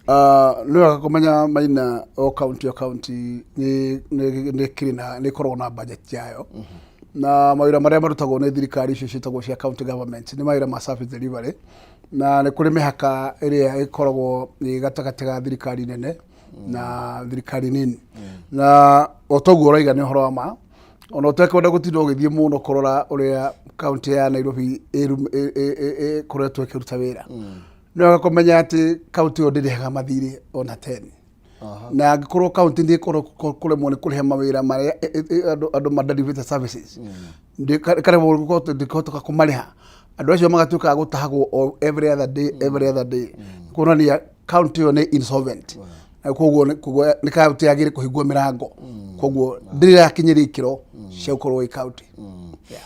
Nĩ wega kũmenya Maina o kaunti o kaunti nĩ kĩrĩ na nĩ ĩkoragwo na budget yayo. Na mawĩra marĩa marutagwo nĩ thirikari icio ciĩtagwo cia county government nĩ mawĩra ma service delivery. Na nĩ kũrĩ mĩhaka ĩrĩa ĩkoragwo ĩ gatagatĩ ga thirikari nene na thirikari nini. Na o toguo ũroiga nĩ ũhoro wa ma, ona ũtekwenda gũtinda ũgĩthiĩ mũno kũrora ũrĩa kaunti ya Nairobi ĩkoretwo ĩkĩruta wĩra. Nĩ wega kũmenya atĩ kaunti ĩyo ndĩrĩhaga mathirĩ ona 10. Na angĩkorwo kaunti nĩ kũremwo nĩ kũrĩha mawĩra marĩa andũ maderivĩte services, ĩkaremwo gũkorwo ndĩkũhota kũmarĩha, andũ acio magatuĩka a gũtahagwo o every other day, every other day, kuonania kaunti ĩyo nĩ insolvent. Na koguo nĩ kaunti yagĩrĩire kũhingwo mĩrango, koguo ndĩrĩ ĩrakinyĩria ikĩro cia gũkorwo ĩ kaunti. Yeah.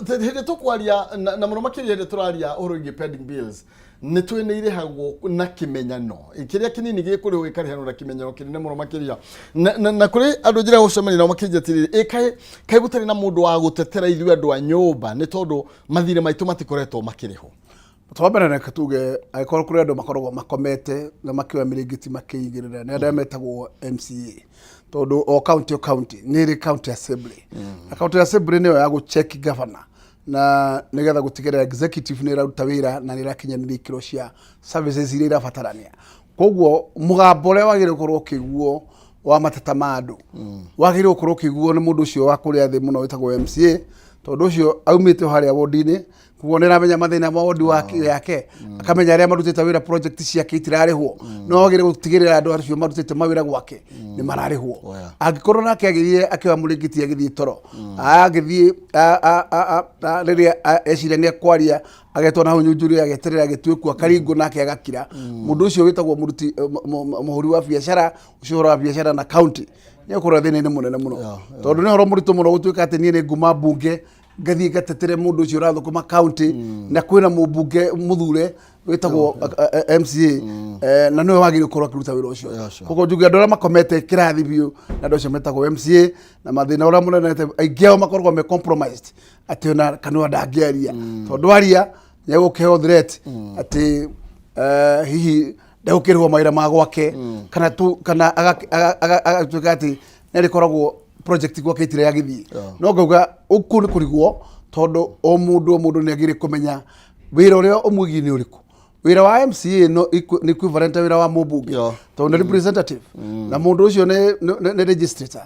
Hĩndĩ tũkwaria na mũno makĩria hĩndĩ tũraria ũhoro wĩgiĩ pending bills, nĩ twĩ nĩ irĩhagwo na kĩmenyano kĩrĩa kĩnini gĩkũrĩhwo gĩkarĩhanwo na kĩmenyano kĩnene mũno makĩria, na kũrĩ andũ njĩra gũcemania nao makĩnjia atĩrĩrĩ, ĩ kaĩ gũtarĩ na mũndũ wa gũtetera ithuĩ andũ a nyũmba, nĩ tondũ mathirĩ maitũ matikoretwo makĩrĩhwo? Wa mbere reke tuge, angĩkorwo kũrĩ andũ makoragwo makomete na makĩoya mĩrĩngĩti makĩigĩrĩra, nĩ andũ arĩa metagwo MCA, tondũ o county o county nĩ ĩrĩ county assembly, na county assembly nĩyo ya gũ-check governor na nĩgetha gũtigĩrĩra executive nĩ ĩraruta wĩra na nĩ ĩrakinyanĩria ikĩro cia services iria irabatarania. Koguo mũgambo ũrĩa wagĩrĩire gũkorwo ũkĩiguo wa mateta ma andũ wagĩrĩire gũkorwo ũkĩiguo nĩ mũndũ ũcio wa kũrĩa thĩ mũno wĩtagwo MCA, tondũ ũcio aumĩte o harĩa wodi-inĩ, koguo nĩ aramenya mathĩna ma wodi yake, akamenya arĩa marutĩte wĩra project ciake itirarĩhwo. No wagĩrĩire gũtigĩrĩra andũ acio marutĩte mawĩra gwake nĩ mararĩhwo. Angĩkorwo nake agĩthiĩ akĩoya mũrĩngĩti agĩthiĩ toro, agĩthiĩ rĩrĩa eciria nĩ ekwaria, agetwo na hau nyunjurĩ, ageterera agĩtuĩkwo akaringwo nake agakira. Mũndũ ũcio wĩtagwo mũruti mũhũri wa biacara ũcio, ũhoro wa biacara na county, nĩ ũkorwo thĩna-inĩ mũnene mũno, tondũ nĩ ũhoro mũritũ mũno gũtuĩka atĩ niĩ nĩ nguma mbunge ngathiĩ ngatetere mũndũ ũcio ũrathũkũma county, na kwĩna mũmbunge mũthure wĩtagwo MCA, na nĩwe wagĩrĩire gũkorwo akĩruta wĩra ũcio. Koguo njuge andũ arĩa makomete kĩrathi biũ na andũ acio metagwo MCA, na mathĩna ũrĩa mũnene aingĩ ao makoragwo me compromised atĩ ona kanua ndangĩaria, tondũ aria nĩ egũkĩheo threat atĩ hihi ndegũkĩrĩhwo mawĩra ma gwake, kana tu kana agatuĩka atĩ nĩ rĩkoragwo project gwake itirĩ yagĩthiĩ. No ngauga ũkũ nĩ kũrigwo, tondũ o mũndũ o mũndũ nĩ agĩrĩire kũmenya wĩra ũrĩa ũmwĩgiĩ nĩ ũrĩkũ. Wĩra wa MCA no nĩ equivalent wĩra wa mũmbunge, tondũ nĩ representative, na mũndũ ũcio nĩ legislator,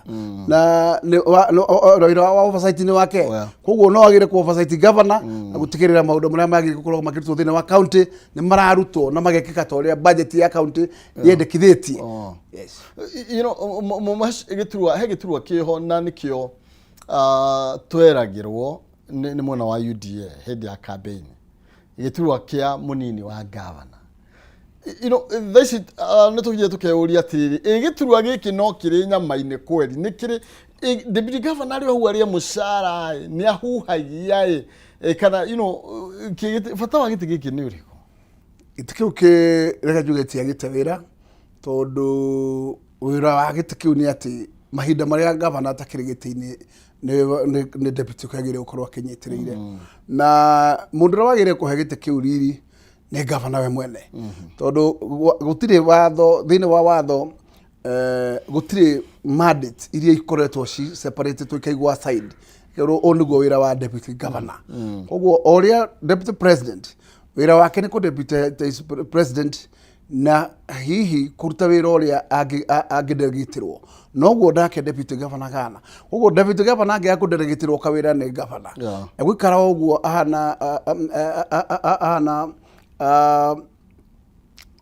na wĩra wa oversight nĩ wake. Koguo no agĩrĩire ku oversight governor na gũtigĩrĩra maũndũ marĩa magĩrĩire gũkorwo makĩrutwo thĩinĩ wa county nĩ mararutwo na magekĩka ta ũrĩa budget ya county yendekithĩtie. Yes. Gĩturwa he gĩturwa kĩho na nĩkĩo tweragĩrwo nĩ mwena wa UDA hĩndĩ ya campaign, gĩturwa kĩa mũnini wa gavana. Thaa ici nĩ tũthiĩ tũkeyũria atĩrĩrĩ, ĩ gĩturwa gĩkĩ no kĩrĩ nyama-inĩ kweri? Nĩ kĩrĩ deputy governor arĩ o hau arĩe mũcara ĩ, nĩ ahuhagia ĩ, kana bata wa gĩtĩ gĩkĩ nĩ ũrĩkũ? Gĩtĩ kĩu kĩ reke njuge tiagĩte wĩra, tondũ wĩra wa gĩtĩ kĩu nĩ atĩ mahinda marĩa gavana atakĩrĩ gĩtĩ-inĩ nĩ deputy ũkĩagĩrĩire gũkorwo akĩnyitĩrĩire. Na mũndũ ũrĩa wagĩrĩire kũhe gĩtĩ kĩu riri nĩ gavana we mwene, tondũ gũtirĩ watho thĩinĩ wa watho, gũtirĩ mandate iria ikoretwo ci separated ikaigwo aside kerwo ũyũ nĩguo wĩra wa deputy governor. Koguo o ũrĩa deputy president wĩra wake nĩ kũ deputy president na hihi kũruta wĩra ũrĩa angĩdelegĩtĩrwo, noguo nake deputy governor gana. Koguo deputy governor angĩaga kũdelegĩtĩrwo kawĩra nĩ governor, egũikara o ũguo ahana ahana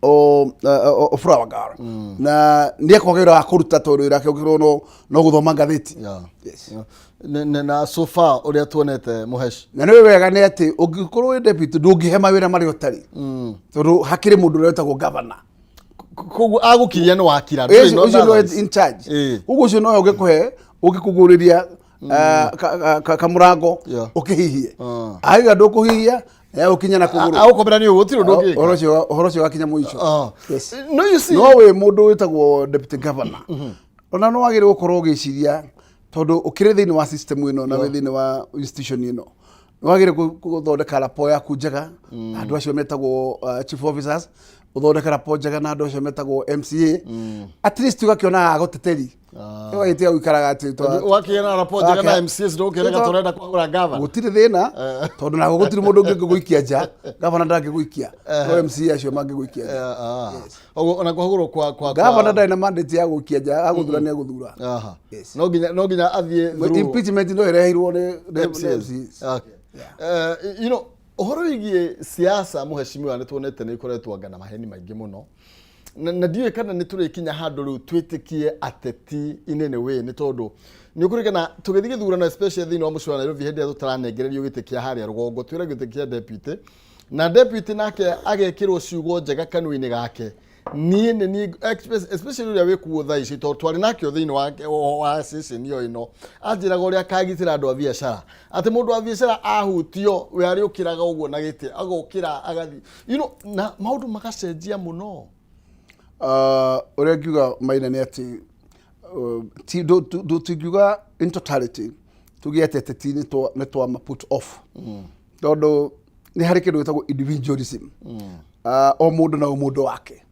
o flower girl, na nĩ ekwaga wĩra wa kũruta, tondũ wĩra wake ũngĩkorwo no gũthoma ngathĩti. Yes. Na so far ũrĩa tuonete, Mũhesh, Na nĩ wega nĩ atĩ ũngĩkorwo wĩ deputy ndũngĩhe mawĩra marĩa ũtarĩ, tondũ hakĩrĩ mũndũ ũrĩa wĩtagwo governor. Koguo agũkiria nĩ wakira. Ũcio nĩwe in charge. Koguo ũcio nowe ũngĩkũhe, ũngĩkũgũrĩria kamũrango ũkĩhihie. Aiga ndũkũhihia, egũkinya na kũgũrũ. Agũkomera nĩ ũguo, gũtirĩ ũndũ ũngĩka. Ũhoro ũcio wakinya mũico. Yes. No you see, No wĩ mũndũ wĩtagwo deputy governor, ona no wagĩrĩirwo gũkorwo ũgĩciria, tondũ ũkĩrĩ thĩinĩ wa system ĩno na wĩ thĩinĩ wa institution ĩno, nĩ wagĩrĩirwo gũthondeka rapport yaku njega na andũ acio metagwo chief officers. Ũthondeke rapport njega na andũ acio metagwo MCA, at least ũgakĩonaga gũteteri ũgagĩtiga gũikaraga atĩ Wakĩgĩa na rapport njega na MCAs, ndũkĩrega tũrenda kwagũra gavana. Gũtirĩ thĩna, tondũ nago gũtirĩ mũndũ ũngĩ ũngĩgũikia nja. Gavana ndangĩgũikia, no MCA acio mangĩgũikia nja. Ũguo ona kwahũrwo kwa Gavana ndarĩ na mandate ya gũikia nja, agũthura nĩ agũthura. Yes. No nginya athiĩ through Impeachment no ĩrehirwo nĩ MCAs. MCAs. Okay. Ũhoro wĩgiĩ siasa, mũheshimiwa, nĩ tuonete nĩ ikoretwo anga na maheni maingĩ mũno, na ndiũĩ kana nĩ tũrĩkinya handũ rĩu twĩtĩkie ateti in any way, nĩ tondũ nĩ ũkũririkana tũgĩthiĩ gĩthurano, especially thĩinĩ wa mũciĩ wa Nairobi, hĩndĩ ĩrĩa tũtaranengererio gĩtĩ kĩa harĩa rũgongo, twĩra gĩtĩ kĩa deputy, na deputy nake agekĩrwo ciugo njega kanua-inĩ gake, niĩ nĩ niĩ, especially ũrĩa wĩ kuo thaa ici, tondũ twarĩ nake thĩinĩ wa station ĩyo ĩno, anjĩraga ũrĩa akagitĩra andũ a biacara, atĩ mũndũ wa biacara ahutio we arĩũkĩraga ũguo na gĩtĩ, agokĩra agathiĩ, na maũndũ magacenjia mũno. Ũrĩa ngiuga, Maina, nĩ atĩ tũtingiuga in totality tuge atĩ ateti nĩ twama put off, tondũ nĩ harĩ kĩndũ gĩtagwo individualism, o mũndũ na ũmũndũ wake.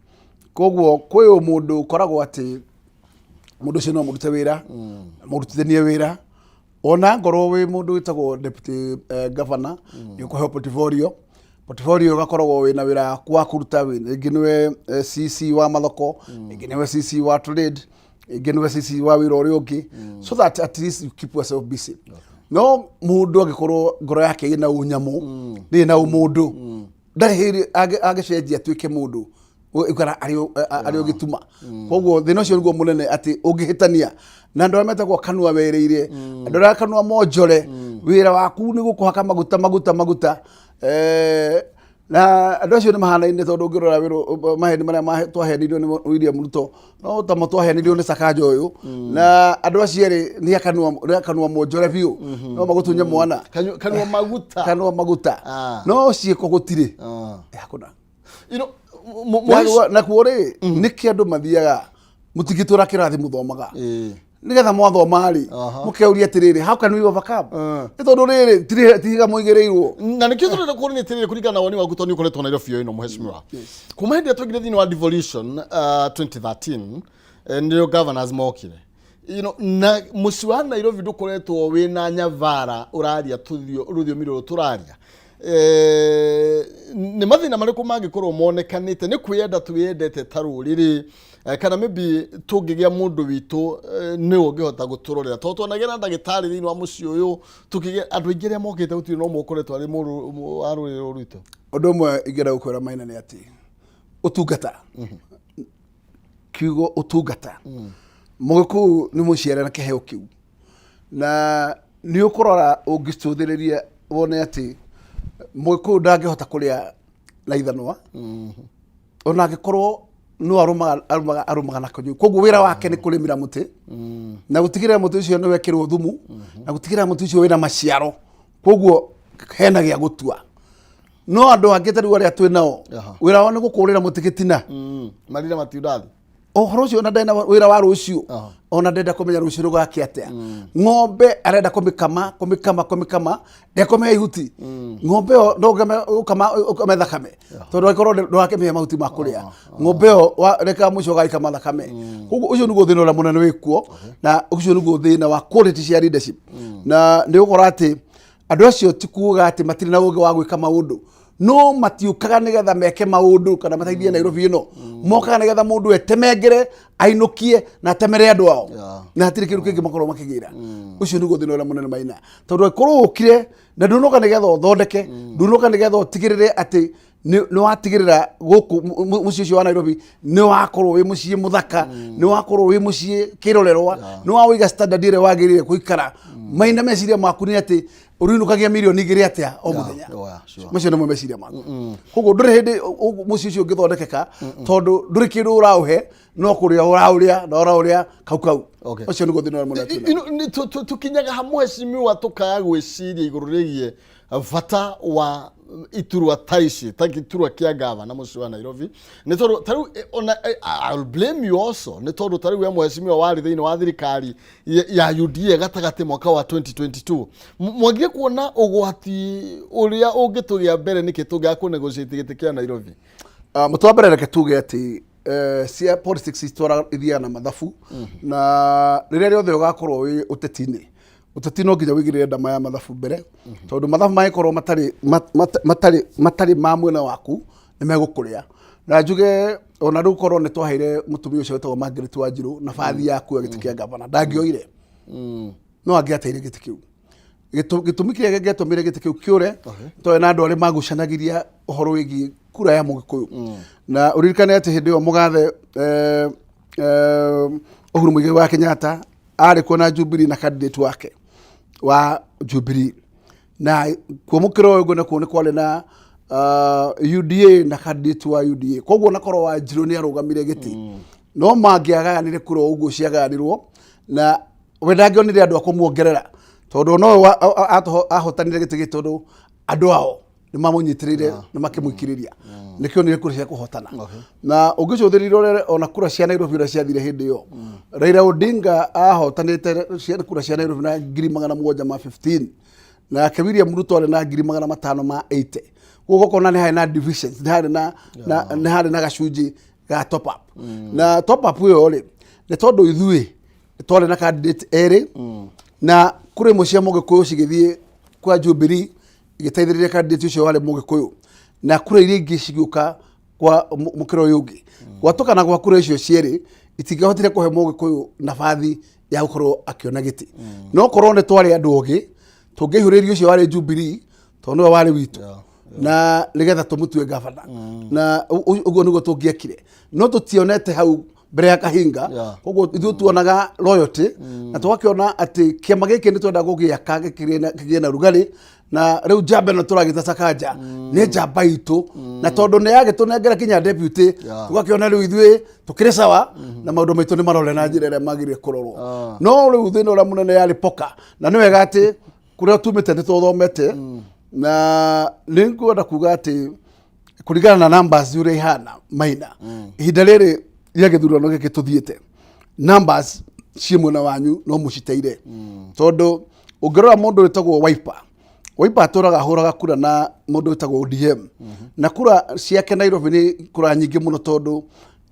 Koguo kwĩ ũmũndũ ũkoragwo atĩ mũndũ ũcio no mũrute wĩra, mũrutithanie wĩra, ona ngorwo wĩ mũndũ wĩtagwo deputy governor, nĩ ũkũheo portfolio, ũgakoragwo wĩna wĩra waku wa kũruta, rĩngĩ nĩwe CC wa mathoko, rĩngĩ nĩwe CC wa trade, rĩngĩ nĩwe CC wa wĩra ũrĩa ũngĩ, so that at least you keep yourself busy. No mũndũ angĩkorwo ngoro yake ĩna ũnyamũ, ndĩrĩ na ũmũndũ, ndarĩ hĩndĩ angĩcenjia atuĩke mũndũ ũikara arĩ ũgĩtuma. Koguo thĩna ũcio nĩguo mũnene, atĩ ũngĩhĩtania na andũ arĩa metagwo kanua werĩire, andũ arĩa kanua monjore, wĩra waku nĩ gũkũhaka maguta, maguta, maguta. Na andũ acio nĩ mahanaine, tondũ ũngĩrora wĩra maheni marĩa twaheanirwo nĩ William Ruto no tamo twaheanirwo nĩ Sakaja ũyũ, na andũ acio erĩ nĩ akanua monjore biũ, no magũtunye mwana. Kanua maguta. Kanua maguta. No ciĩko gũtirĩ. Hakuna. Nakuo rĩ, nĩkĩ andũ mathiaga mũtingĩtũra kĩrathi mũthomaga? Nĩgetha mwathoma rĩ, mũkeuria atĩrĩrĩ, "How can we overcome?" Nĩ tondũ rĩrĩ ti higa mũigĩrĩirwo. Na nĩkĩo tũrenda kũũria atĩrĩrĩ, kũringana na woni waku, tondũ nĩ ũkoretwo Nairobi ĩno, mũheshimiwa, kuma hĩndĩ ĩrĩa twaingĩrire thĩinĩ wa devolution, 2013, nĩrĩo governors mokire, na mũciĩ wa Nairobi ndũkoretwo wĩna nyavara ũraria rũthiomi rũrũ tũraria. Nĩ mathĩna marĩkũ mangĩkorwo monekanĩte? Nĩ kwĩyenda twĩyendete ta rũrĩrĩ, kana maybe tũngĩgĩa mũndũ witũ, nĩwe ũngĩhota gũtũrorera, tondũ twanagĩa na ndagĩtarĩ thĩinĩ wa mũciĩ ũyũ, tũkĩgĩa andũ aingĩ arĩa mokĩte, gũtirĩ no ũmwe ũkoretwo arĩ wa rũrĩrĩ rũrũ rwitũ. Ũndũ ũmwe ingĩenda gũkwĩra, Maina, nĩ atĩ ũtungata, kiugo ũtungata, mũgĩkũyũ nĩ mũciare na kĩheo kĩu, na nĩ ũkũrora ũngĩcũthĩrĩria wone atĩ mũgĩkũyũ ndangĩhota kũrĩa na ithanwa, ona angĩkorwo no arũmaga na kanyũi. Koguo wĩra wake nĩ kũrĩmĩra mũtĩ na gũtigĩrĩra mũtĩ ũcio nĩ wekĩrwo thumu, na gũtigĩrĩra mũtĩ ũcio wĩna maciaro, koguo hena gĩa gũtua. No andũ angĩ ta rĩu arĩa twĩ nao, wĩra wao nĩ gũkũrĩra mũtĩ gĩtina. Marira matiundathi. Ũhoro ũcio ona ndarĩ na wĩra wa rũciũ. Ona ndenda kũmenya rũciũ rũgakĩa atĩa. Ng'ombe arenda kũmĩkama, kũmĩkama, kũmĩkama, ndekũmĩhe ihuti. Ng'ombe ĩyo no ũkama ũkame thakame, tondũ angĩkorwo ndũrakĩmĩhe mahuti ma kũrĩa, ng'ombe ĩyo reka mũico ũgagĩkama thakame. Koguo ũcio nĩguo thĩna ũrĩa mũnene wĩkuo, na ũcio nĩguo thĩna wa quality cia leadership. Na nĩ ũgũkora atĩ andũ acio ti kuga atĩ matirĩ na ũgĩ wa gwĩka maũndũ, no matiũkaga nĩgetha meke maũndũ kana mateithie Nairobi ĩno. Mokaga nĩgetha mũndũ etemengere, ainũkie na atemere andũ ao, na hatirĩ kĩndũ kĩngĩ makorwo makĩgĩra. Ũcio nĩguo thĩna ũrĩa mũnene, Maina, tondũ angĩkorwo ũkire na ndũnoka nĩgetha ũthondeke, ndũnoka nĩgetha ũtigĩrĩre atĩ nĩ watigĩrĩra gũkũ mũciĩ ũcio wa Nairobi nĩ wakorwo wĩ mũciĩ mũthaka, nĩ wakorwo wĩ mũciĩ kĩrorerwa, nĩ wawĩiga standard ĩrĩa wagĩrĩire gũikara. Maina, meciria maku nĩ atĩ ũrĩinũkagia 2 mirioni atĩa o mũthenya. Macio nĩmo meciria maku. Koguo ndũrĩ hĩndĩ mũciĩ ũcio ũngĩthondekeka, tondũ ndũrĩ kĩndũ ũraũhe, no kũrĩa ũraũrĩa na ũraũrĩa kau kau. Ũcio nĩguo thĩna ũrĩa mũnene twĩnaguo. Nĩ tũkinyaga hamwe, heshimiwa, tũkaga gwĩciria igũrũ rĩgiĩ bata wa iturwa ta ici, ta gĩturwa kĩa gavana mũciĩ wa Nairobi, nĩ tondũ ta rĩu, ona I'll blame you also, nĩ tondũ ta rĩu we mheshimiwa warĩ thĩinĩ wa thirikari ya UDA gatagatĩ mwaka wa 2022, mwagire kuona ũgwati ũrĩa ũngĩtũgĩa mbere nĩkĩ tũngĩaga kũ negotiate gĩtĩ kĩa Nairobi? Ah, mũtwe wa mbere reke tuge atĩ cia politics itwara ithiaga na mathabu, na rĩrĩa rĩothe ũgakorwo wĩ ũteti-inĩ, ũteti no nginya wĩigĩrĩre ndama ya mathabu mbere, tondũ mathabu mangĩkorwo matarĩ ma mwena waku nĩ megũkũrĩa. Na njuge ona rĩu korwo nĩ twaheire mũtumia ũcio wĩtagwo Margaret Wanjirũ nabathi ya kuoya gĩtĩ kĩa gavana, ndangĩoire, no angĩateire gĩtĩ kĩu. Gĩtũmi kĩrĩa gĩatũmire gĩtĩ kĩu kĩũre tondũ na andũ arĩa magucanagĩria ũhoro wĩgiĩ kura ya Mũgĩkũyũ. Na ũririkane atĩ hĩndĩ ĩyo mũgathe Uhuru Muigai wa Kenyatta arĩ kuo na Jubilee na candidate wake wa Jubilee, na kuo mũkĩra ũyũ ũngĩ nakuo nĩ kwarĩ na UDA na candidate wa UDA. Koguo na korwo Wanjirũ nĩ arũgamire gĩtĩ, no mangĩagayanire kura o ũguo ciagayanirwo, na we ndangĩonire andũ a kũmuongerera, tondũ no we ahotanire gĩtĩ gĩkĩ tondũ andũ ao nĩ mamũnyitĩrĩire na makĩmũikĩrĩria, nĩkĩo nĩ kura cia kũhotana. Na ũngĩcũthĩrĩria ũrore ona kura cia Nairobi ũrĩa ciathire hĩndĩ ĩyo, Raila Odinga ahotanĩte kura cia Nairobi na 715,000, nake William Ruto arĩ na 580,000. Koguo ũkona nĩ harĩ na divisions, nĩ harĩ na gacunjĩ ga top up. Na top up ĩyo rĩ, nĩ tondũ ithuĩ twarĩ na candidate erĩ, na kũrĩ imwe cia Mũgĩkũyũ cigĩthiĩ kwa Jubilee igĩteithĩrĩria candidate ũcio warĩ Mũgĩkũyũ, na kura iria ingĩ cigĩũka kwa mũkĩra ũyũ ũngĩ. Gwatũkana gwa kura icio cierĩ itingĩahotire kũhe Mũgĩkũyũ nabathi ya gũkorwo akĩona gĩtĩ. No korwo nĩ twarĩ andũ ogĩ, tũngĩaihũrĩria ũcio warĩ Jubilee tondũ nĩwe warĩ witũ, na nĩgetha tũmũtue gavana, na ũguo nĩguo tũngĩekire. No tũtionete hau mbere ya kahinga. Koguo ithuĩ tuonaga loyalty na tũgakĩona atĩ kĩama gĩkĩ nĩ twenda gũgĩaka kĩgĩe na rugarĩ. Na rĩu njamba ĩno tũragĩta Sakaja nĩ njamba itũ, na tondũ nĩ yagĩtũnengera kinya deputy, tũgakĩona rĩu ithuĩ tũkĩrĩ sawa na maũndũ maitũ nĩ marore na njĩra ĩrĩa magĩrĩire kũrorwo. No rĩu thĩna ũrĩa mũnene yarĩ poka, na nĩ wega atĩ kũrĩa tumĩte nĩ tũthomete, na nĩ ngwenda kuga atĩ kũringana na numbers ũrĩa ihana maina ihinda rĩrĩ rĩa gĩthurano gĩkĩ tũthiĩte, numbers ciĩ mwena wanyu no mũciteire, tondũ ũngĩrora mũndũ wĩtagwo Wiper, Wiper atũraga ahũraga kura na mũndũ wĩtagwo ODM, na kura ciake Nairobi nĩ kura nyingĩ mũno, tondũ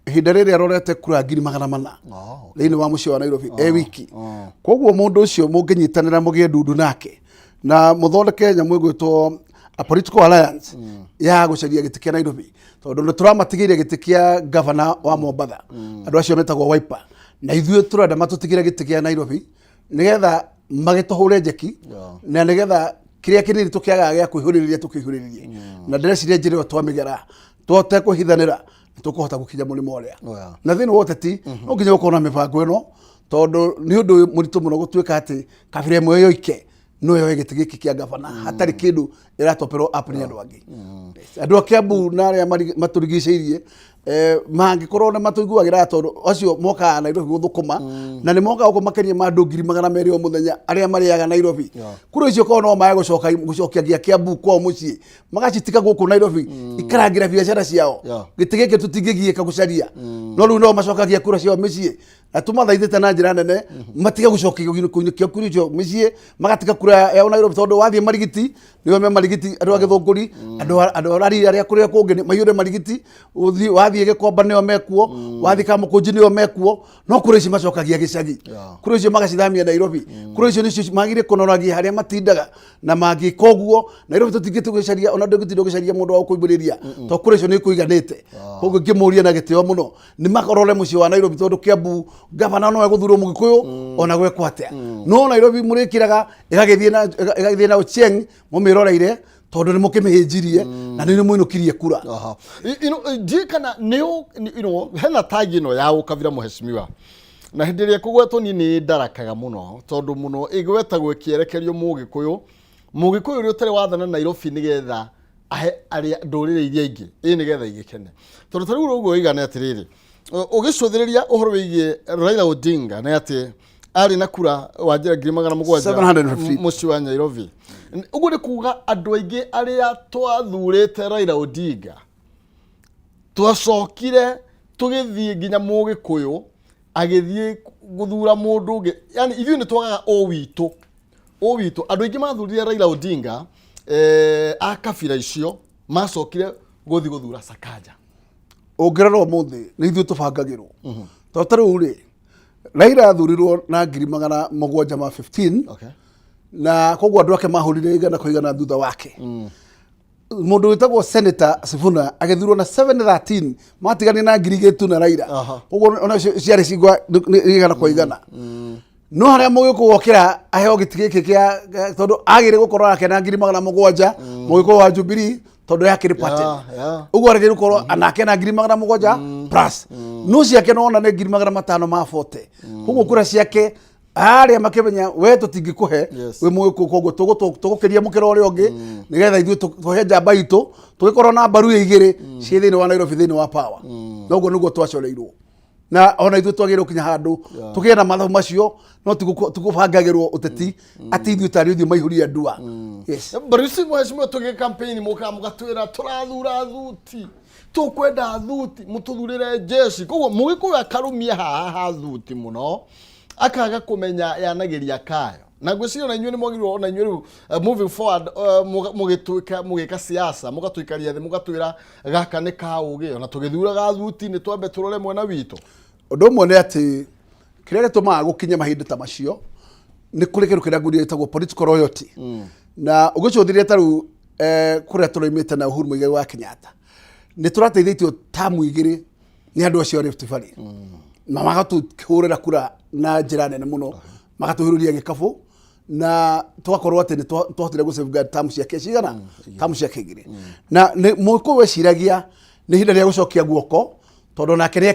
ihinda rĩrĩ arorete kura 400,000 thĩinĩ wa mũciĩ wa Nairobi e wiki. Koguo mũndũ ũcio mũngĩnyitanĩra mũgĩe ndundu nake na mũthondeke nyamũ ĩgwĩtwo a political alliance ya gũcaria gĩtĩ kĩa Nairobi, tondũ nĩ tũramatigĩire gĩtĩ kĩa gavana wa Mombatha, andũ acio metagwo Wiper, na ithuĩ tũrenda matũtigĩre gĩtĩ kĩa Nairobi nĩgetha magĩtũhũre njeki, na nĩgetha kĩrĩa kĩnini tũkĩagaga gĩa kwĩhũrĩrĩria tũkĩhũrĩrĩrie. Na ndĩreciria njĩra ĩyo twamĩgera tũtekũhithanĩra tũkũhota gũkinya mũrĩmo ũrĩa. Na thĩinĩ wa ũteti no nginya gũkorwo na mĩbango ĩno, tondũ nĩ ũndũ mũritũ mũno gũtuĩka atĩ kabira ĩmwe yoike no yoe gĩtĩ gĩkĩ kĩa gavana hatarĩ kĩndũ ĩratoperwo up nĩ andũ angĩ. Andũ a Kiambu na arĩa matũrigicĩirie mangĩkorwo nĩ matũiguagĩra, tondũ acio mokaga Nairobi gũthũkũma, na nĩ mokaga gũkũ makĩria ma andũ 200,000 o mũthenya arĩa marĩaga Nairobi. Kura icio korwo no mage gũcoka gũcokia nginya Kiambu kwao mũciĩ, magacitiga gũkũ Nairobi ikarangĩra biacara ciao, gĩtĩ gĩkĩ tũtingĩgiĩka gũcaria. No rĩu no macokagia kura ciao mĩciĩ, na tũmathaithĩte na njĩra nene matige gũcokia kũinũkia kura icio mĩciĩ, magatiga kura yao Nairobi, tondũ wathiĩ Marigiti nĩo me Marigiti, andũ a Gĩthũngũri, andũ a Rari arĩa kũrĩa kũngĩ maiyũre Marigiti. Ũthiĩ wathiĩ Gĩkomba nĩo mekuo, wathiĩ Kamũkũnji nĩo mekuo. No kura ici macokagia gĩcagi, kura icio magacithamia Nairobi. Kura icio nĩcio magire kũnoragia harĩa matindaga, na mangĩka ũguo Nairobi tũtingĩte gũcaria, ona ndũngĩtinda ũgĩcaria mũndũ wa gũkũimbĩrĩria, tondũ kura icio nĩ ikũiganĩte. Koguo ngĩmũria na gĩtĩo mũno nĩ makorore mũciĩ wa Nairobi, tondũ Kiambu gavana no egũthurwo Mũgĩkũyũ ona gwekwo atĩa, no Nairobi mũrĩkĩraga ĩgagĩthiĩ na Ochieng mũmĩroreire, tondũ nĩ mũkĩmĩhĩnjirie na nĩ mũinũkirie kura. Aha. Ndiũĩ kana nĩ hena tagi ĩno ya ũkabira, mũhecimiwa, na hĩndĩ ĩrĩa ĩkũgwetwo niĩ nĩ ndarakaga mũno, tondũ mũno ĩgwetagwo ĩkĩerekerio mũgĩkũyũ, mũgĩkũyũ ũrĩa ũtarĩ wathana Nairobi nĩgetha ahe arĩa ndũrĩrĩ iria ingĩ ĩ nĩgetha igĩkene. Tondũ ta rĩu ũguo ũigane atĩrĩrĩ, ũgĩcũthĩrĩria ũhoro wĩgiĩ Raila Odinga nĩ atĩ arĩ na kura wa njĩra 700,000 715 mũciĩ wa Nairobi. Ũguo nĩ kuga andũ aingĩ arĩa twathurĩte Raila Odinga twacokire tũgĩthiĩ nginya mũgĩkũyũ agĩthiĩ gũthura mũndũ ũngĩ, yani ithuĩ nĩ twagaga ũ witũ, ũ witũ. Andũ aingĩ mathurire Raila Odinga, a kabira icio macokire gũthiĩ gũthura Sakaja. Ũngĩrora ũmũthĩ nĩ ithuĩ tũbangagĩrwo, tondũ ta rĩu rĩ, Raila athurirwo na 715,000. Na koguo andũ ake mahũrire 100% thutha wake. Mũndũ wĩtagwo Senator Sifuna agĩthurwo na 713, matiganie na 2,000 tu na Raila. Koguo ona ciarĩ cigwa 100%. No harĩa Mũgĩkũyũ okĩra aheo gĩtĩ gĩkĩ kĩa, tondũ agĩrĩ gũkorwo ake na 700,000, Mũgĩkũyũ wa Jubilee, tondũ yakĩrĩ party. Ũguo arĩgĩrĩ gũkorwo anake na 700,000 plus, no ciake nona nĩ 540,000. Koguo kura ciake harĩa makĩmenya we tũtingĩkũhe. Wĩ Mũgĩkũyũ, koguo tũgũkĩria mũkĩra ũrĩa ũngĩ nĩgetha ithuĩ tũhe njamba itũ, tũgĩkorwo na mbaru igĩrĩ ciĩ thĩinĩ wa Nairobi, thĩinĩ wa power. Noguo nĩguo twacoreirwo, na ona ithuĩ twagĩrĩirwo kinya handũ tũgĩe na mathabu macio, no ti gũbangagĩrwo ũteti atĩ ithuĩ tarĩ ũthiũ maihũria ndua. Yes. But you see, mheshimiwa, tũgĩ campaign mũkaga mũgatwĩra tũrathura thuti, tũkwenda thuti, mũtũthurĩre jeshi. Koguo Mũgĩkũyũ akarũmia haha ha thuti mũno, akaga kũmenya yanagĩria kayo. Na ngwĩciria ona inyuĩ nĩ mwagĩrĩirwo, ona inyuĩ rĩu moving forward, mũgĩtuĩka mũgĩka siasa, mũgatũikaria thĩ, mũgatwĩra gaka nĩ ka ũgĩ, ona tũgĩthuraga thuti nĩ twambe tũrore mwena witũ. Ũndũ ũmwe nĩ atĩ kĩrĩa gĩtũmaga gũkinye mahinda ta macio nĩ kũrĩ kĩndũ kĩrĩa ngũria gĩtagwo political loyalty. Na ũgĩcũthĩrĩria ta rĩu kũrĩa tũroimĩte na Uhuru Muigai wa Kenyatta, nĩ tũrateithĩtio tamu igĩrĩ nĩ andũ acio a Rift Valley, na magatũhũrĩra kura na njĩra nene mũno, magatũhũrĩria gĩkabũ, na tũgakorwo atĩ nĩ twahotire gũ safeguard tamu ciake cigana, tamu ciake igĩrĩ. Na nĩ Mũgĩkũyũ weciragia nĩ ihinda rĩa gũcokia guoko, tondũ nake nĩ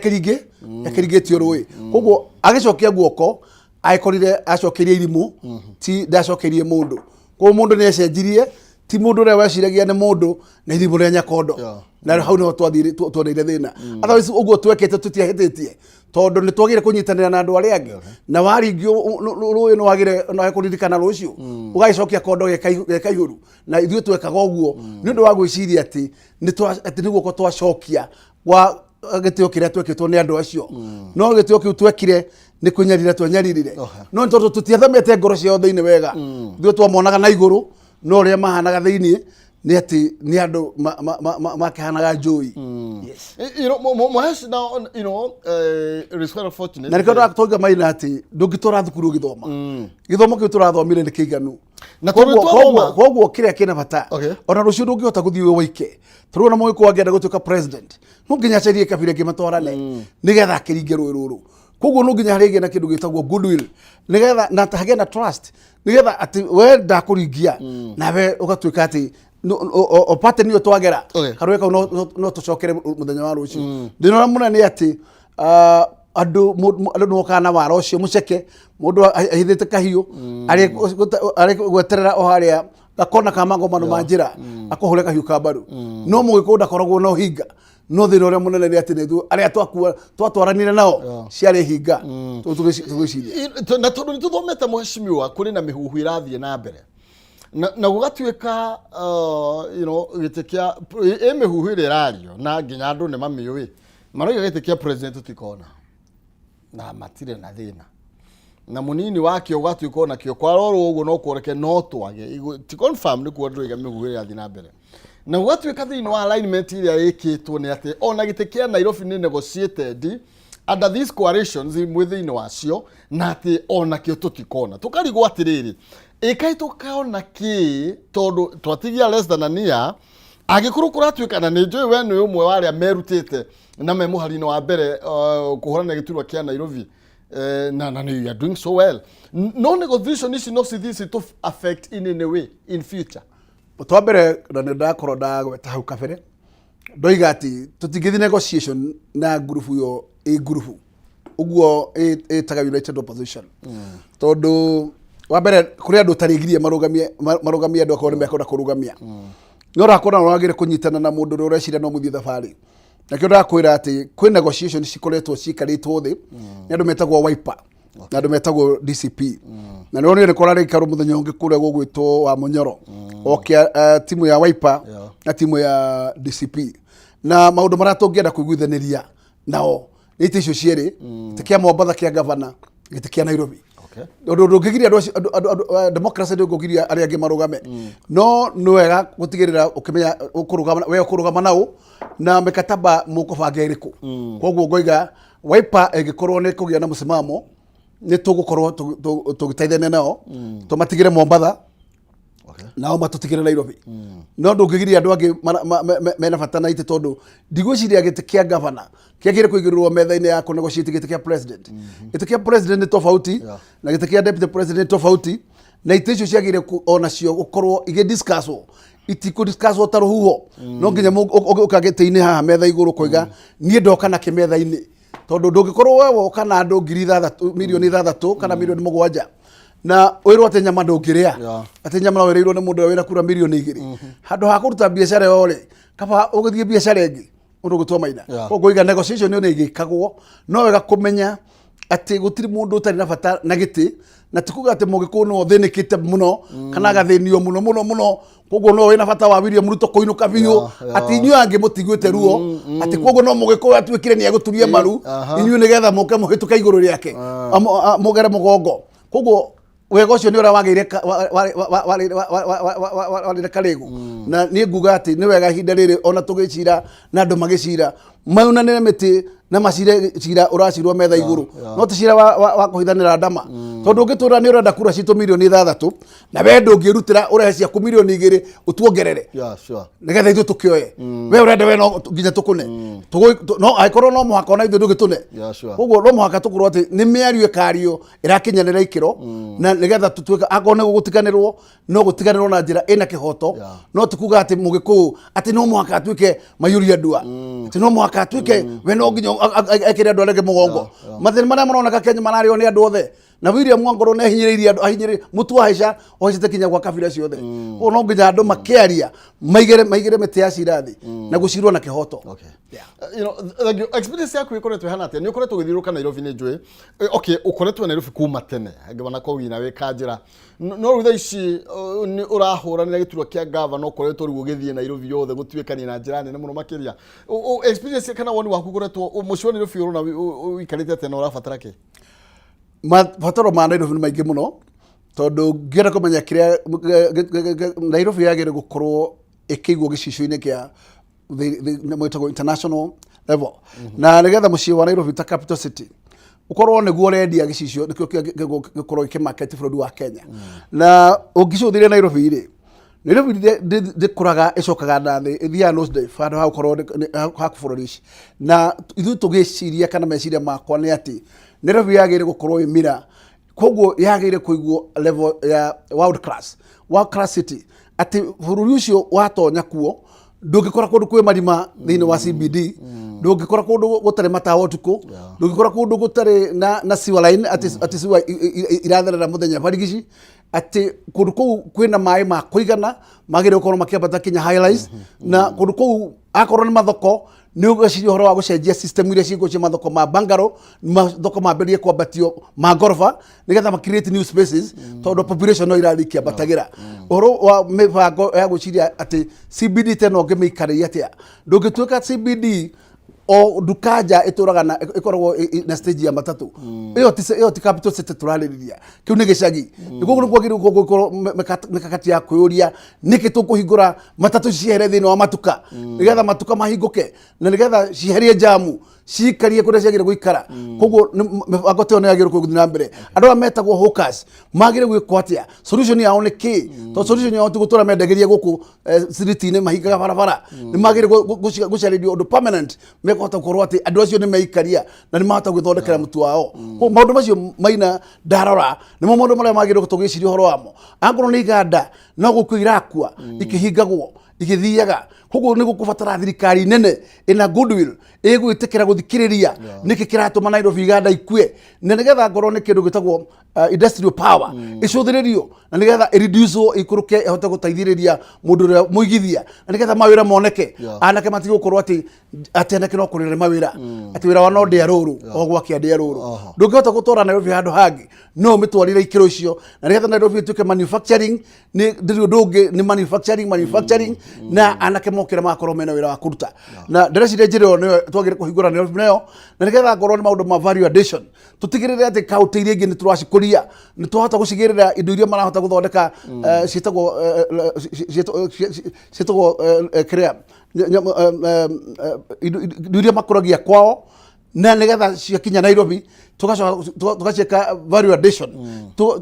akĩringĩtio rũĩ. Koguo agĩcokia guoko agĩkorire acokeirie irimũ, ti ndacokeirie mũndũ. Koguo mũndũ nĩ acenjirie, ti mũndũ ũrĩa weciragia nĩ mũndũ, na irimũ rĩa nyakondo. Na hau niho twathire tuoneire thĩna. Otherwise ũguo twekĩte tũtiahĩtĩtie, tondũ nĩ twagĩrĩire kũnyitanĩra na andũ arĩa angĩ. Na waringio rũĩ nĩ wagĩrĩire no kũririkana rũciũ ũgagĩcokia kondo gekaihũru. Na ithuĩ twekaga ũguo nĩ ũndũ wa gwĩciria atĩ atĩ nĩ guoko twacokia gwa gĩtĩo kĩrĩa twekĩtwo nĩ andũ acio. No gĩtĩo kĩu twekire nĩ kwĩnyarira twenyaririre. No nĩ tondũ tũtiathamĩte ngoro ciao thĩinĩ wega. Ithuĩ twamonaga na igũrũ, no ũrĩa mahanaga thĩinĩ nĩ atĩ nĩ andũ makĩhanaga njũi. Yes. Mohesh, now, it is quite unfortunate. Na nĩkĩo twauga maina atĩ ndũngĩtwara thukuru ũgĩthoma, gĩthomo kĩu tũrathomire nĩ kĩiganu. Na tondũ twathoma- Koguo kĩrĩa kĩna bata, ona rũciũ ndũngĩhota gũthiĩ wĩ waike. Tondũ ona Mũgĩkũyũ angĩenda gũtuĩka president, no nginya acarie kabira ĩngĩ matwarane nĩgetha akĩringe rũĩ rũrũ. Koguo no nginya harĩgĩe na kĩndũ gĩtagwo goodwill, nĩgetha na hagĩe na trust, nĩgetha atĩ we ndakũringia nawe ũgatuĩka atĩ o pattern ĩyo twagera karũĩ kau no tũcokere mũthenya wa rũciũ. Thĩna ũrĩa mũnene nĩ atĩ andũ andũ nĩ mokaga na wara ũcio mũceke, mũndũ ahithĩte kahiũ, arĩ gweterera o harĩa gakona ka magomano ma njĩra akũhũre kahiũ ka mbaru. No Mũgĩkũyũ ndakoragwo na ũhinga. No thĩna ũrĩa mũnene nĩ atĩ nĩ ithuĩ arĩa twakua twatwaranire nao ciarĩ hinga. Tũgĩciria Na tondũ nĩ tũthomete, mheshimiwa, kũrĩ na mĩhuhu ĩrathiĩ na mbere na gũgatuĩka gĩtĩ kĩa ĩ mĩhuhu ĩrĩa ĩrario na nginya andũ nĩ mamĩũĩ, marauga gĩtĩ kĩa president tũtikona na matirĩ na thĩna, na mũnini wakĩo ũgatuĩka onakĩo kwarorwo ũguo no kuoneke no twage. Ti confirm, nĩ kuo ndũiga mĩhuhu ĩrĩa ĩrathiĩ na mbere, na gũgatuĩka thĩinĩ wa alignment ĩrĩa ĩkĩtwo nĩ atĩ ona gĩtĩ kĩa Nairobi nĩ negotiated under these coalitions mwĩ thĩinĩ wacio, na atĩ onakĩo tũtikona. Tũkarigwo atĩrĩrĩ, ĩkai tũkaona kĩ, tondũ twatigia less than a year, angĩkorwo kũratuĩka na nĩ njũĩ we nĩ ũmwe wa arĩa merutĩte na me mũhari-inĩ wa mbere kũhũrana gĩturwa kĩa Nairobi, na you are doing so well. No negotiation ici no cithiĩ citũ affect in any way in future? Twa mbere, na nĩ ndakorwo ndagweta hau kabere, ndoiga atĩ tũtingĩthiĩ negotiation na ngurubu ĩyo ĩ ngurubu ũguo ĩtaga United Opposition, tondũ wa mbere kũrĩ andũ ũtarĩgirie marũgamie andũ akorwo nĩ mekwenda kũrũgamia, no ũrakorwo wagĩrĩire kũnyitana na mũndũ ũrĩa ũreciria no mũthiĩ thabarĩ. Nakĩo ndakwĩra atĩ kwĩ negotiation cikoretwo cikarĩtwo thĩ nĩ andũ metagwo Wiper na andũ metagwo DCP, na nĩ wonire nĩ kũrarĩkarwo mũthenya ũngĩ kũrĩa gũgwĩtwo wa Mũnyoro okia timu ya Wiper na timu ya DCP, na maũndũ marĩa tũngĩenda kũiguithanĩria nao nĩ itĩ icio cierĩ, gĩtĩ kĩa Mombatha kĩa gavana, gĩtĩ kĩa Nairobi. Tondũ ndũngĩgiria andũ acio democracy ndũngĩgiria arĩa angĩ marũgame, no nĩ wega gũtigĩrĩra ũkĩmenya ũkũrũgama, we ũkũrũgama nao na mĩkataba mũkũbanga ĩrĩkũ. Koguo ngoiga Wiper ĩngĩkorwo nĩ kũgĩa na mũsimamo, nĩ tũgũkorwo tũgĩteithania nao, tũmatigĩre Mombatha, nao matũtigĩre Nairobi. No ndũngĩgiria andũ angĩ mena bata na itĩ, tondũ ndigwĩciria gĩtĩ kĩa gavana kĩagĩrĩire kũigĩrĩrwo metha-inĩ ya kũnegotiate gĩtĩ kĩa president. Gĩtĩ kĩa president nĩ tofauti na gĩtĩ kĩa deputy president nĩ tofauti, na itĩ icio ciagĩrĩire onacio gũkorwo igĩdiscusswo, itikũdiscusswo ta rũhuho. No nginya ũka gĩtĩ-inĩ haha metha igũrũ koiga niĩ ndoka na kĩmetha-inĩ, tondũ ndũngĩkorwo we woka na andũ 6,000, 6 mirioni kana 7 mirioni na wĩrwo atĩ nyama ndũngĩrĩa, atĩ nyama no wĩrĩirwo nĩ mũndũ ũrĩa wĩna kura 2 mirioni. Handũ ha kũruta biacara ĩyo rĩ, kaba ũgĩthiĩ biacara ĩngĩ ũndũ gũtua maina. Koguo iga negotiation ĩyo nĩ ĩgĩkagwo, no wega kũmenya atĩ gũtirĩ mũndũ ũtarĩ na bata na gĩtĩ, na ti kuga atĩ mũgĩkũyũ nĩwe ũthĩnĩkĩte mũno kana agathĩnio mũno mũno mũno, koguo no wĩna bata wa William Ruto kũinũka biũ, atĩ inyuĩ angĩ mũtiguĩte ruo, atĩ koguo no mũgĩkũyũ atuĩkire nĩ egũturia maru inyuĩ nĩgetha mũke mũhĩtũke igũrũ rĩake, mũgere mũgongo. Koguo wega ũcio nĩ ũrĩa wagĩire warĩre karĩgu, na niĩ nguga atĩ nĩ wega ihinda rĩrĩ ona tũgĩcira na andũ magĩcira maunanĩre mĩtĩ na macire cira ũracirwo metha igũrũ, no ti cira wa kũhithanĩra ndama, tondũ ũngĩtũra nĩ ũrenda kura citũ 6 mirioni na we ndũngĩrutĩra ũrehe ciaku 2 mirioni ũtuongerere nĩgetha ithuĩ tũkĩoye. We ũrenda we no nginya tũkũne. No angĩkorwo no mũhaka ona ithuĩ ndũgĩtũne. Koguo no mũhaka tũkorwo atĩ nĩ mĩario ĩkario ĩrakinyanĩra ikĩro, na nĩgetha tũtuĩke akorwo nĩ gũgũtiganĩrwo, no gũtiganĩrwo na njĩra ĩna kĩhoto. No ti kuga atĩ mũgĩkũyũ atĩ no mũhaka atuĩke maiyũria ndua, atĩ no mũhaka atuĩke we no nginya ekĩre andũ arĩa angĩ mũgongo. Mathĩna marĩa maroneka Kenya mararĩo nĩ andũ othe, na William Wangoro nĩ ahinyĩrĩirie andũ, ahinyĩrĩirie mũtu wahaica ũhaicĩte kinya gwa kabira ciothe. Koguo no nginya andũ makĩaria maigĩre mĩtĩ ya cira thĩ na gũcirwo na kĩhoto. Thank you. Experience yaku ĩkoretwo ĩhana atĩa? Nĩ ũkoretwo ũgĩthiũrũrũka Nairobi, nĩ njũĩ. Okay, ũkoretwo Nairobi kuma tene, ngĩona kũu na wĩ kanjĩra. No rĩu thaa ici nĩ ũrahũranĩra gĩturwa kĩa gavana, ũkoretwo rĩu ũgĩthiĩ Nairobi yothe gũtuĩkania na njĩra nene mũno makĩria. Experience kana woni waku ũkoretwo mũciĩ wa Nairobi ũrona ũikarĩte atĩa na ũrabatara kĩ? Mabataro ma Nairobi nĩ maingĩ mũno, tondũ ngĩenda kũmenya kĩrĩa Nairobi yagĩrĩire gũkorwo ĩkĩigwo gĩcicio-inĩ kĩa nyamũ ĩtagwo international level, na nĩgetha mũciĩ wa Nairobi ta capital city ũkorwo nĩguo ũrendia gĩcicio, nĩkĩo gĩkorwo gĩkĩmarket bũrũri wa Kenya. Na ũngĩcũthĩrĩria Nairobi rĩ, Nairobi ndĩkũraga, ĩcokaga na thĩ, ĩthiaga nose dive handũ ha gũkorwo ha kũbũrũri. Na ithuĩ tũgĩciria kana meciria makwa nĩ atĩ Nairobi yagĩrĩire gũkorwo ĩ mira, koguo yagĩrĩire kũigwo level ya world class city, atĩ bũrũri ũcio watonya kuo ndũngĩkora kũndũ kwĩ marima thĩinĩ wa CBD, ndũngĩkora kũndũ gũtarĩ matawa ũtukũ, ndũngĩkora kũndũ gũtarĩ na sewer line, atĩ sewer iratherera mũthenya barigici, atĩ kũndũ kũu kwĩna maĩ ma kũigana magĩrĩire gũkorwo makĩambata kinya high rise, na kũndũ kũu akorwo nĩ mathoko, nĩ ũgwĩciria ũhoro wa gũcenjia system iria ciĩkuo cia mathoko ma bungalow, mathoko mambĩrĩrie kwambatio ma ngoroba nĩgetha ma create new spaces, tondũ population no irathiĩ ikĩambatagĩra. Ũhoro wa mĩbango ya gwĩciria atĩ CBD tena ũngĩmĩikarĩria atĩa, ndũngĩtuĩka CBD o nduka nja ĩtũraga na ĩkoragwo na stage ya matatũ. Ĩyo ti capital city tũrarĩrĩria, kĩu nĩ gĩcagi. Nĩguo nĩ kwagĩrĩirwo gũkorwo mĩkakati ya kwĩyũria nĩkĩ tũkũhingũra matatũ ciehere thĩinĩ wa matuka, nĩgetha matuka mahingũke na nĩgetha cieherie jamu, cikarie kũrĩa ciagĩrĩire gũikara. Koguo mĩbango ta ĩyo nĩ yagĩrĩirwo gũthiĩ na mbere. Andũ aya metagwo hawkers magĩrĩire gwĩkwo atĩa? Solution yao nĩ kĩ? Tondũ solution yao ti gũtũra mendagĩria gũkũ street-inĩ mahingaga barabara. Nĩ magĩrĩire gũcarĩrio ũndũ permanent mekũhota gũkorwo atĩ andũ acio nĩ meikaria na nĩ mahota gwĩthondekera mũtu wao. Koguo maũndũ macio maina ndarora nĩmo maũndũ marĩa magĩrĩirwo tũgĩciria ũhoro wamo. Angorwo nĩ iganda, no gũkua irakua ikĩhingagwo igĩthiaga, koguo nĩ gũkũbatara thirikari nene ĩna goodwill ĩgwĩtĩkĩra gũthikĩrĩria nĩkĩ kĩratũma Nairobi iganda ikue, na nĩgetha ngorwo nĩ kĩndũ gĩtagwo industrial power ĩcũthĩrĩrio, na nĩgetha ĩreduce ĩikũrũke, ĩhote gũteithĩrĩria mũndũ ũrĩa mũigithia, na nĩgetha mawĩra moneke. Anake matige gũkorwo atĩ anake no kũrĩra nĩ mawĩra, atĩ wĩra wa no ndĩa rũrũ o gwake ndĩa rũrũ. Ndũngĩhota gũtwara Nairobi handũ hangĩ no ũmĩtwarire ikĩro icio, na nĩgetha Nairobi ĩtuĩke manufacturing, nĩ ndĩrĩ ũndũ ũngĩ, nĩ manufacturing. Na anake mokĩra magakorwo mena wĩra wa kũruta. Na ndĩreciria njĩra ĩyo nĩyo twagĩrĩire kũhingũra Nairobi nayo, na nĩgetha ngorwo nĩ maũndũ ma value addition, tũtigĩrĩre atĩ kaũntĩ iria ingĩ nĩ tũracikũria, nĩ twahota gũcigĩrĩra indo iria marahota gũthondeka, ciĩtagwo ciĩtagwo kĩrĩa indo iria makũragia kwao, na nĩgetha ciakinya Nairobi tũgacoka tũgaciĩka value addition.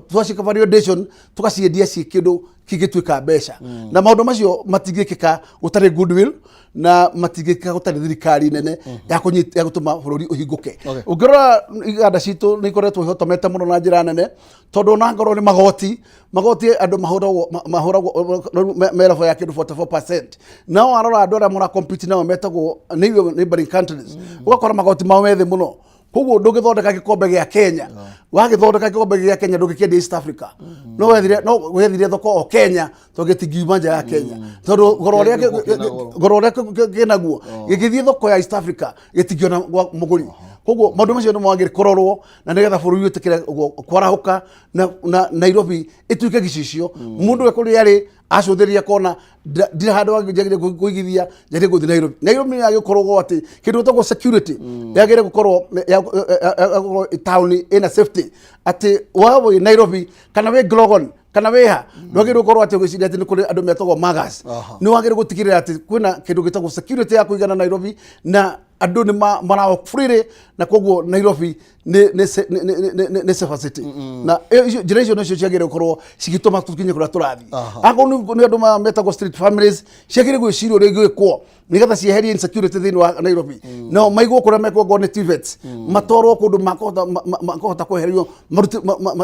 Twaciĩka value addition, tũgaciendia ciĩ kĩndũ kĩngĩtuĩka mbeca. Na maũndũ macio matingĩkĩka gũtarĩ goodwill, na matingĩkĩka gũtarĩ thirikari nene ya gũtũma bũrũri ũhingũke. Ũngĩrora iganda citũ nĩ ikoretwo ihotomete mũno na njĩra nene, tondũ ona ngorwo nĩ magoti andũ mahũragwo rĩu me level ya kĩndũ 44%. Nao warora andũ arĩa mara compete nao metagwo nĩ neighboring countries, ũgakora magoti mao me thĩ mũno. Koguo ndũngĩthondeka gĩkombe gĩa Kenya, wagĩthondeka gĩkombe gĩa Kenya ndũngĩkĩendia East Africa, no wethire thoko o Kenya, tondũ gĩtingiuma nja ya Kenya, tondũ goro ũrĩa Kĩna goro. Goro ũrĩa kĩnaguo gĩgĩthiĩ thoko ya East Africa gĩtingĩona mũgũri. Koguo maũndũ macio nĩ magĩrĩire kũrorwo, na nĩgetha bũrũri wĩtĩkĩre kwarahũka na Nairobi ĩtuĩke gĩcicio. Mũndũ we kũrĩa arĩ acũthĩrĩria kona ndirĩ handũ njagĩrĩire kũigithia, njagĩrĩire gũthiĩ Nairobi. Nairobi nĩ yagĩkorwo atĩ kĩndũ gĩtagwo security yagĩrĩire gũkorwo ya gũkorwo taũni ĩna safety, atĩ wa wĩ Nairobi kana wĩ Grogon kana wĩ ha, ndwagĩrĩirwo gũkorwo atĩ ũgĩciria atĩ nĩ kũrĩ andũ metagwo magas. Nĩ wagĩrĩirwo gũtigĩrĩra atĩ kwĩna kĩndũ gĩtagwo security ya kũigana Nairobi, na andũ nĩ mara freely, na koguo Nairobi nĩ safer city. Na njĩra icio nĩcio ciagĩrĩire gũkorwo cigĩtũma tũkinye kũrĩa tũrathiĩ. Akorwo nĩ andũ metagwo street families, ciagĩrĩire gwĩciria ũrĩa igwĩkwo nĩgetha cieherie insecurity thĩinĩ wa Nairobi, no maigwo kũrĩa mekwo nĩ TVETs, matwarwo kũndũ makũhota kweherio, marute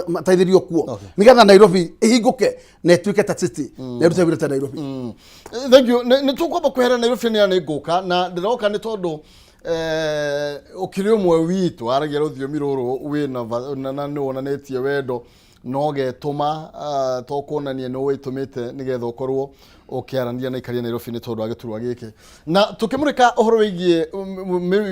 mateithĩrio kuo, nĩgetha Nairobi ĩhingũke na ĩtuĩke ta city na ĩrute wĩra ta Nairobi. Thank you. Nĩ tũkwamba kwehera Nairobi nĩ nĩ ngũka na ndĩroka nĩ tondũ ũkĩrĩ ũmwe witũ aragia rũthiomi rũrũ wĩna na nĩ wonanĩtie wendo na ũgetũma, to kuonania nĩ wĩtũmĩte nĩgetha ũkorwo ũkĩaranĩria na ikaria Nairobi nĩ tondũ wa gĩturwa gĩkĩ. Na tũkĩmũrĩka ũhoro wĩgiĩ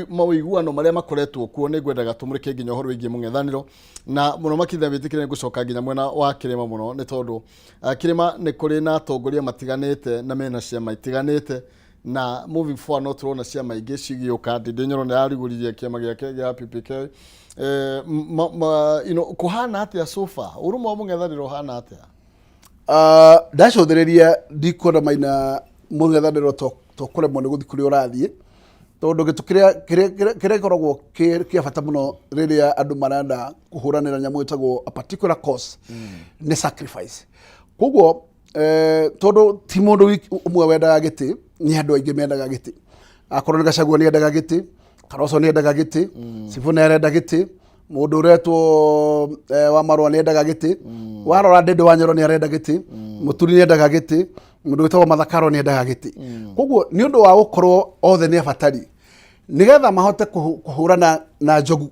mawĩiguano marĩa makoretwo kuo, nĩ ngwendaga tũmũrĩke nginya ũhoro wĩgiĩ mũng'ethanĩro, na mũno makĩria wĩtĩkĩre ngũcoka nginya mwena wa kĩrĩma mũno, nĩ tondũ kĩrĩma nĩ kũrĩ na atongoria matiganĩte na mena ciama itiganĩte, na moving forward no tũrona ciama ingĩ cigĩũka. Ndindi Nyoro nĩ ararigũririe kĩama gĩake gĩa PPK. Kũhana atĩa so far? Ũrũmwe wa mũng'ethanĩro ũhana atĩa? Ndacũthĩrĩria ndikuona maina mũng'ethanĩro to kũremwo nĩ gũthiĩ kũrĩa ũrathiĩ, tondũ gĩtũ kĩrĩa gĩkoragwo kĩ kĩa bata mũno rĩrĩa andũ marenda kũhũranĩra nyamũ ĩtagwo a particular cause nĩ sacrifice. Koguo tondũ ti mũndũ ũmwe wendaga gĩtĩ, nĩ andũ aingĩ mendaga gĩtĩ. Akorwo nĩ Gachagua nĩ endaga gĩtĩ, Kalonzo nĩ endaga gĩtĩ, Sifuna arenda gĩtĩ, mũndũ ũretwo wa marũa nĩ endaga gĩtĩ, warora Ndindi wa Nyoro nĩ arenda gĩtĩ, Mũturi nĩ endaga gĩtĩ, mũndũ wĩtagwo Mathakaro nĩ endaga gĩtĩ. Koguo nĩ ũndũ wa gũkorwo othe nĩ abatari nĩgetha mahote kũhũrana na njogu,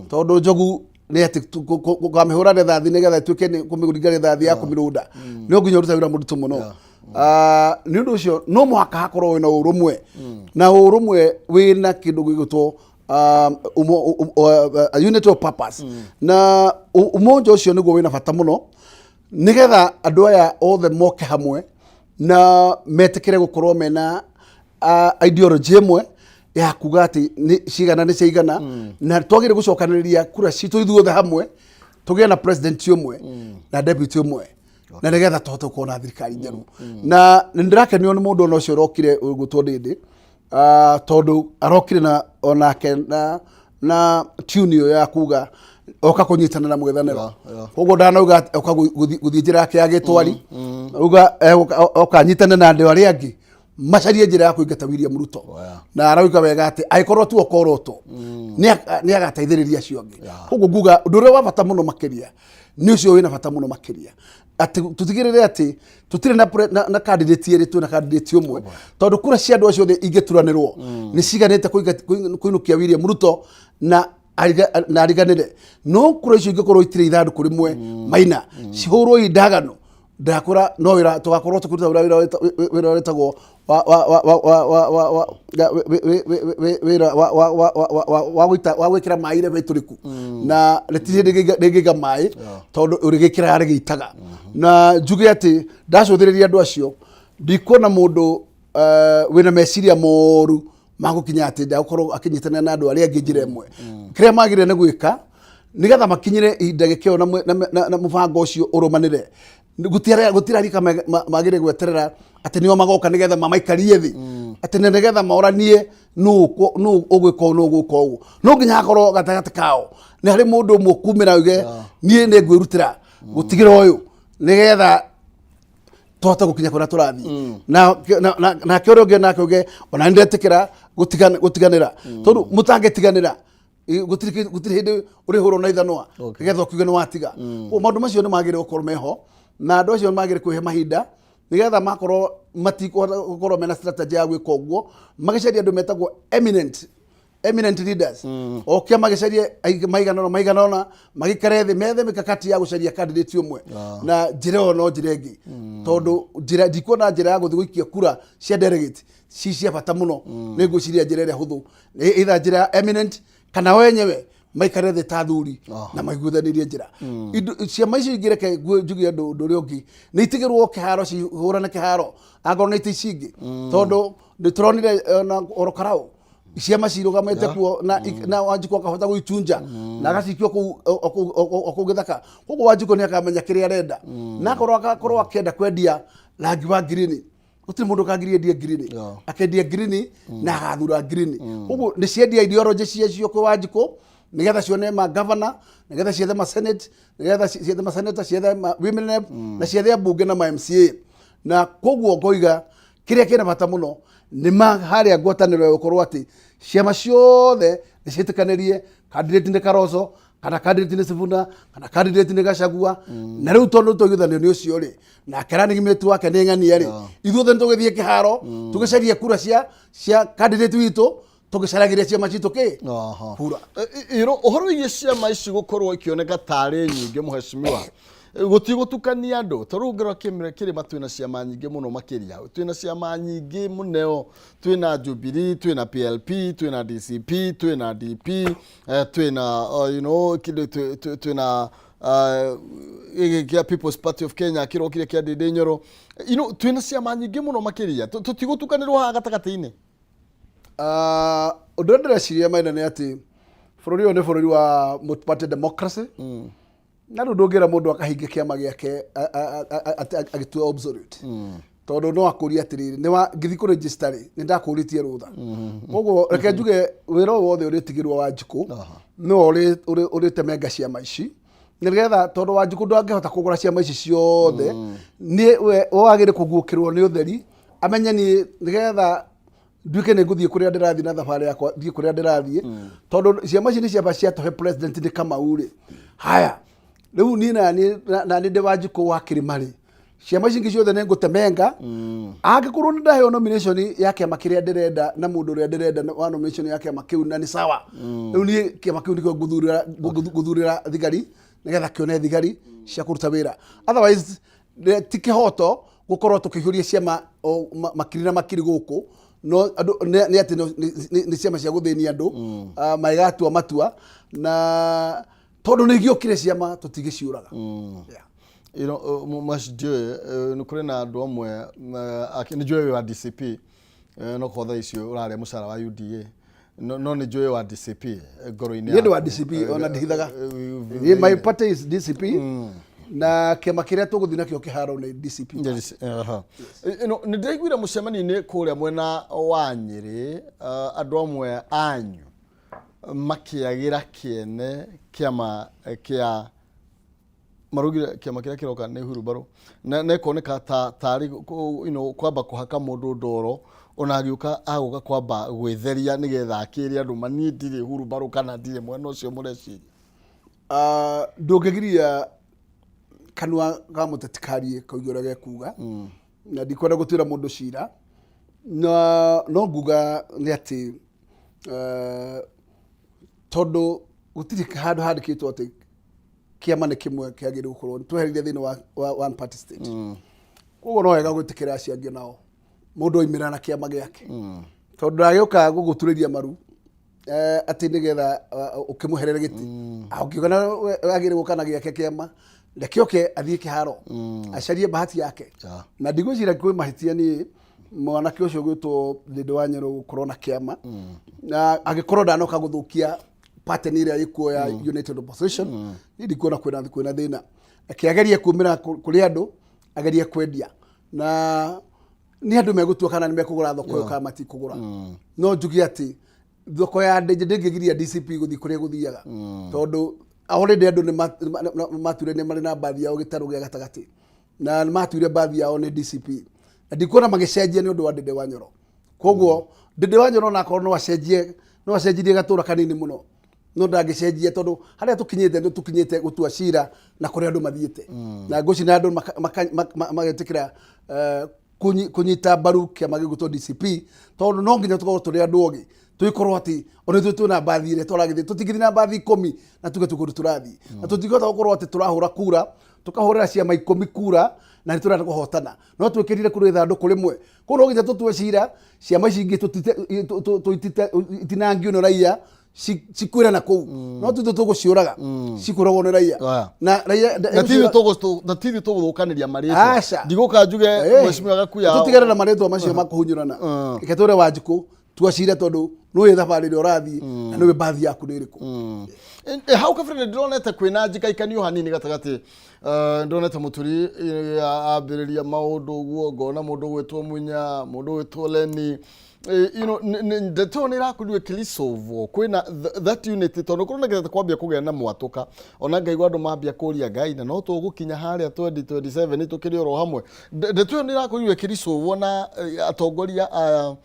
tondũ njogu nĩ atĩ ũkamĩhũra rithathi nĩgetha ĩtuĩke nĩ kũmĩringa rithathi ya kũmĩrũnda, no nginya ũrute wĩra mũritũ mũno. Nĩ ũndũ ũcio no mũhaka hakorwo wĩna ũrũmwe, na ũrũmwe wĩna kĩndũ gĩgwĩtwo a unity of purpose, na umoja ũcio nĩguo wĩna bata mũno nĩgetha andũ aya othe moke hamwe na metĩkĩre gũkorwo mena ideology ĩmwe ya kuga atĩ nĩ cigana nĩ ciaigana, na twagĩrĩire gũcokanĩrĩria kura citũ ithuothe hamwe, tũgĩe na president ũmwe na deputy ũmwe, na nĩgetha tũhote gũkorwo na thirikari njerũ. Na nĩ ndĩrakenio nĩ mũndũ ona ũcio ũrokire ũgwĩtwo Ndĩndĩ, tondũ arokire na onake na tune ĩyo ya kuga oka kũnyitana na mũng'ethanĩro. Koguo ndanauga atĩ oka gũthiĩ njĩra yake ya gĩtwari, auga egũka- oka anyitane na andũ arĩa angĩ macarie njĩra ya kũingata William Ruto. Na arauga wega atĩ angĩkorwo tu okorotwo nĩ agateithĩrĩria acio angĩ. Koguo nguga ũndũ ũrĩa wa bata mũno makĩria nĩ ũcio wĩna bata mũno makĩria, atĩ tũtigĩrĩre atĩ tũtirĩ na candidate erĩ, twĩna candidate ũmwe, tondũ kura cia andũ acio othe ingĩturanĩrwo nĩ ciganĩte kũinũkia William Ruto na ariganĩre. No kura icio ingĩkorwo itirĩ ithandũkũ rĩmwe, maina cihũrwo indagano, ndakũra no wĩra tũgakorwo tũkĩruta wĩra wĩtagwo wa wa wa wa wa wa wa wa ya- wĩ- wĩ- wĩ- wĩ- wĩra wa wa wa wa wa wa wa gũita wa gwĩkĩra maĩ irebe itũrĩku, na rĩtirĩ hĩndĩ rĩngĩiga maĩ, tondũ ũrĩgĩkĩraga rĩgĩitaga. Na njuge atĩ ndacũthĩrĩria andũ acio Ndikuona mũndũ wĩna meciria moru magũkinya atĩ ndagũkorwo akĩnyitanĩra na andũ arĩa angĩ njĩra ĩmwe. Kĩrĩa magĩrĩire nĩ gwĩka nĩgetha makinyĩre ihinda gĩkĩo na mũbango ũcio ũrũmanĩre, gũtirĩ arika magĩrĩire gweterera atĩ nĩo magoka nĩgetha mamaikarie thĩ, atĩ nĩ nĩgetha moranie nũ ũgwĩka ũũ, nũ ũgwĩka ũũ. No nginya hakorwo gatagatĩ kao nĩ harĩ mũndũ ũmwe ũkumĩra auge, "Niĩ nĩ ngwĩrutĩra gũtigĩra ũyũ nĩgetha tũhote gũkinya kũrĩa tũrathiĩ." Nake ũrĩa ũngĩ nake uge, "Ona nĩ ndetĩkĩra gũtiganĩra," tondũ mũtangĩtiganĩra gũtirĩ hĩndĩ ũrĩhũrwo na ithanwa nĩgetha ũkiuge nĩ watiga. Koguo maũndũ macio nĩ magĩrĩire gũkorwo meho, na andũ acio nĩ magĩrĩire kwĩhe mahinda nĩgetha makorwo matikũhota gũkorwo mena strategy ya gwĩka ũguo, magĩcaria andũ metagwo eminent leaders, o kĩama gĩcarie aingĩ maigana ũna maigana ũna, magĩikare thĩ methe mĩkakati ya gũcaria candidate ũmwe na njĩra ĩyo. No njĩra ĩngĩ, tondũ njĩra ndikuona njĩra ya gũthiĩ gũikia kura cia delegate ci cia bata mũno, nĩ ngwĩciria njĩra ĩrĩa hũthũ nĩ either njĩra ya eminent kana wenyewe maikare thĩ ta athuri na maiguithanĩrie njĩra. Indo ciama icio ingĩ, reke njuge ũndũ ũrĩa ũngĩ, nĩ itigĩrwo kĩharo cihũrane kĩharo angorwo nĩ itĩ ici ingĩ, tondũ nĩ tũronire na oro Karau ciama cirũgamĩte kuo na Wanjikũ akahota gũichunja na agacikia kũu o kũu gĩthaka. Koguo Wanjikũ nĩ akamenya kĩrĩa arenda, na akorwo agakorwo akĩenda kwendia rangi wa ngirini, gũtirĩ mũndũ ũkangiria endie ngirini. Akendia ngirini na agathura ngirini. Koguo nĩ ciendia ideology ciacio kwĩ Wanjikũ nĩgetha cione ma governor, nĩgetha ciethe ma senate, nĩgetha ciethe ma senator, ciethe ma women rep, na ciethe ambunge na ma MCA. Na koguo ngoiga kĩrĩa kĩna bata mũno nĩ ma harĩa ngwatanĩro ya gũkorwo atĩ ciama ciothe nĩ ciĩtĩkanĩrie candidate nĩ Kalonzo kana candidate nĩ Sifuna kana candidate nĩ Gachagua. Na rĩu tondũ twaiguithanio nĩ ũcio rĩ, nake running mate wake nĩ ng'ania rĩ, ithuothe nĩ tũgĩthiĩ kĩharo tũgĩcarie kura cia candidate witũ, tũgĩcaragĩria ciama citũ kĩ kura. Iro ũhoro wĩgiĩ ciama ici gũkorwo ikĩoneka tarĩ nyingĩ, mũhecimiwa, gũtigũtukania andũ. Ta rĩu ũngĩrora kĩrĩma twĩna ciama nyingĩ mũno makĩria, twĩna ciama nyingĩ mũno, twĩna Jubilee, twĩna PLP, twĩna DCP, twĩna DP, twĩna kĩndũ twĩna gĩkĩ kĩa People's Party of Kenya kĩrokire kĩa Ndindi Nyoro. Twĩna ciama nyingĩ mũno makĩria. Tũtigũtukanĩrwo haha gatagatĩ-inĩ? Ah, ũndũ ũrĩa ndĩreciria maina nĩ atĩ bũrũri ũyũ nĩ bũrũri wa multi-party democracy, na rĩu ndũngĩra mũndũ akahingia kĩama gĩake agĩtua obsolete, tondũ no akũrie atĩrĩrĩ, nĩ wa ngĩthiĩ kũ register rĩ, nĩ ndakũrĩtie rũtha. Koguo reke njuge wĩra ũyũ wothe ũrĩtigĩrwo Wanjikũ, nĩwe ũrĩtemenga ciama ici nĩgetha, tondũ Wanjikũ ndangĩhota kũgũra ciama ici ciothe, nĩ we wagĩrĩire kũguũkĩrwo nĩ ũtheri, amenye niĩ nĩgetha nduĩke nĩ ngũthiĩ kũrĩa ndĩrathiĩ na thabarĩ yakwa, thiĩ kũrĩa ndĩrathiĩ, tondũ ciama ici nĩ ciamba ciatũhe president nĩ Kamau rĩ. Haya, rĩu niĩ nani ndĩ Wanjikũ wa kĩrĩma rĩ, ciama ici ingĩ ciothe nĩ ngũtemenga. Angĩkorwo nĩ ndaheo nomination ya kĩama kĩrĩa ndĩrenda na mũndũ ũrĩa ndĩrenda wa nomination ya kĩama kĩu, na nĩ sawa, rĩu niĩ kĩama kĩu nĩkĩo ngũthurĩra thigari nĩgetha kĩone thigari cia kũruta wĩra. Otherwise ti kĩhoto gũkorwo tũkĩihũria ciama o makiri na makiri gũkũ, no andũ nĩ atĩ nĩ ciama cia gũthĩnia andũ. Ah, magĩgatua matua na tondũ nĩ igĩũkire ciama tũtigĩciũraga. Yeah. Ndiũĩ nĩ kũrĩ na andũ amwe nĩ njũĩ wĩ wa DCP, no kwa thaa icio ũrarĩa mũcara wa UDA, no nĩ njũĩ wa DCP ngoro-inĩ Niĩ ndĩ wa DCP, ona ndihithaga. Niĩ my party is DCP, na kĩama kĩrĩa tũgũthiĩ nakĩo kĩharo nĩ DCP. Yes, aha. Nĩ ndĩraiguire mũcemanio-inĩ kũrĩa mwena wa Nyĩrĩ, andũ amwe anyu makĩagĩra kĩene kĩama kĩa maraugire kĩama kĩrĩa kĩroka nĩ hurumbarũ, na ĩkoneka ta tarĩ kwamba kũhaka mũndũ ndoro, ona agĩũka agũka kwamba gwĩtheria nĩgetha akĩre andũ ma niĩ ndirĩ hurumbarũ kana ndirĩ mwena ũcio mũreciria. Ah, ndũngĩgiria kanua ga mũteti karie kauge ũrĩa gekuga, na ndikwenda gũtuĩra mũndũ cira, na no nguga nĩ atĩ tondũ gũtirĩ handũ handĩkĩtwo atĩ kĩama nĩ kĩmwe kĩagĩrĩirwo gũkorwo tweherire thĩinĩ wa one party state. Koguo no wega gwĩtĩkĩra acio angĩ nao mũndũ oimĩra na kĩama gĩake, tondũ ndagĩũka gũgũturĩria maru atĩ nĩgetha ũkĩmũherere gĩtĩ, ũngĩona wagĩrĩirwo gũka na gĩake kĩama. Reke oke athiĩ kĩharo acarie bahati yake. Na ndigwĩciria kwĩ mahĩtia niĩ mwanake ũcio gwĩtwo Ndĩndĩ wa Nyerũ gũkorwo na kĩama, na angĩkorwo ndanoka gũthũkia pattern ĩrĩa ĩkuo ya United Opposition, niĩ ndikuona kwĩna thĩna. Reke agerie kumĩra kũrĩ andũ, agerie kwendia, na nĩ andũ megũtua kana nĩ mekũgũra thoko ĩyo kana matikũgũra. No njuge atĩ thoko ya ndĩnje ndĩngĩgiria DCP gũthiĩ kũrĩa gũthiaga, tondũ already andũ nĩ matuire nĩ marĩ na mbathi yao gĩtarũ gĩa gatagatĩ, na nĩ matuire mbathi yao nĩ DCP, na ndikuona magĩcenjia nĩ ũndũ wa Ndĩndĩ wa Nyoro. Koguo Ndĩndĩ wa Nyoro onakorwo no acenjie, no acenjirie gatũra kanini mũno, no ndangĩcenjia, tondũ harĩa tũkinyĩte nĩ tũkinyĩte gũtua cira na kũrĩa andũ mathiĩte, na ngwĩciria na andũ magetĩkĩra kũnyita mbaru kĩama gĩgwĩtwo DCP, tondũ no nginya tũkorwo tũrĩ andũ ogĩ, tũgĩkorwo atĩ ona ithuĩ twĩna mbathi ĩrĩa tũragĩthiĩ. Tũtingĩthiĩ na mbathi 10 na tuge twĩ kũndũ tũrathiĩ, na tũtingĩhota gũkorwo atĩ tũrahũra kura, tũkahũrĩra ciama 10 kura na nĩ tũrenda kũhotana, no twĩkĩrire kũrĩ ithandũkũ rĩmwe. Koguo no nginya tũtue cira ciama ici ingĩ itinangio nĩ raia, cikwĩra na kũu, no titũ tũgũciũraga, cikũragwo nĩ raia. Na raia Na ti ithuĩ tũgũthũkanĩria marĩtwa. Aca. Ndigũka njuge mheshimiwa Gakuya. Tũtigane na marĩtwa macio makũhunyũrana. Reke tũre Wanjikũ tua cira, tondũ nĩũĩ thabarĩ ĩrĩa ũrathiĩ na nĩũĩ mbathi yaku nĩ ĩrĩkũ. Hau kabere nĩ ndĩronete kwĩna njikaikanio hanini gatagatĩ. Ndĩronete Mũturi ambĩrĩria maũndũ ũguo, ngona mũndũ gwĩtwo Munya, mũndũ gwĩtwo Leni. Ndeto ĩyo nĩ ĩrakorirwo ĩkĩrisolvwo kwĩna that unity, tondũ kũronekete kwambia kũgĩa na mwatũka, ona ngaigua andũ mambia kũria Ngai na no tũgũkinya harĩa 2027 tũkĩrĩ oro hamwe. Ndeto ĩyo nĩ ĩrakorirwo ĩkĩrisolvwo na atongoria aya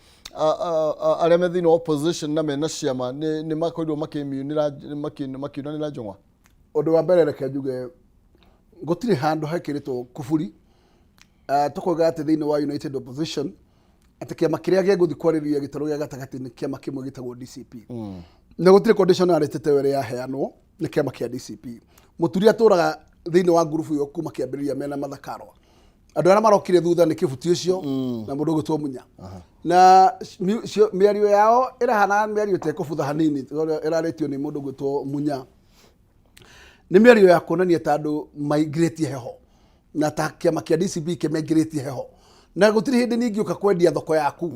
arĩa me thĩinĩ wa opposition na mena ciama nĩ makorirwo makiunanĩra njũng'wa. Ũndũ wa mbere, reke njuge gũtirĩ handũ hekĩrĩtwo kuburi tũkoiga atĩ thĩinĩ wa United Opposition atĩ kĩama kĩrĩa gĩgũthiĩ kwarĩrĩria gĩtarũ gĩa gatagatĩ nĩ kĩama kĩmwe gĩtagwo DCP, na gũtirĩ conditionality ta ĩyo ĩrĩa yaheanwo nĩ kĩama kĩa DCP. Mũturi atũraga thĩinĩ wa ngurubu ĩyo kuma kĩambĩrĩria mena Mathakarwa. Andũ arĩa marokire thutha nĩ Kĩbuti ũcio na mũndũ ũgwĩtwo Munya, na mĩario yao ĩrahana mĩario ĩtekũbutha hanini, tondũ ĩrarĩtio nĩ mũndũ ũgwĩtwo Munya nĩ mĩario ya kuonania ta andũ maingĩrĩtie heho na ta kĩama kĩa DCP kĩmaingĩrĩtie heho, na gũtirĩ hĩndĩ ningĩũka kwendia thoko yaku.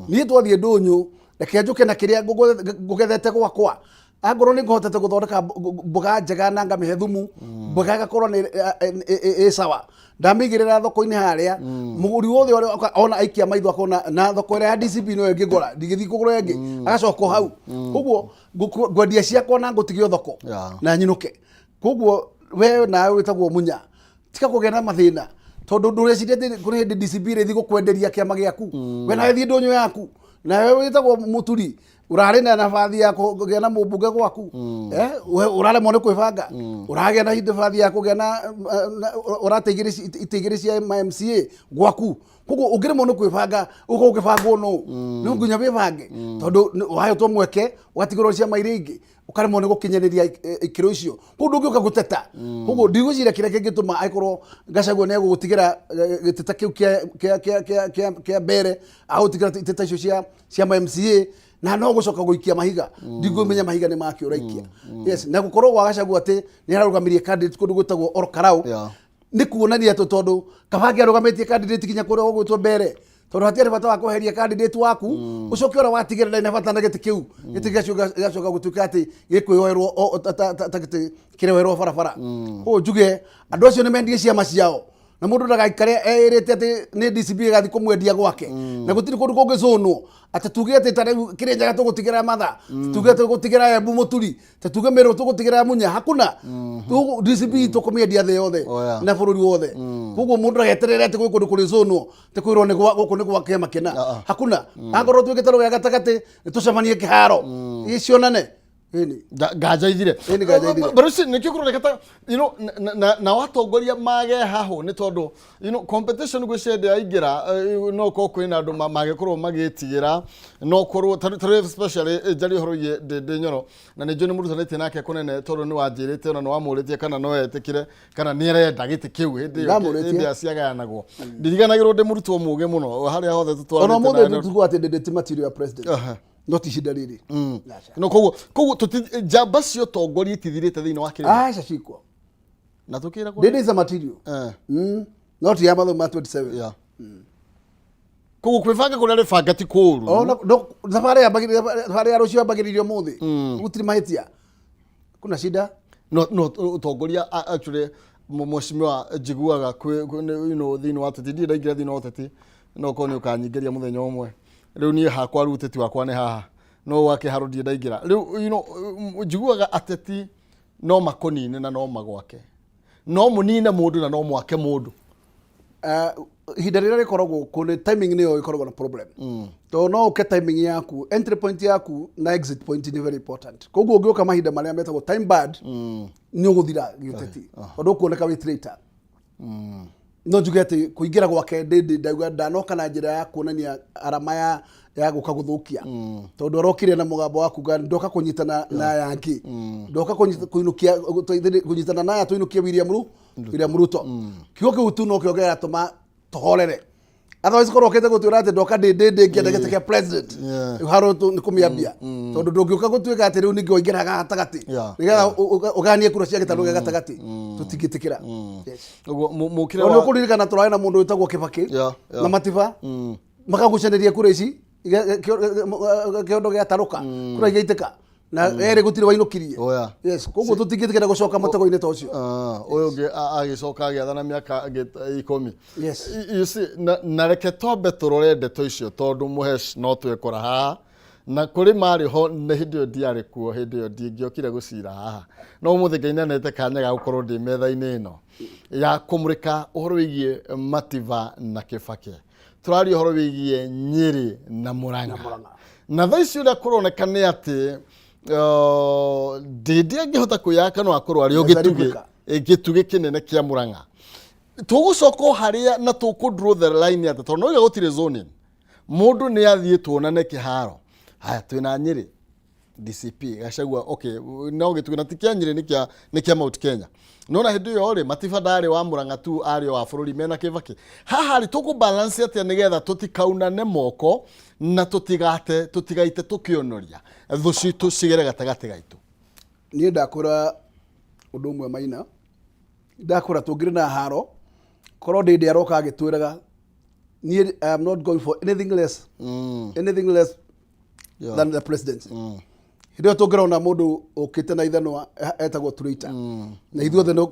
Niĩ twathiĩ ndũnyũ, reke njũke na kĩrĩa ngũgethete gwakwa. Angorwo nĩ ngũhotete gũthondeka mboga njega na ngamĩhe thumu, mboga ĩgakorwo nĩ ĩ sawa, ndamĩigĩrĩra thoko-inĩ harĩa, mũgũri wothe ũrĩa oka ona aikia maitho akona na thoko ĩrĩa ya DCP no ĩngĩgũra, ndingĩthiĩ kũgũra ĩngĩ, agacoka o hau. Koguo ngwendia ciakwa na ngũtigio thoko na nyinũke. Koguo we nawe wĩtagwo Munya, tiga kũgĩa na mathĩna, tondũ ndũreciria atĩ kũrĩ hĩndĩ DCP ĩrĩthiĩ gũkwenderia kĩama gĩaku. We nawe thiĩ ndũnyũ yaku. Nawe wĩtagwo Mũturi, ũrarĩ na nabathi ya kũgĩa na mũmbunge gwaku, we ũraremwo nĩ kwĩbanga, ũragĩa na nabathi ya kũgĩa na ũrate itĩ igĩrĩ cia ma MCA gwaku. Koguo ũngĩremwo nĩ kwĩbanga, ũkorwo ũkĩbangwo nũ? Nĩ nginya wĩbange, tondũ wahetwo mweke ũgatigĩrwo ciama iria ingĩ, ũkaremwo nĩ gũkinyanĩria ikĩro icio. Koguo ndũngĩũka gũteta. Koguo ndigwĩciria kĩrĩa kĩngĩtũma angĩkorwo Gachagua nĩ egũgũtigĩra gĩtĩ ta kĩu kĩa mbere, agũtigĩra itĩ ta icio cia ma MCA, na no gũcoka gũikia mahiga, ndingũmenya mahiga nĩ makĩ ũraikia. Yes, na gũkorwo gwa Gachagua atĩ nĩ ararũgamirie candidate kũndũ gwĩtagwo Olkalou nĩ kuonania atĩ tondũ Kabange arũgamĩtie candidate nginya kũrĩa gũgwĩtwo mbere, tondũ hatiarĩ bata wa kweheria candidate waku, ũcoke ũrĩa watigĩra ndarĩ na bata na gĩtĩ kĩu. Gĩtĩ gĩgacoka gũtuĩka atĩ gĩkwĩyoerwo ta gĩtĩ kĩroerwo barabara. Koguo njuge andũ acio nĩ mendie ciama ciao, na mũndũ ndagaikare eĩrĩte atĩ nĩ DCP ĩgathiĩ kũmwendia gwake, na gũtirĩ kũndũ kũngĩcũnwo atĩ tuge atĩ ta rĩu Kĩrĩnyaga tũgũtigĩra Matha, tuge tũgũtigĩra Embu Mũturi, ta tuge Meru tũgũtigĩra Munya. Hakuna. DCP tũkũmĩendia thĩ yothe na bũrũri wothe. Koguo mũndũ ageterere atĩ gwĩ kũndũ kũrĩcũnwo atĩ kwĩrwo nĩ gũkũ nĩ gwa kĩama kĩna. Hakuna. Angorwo twĩ gĩtarũ gĩa gatagatĩ, nĩ tũcemanie kĩharo cionane. Ĩni. Nganja ithire. Ĩni, nganja ithire. But nĩkĩo kũroneka ta na watongoria mage hahũ nĩ tondũ competition gwĩ ciende yaingĩra, no korwo kwĩna andũ mangĩkorwo magĩtigĩra, no korwo ta rĩu especially njarie ũhoro wĩgiĩ Ndĩndĩ Nyoro, na nĩ njũĩ nĩ mũrutanĩtie nake kũnene, tondũ nĩ wanjĩrĩte ona nĩ wamũrĩtie kana no etĩkĩre kana nĩ arenda gĩtĩ kĩu hĩndĩ ĩyo. Ndamũrĩtie. Hĩndĩ ĩrĩa ciagayanagwo. Ndiriganagĩrwo ndĩ mũrutwo mũgĩ mũno harĩa hothe Ona tũtwaranĩte ũmũthĩ nawe. tuguo atĩ Ndĩndĩ ti material ya president, no ti ihinda rĩrĩ. Aca. No koguo njamba cia ũtongoria itithirĩte thĩinĩ wa kĩrĩma. Aca, cikwo. Na tũkĩragwo Ndĩndĩ is a material. Eh. No ti ya mathabu ma 27. Yeah. Koguo kwĩbanga kũrĩa rĩbanga ti kũũru. Oh, no, no, thabarĩ yambagĩrĩria, thabarĩ ya rũciũ yambagĩrĩrio ũmũthĩ. Gũtirĩ mahĩtia, kuna shida. No ũtongoria actually mheshimiwa njiguaga thĩinĩ wa ũteti, ndirĩ ndaingĩra thĩinĩ wa ũteti, no korwo nĩ ũkanyingĩria mũthenya ũmwe. Rĩu niĩ hakwa, rĩu ũteti wakwa nĩ haha, no wa kĩharo ndirĩ ndaingĩra. Rĩu njiguaga ateti no makũnine na no magwake, no mũnine mũndũ na no mwake mũndũ. Ihinda rĩrĩa rĩkoragwo kũ timing nĩyo ĩkoragwo na problem, tondũ no ũke timing yaku, entry point yaku na exit point nĩ very important. Koguo ũngĩũka mahinda marĩa metagwo time bad, nĩ ũgũthira gĩũteti, tondũ ũkuoneka wĩ traitor. No njuge atĩ kũingĩra gwake ndĩndĩ ndauga ndanoka na njĩra ya kuonania arama ya gũka gũthũkia, tondũ arokire na mũgambo wa kuga ndoka kũnyitana na aya angĩ, ndoka kũinũkia kũnyitana na aya tũinũkie William Ruto. Kiugo kĩu tu no kĩo kĩratũma tũhorere. Otherwise korwo okĩte gũtwĩra atĩ ndoka ndĩ ngĩenda gĩtĩ kĩa president, rĩu haro nĩ kũmĩambia, tondũ ndũngĩũka gũtuĩka atĩ rĩu ningĩ waingĩra gatagatĩ nĩgetha ũganie kura cia gĩtarũ gĩa gatagatĩ. Tũtingĩtĩkĩra. Yes. Ũguo mũkĩre Tondũ nĩ ũkũririkana tũrarĩ na mũndũ wĩtagwo Kĩbakĩ na Matiba, makagucanĩria kura ici kĩondo gĩatarũka, kura igaitĩka na erĩ gũtirĩ wainũkirie. Oh, yeah. Yes, koguo tũtingĩtĩkĩra gũcoka mũtego-inĩ ta ũcio. Ah, ũyũ ũngĩ agĩcoka agĩathana mĩaka ĩngĩ 10. Yes. You see, na reke twambe tũrore ndeto icio, tondũ mũhesh no twekora haha na kũrĩ marĩ ho nĩ hĩndĩ ĩyo ndiarĩ kuo, hĩndĩ ĩyo ndingĩokire gũcira haha, no ũmũthĩ Ngai nĩanete kanya ga gũkorwo ndĩ metha-inĩ ĩno ya kũmũrĩka ũhoro wĩgiĩ Matiba na Kĩbakĩ. Tũraria ũhoro wĩgiĩ Nyĩrĩ na Mũrang'a. Mũrang'a. Na thaa ici ũrĩa kũroneka nĩ atĩ Ndĩndĩ angĩhota kwĩyaka no akorwo arĩ o There's a gĩtugĩ replica. Gĩtugĩ kĩnene kĩa Mũrang'a. Tũgũcoka o harĩa na tũkũ draw the line atĩ tondũ noiga gũtirĩ zoning, mũndũ nĩ athiĩ tuonane kĩharo. Haya, twĩna Nyĩrĩ DCP Gachagua, okay, no gĩtugĩ na ti kĩa Nyĩrĩ, nĩ kĩa Mount Kenya. No na hĩndĩ ĩyo rĩ, Matiba ndarĩ wa Mũrang'a tu, arĩ o wa bũrũri mena Kĩbakĩ. Haha rĩ, tũkũ balance atĩa nĩgetha tũtikaunane moko na tũtigate tũtigaite tũkĩonoria thũ citũ cigere gatagatĩ gaitũ? Niĩ ndakũra ũndũ ũmwe maina, ndakũra tũngĩrĩ na haro korwo ndĩndĩ aroka agĩtwĩraga niĩ I am not going for anything less, anything less than the presidency. Hĩndĩ ĩyo tũngĩrona mũndũ ũkĩte na ithanwa etagwo traitor, na ithuothe nĩ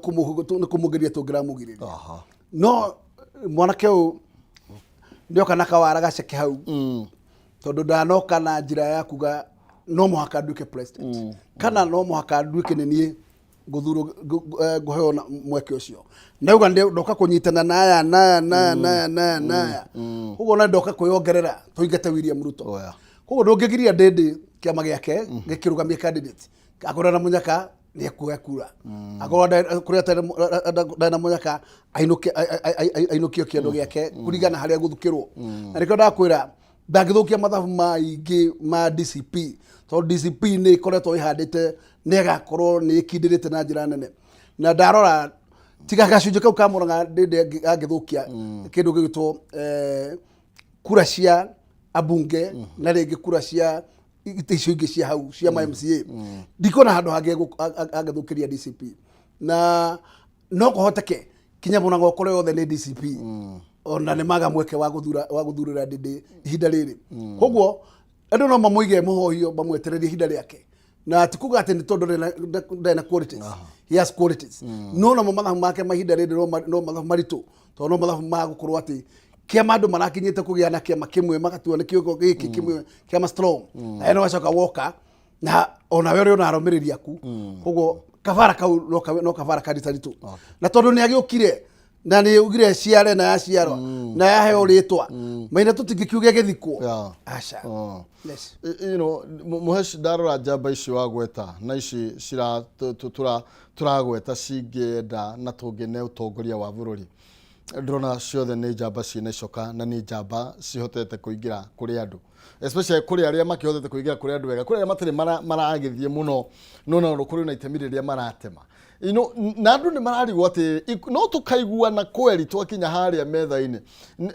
kũmũgĩria tũngĩramũgirĩria. No mwanake ũyũ nĩoka na kawara gaceke hau, tondũ ndanoka na njĩra ya kuga no mũhaka nduĩke president kana no mũhaka nduĩke nĩ niĩ ngũthurwo, ngũheo na mweke ũcio. Ndauga ndoka kũnyitana na aya naya naya naya naya naya, koguo na ndoka kwĩyongerera tũingate William Ruto. Oh, yeah. Koguo ndũngĩgiria ndĩndĩ kĩama gĩake gĩkĩrũgamia candidate, akorwo na mũnyaka nĩ ekuoya kura, akorwo kũrĩa ndarĩ na mũnyaka ainũke, ainũkio kĩendo gĩake kũringana harĩa gũthukĩrwo. Na nĩkĩo ndakwĩra ndangĩthũkia mathabu maingĩ ma DCP, tondũ DCP nĩ ĩkoretwo ĩhandĩte nĩ ĩgakorwo nĩ ĩkindĩrĩte na njĩra nene. Na ndarora tiga gacunjĩ kau ka Mũrang'a, ndĩndĩ angĩthũkia kĩndũ gĩgwĩtwo kura cia ambunge na rĩngĩ kura cia itĩ icio ingĩ cia hau cia ma MCA, ndikuona handũ hangĩ angĩthũkĩria DCP. Na no kũhoteke kinya Mũrang'a ũkorwo yothe nĩ DCP, ona nĩ maga mweke wa gũthura wa gũthurĩra ndĩndĩ ihinda rĩrĩ. Koguo andũ no mamũige mũhohio, mamwetererie ihinda rĩake, na ti kuga atĩ nĩ tondũ ndarĩ na qualities. He has qualities, no namo mathabu make ma ihinda rĩrĩ no mathabu maritũ, tondũ no mathabu ma gũkorwo atĩ kĩama andũ marakinyĩte kũgĩa na kĩama kĩmwe magatua nĩ kĩo gĩkĩ kĩmwe kĩama strong, na no wacoka woka na onawe ũrĩ ona arũmĩrĩri aku. Koguo kabara kau no kabara karitaritũ, na tondũ nĩ agĩũkire na nĩ ugire ciare na yaciarwa na yaheo rĩtwa maina, tũtingĩkiuge gĩthikwo. Aca. Oh. Yes. Mũhesh, ndarora njamba ici wagweta na ici cira tũragweta cingĩenda na tũngĩne ũtongoria wa bũrũri, ndĩrona ciothe nĩ njamba ciĩna icoka na nĩ njamba cihotete kũingĩra kũrĩ andũ, especially kũrĩ arĩa makĩhotete kũingĩra kũrĩ andũ wega, kũrĩ arĩa matarĩ maragĩthiĩ mũno, no na kũrĩ na itemi rĩrĩa maratema. Na andũ nĩ mararigwo atĩ no tũkaiguana kweri twakinya harĩa metha-inĩ.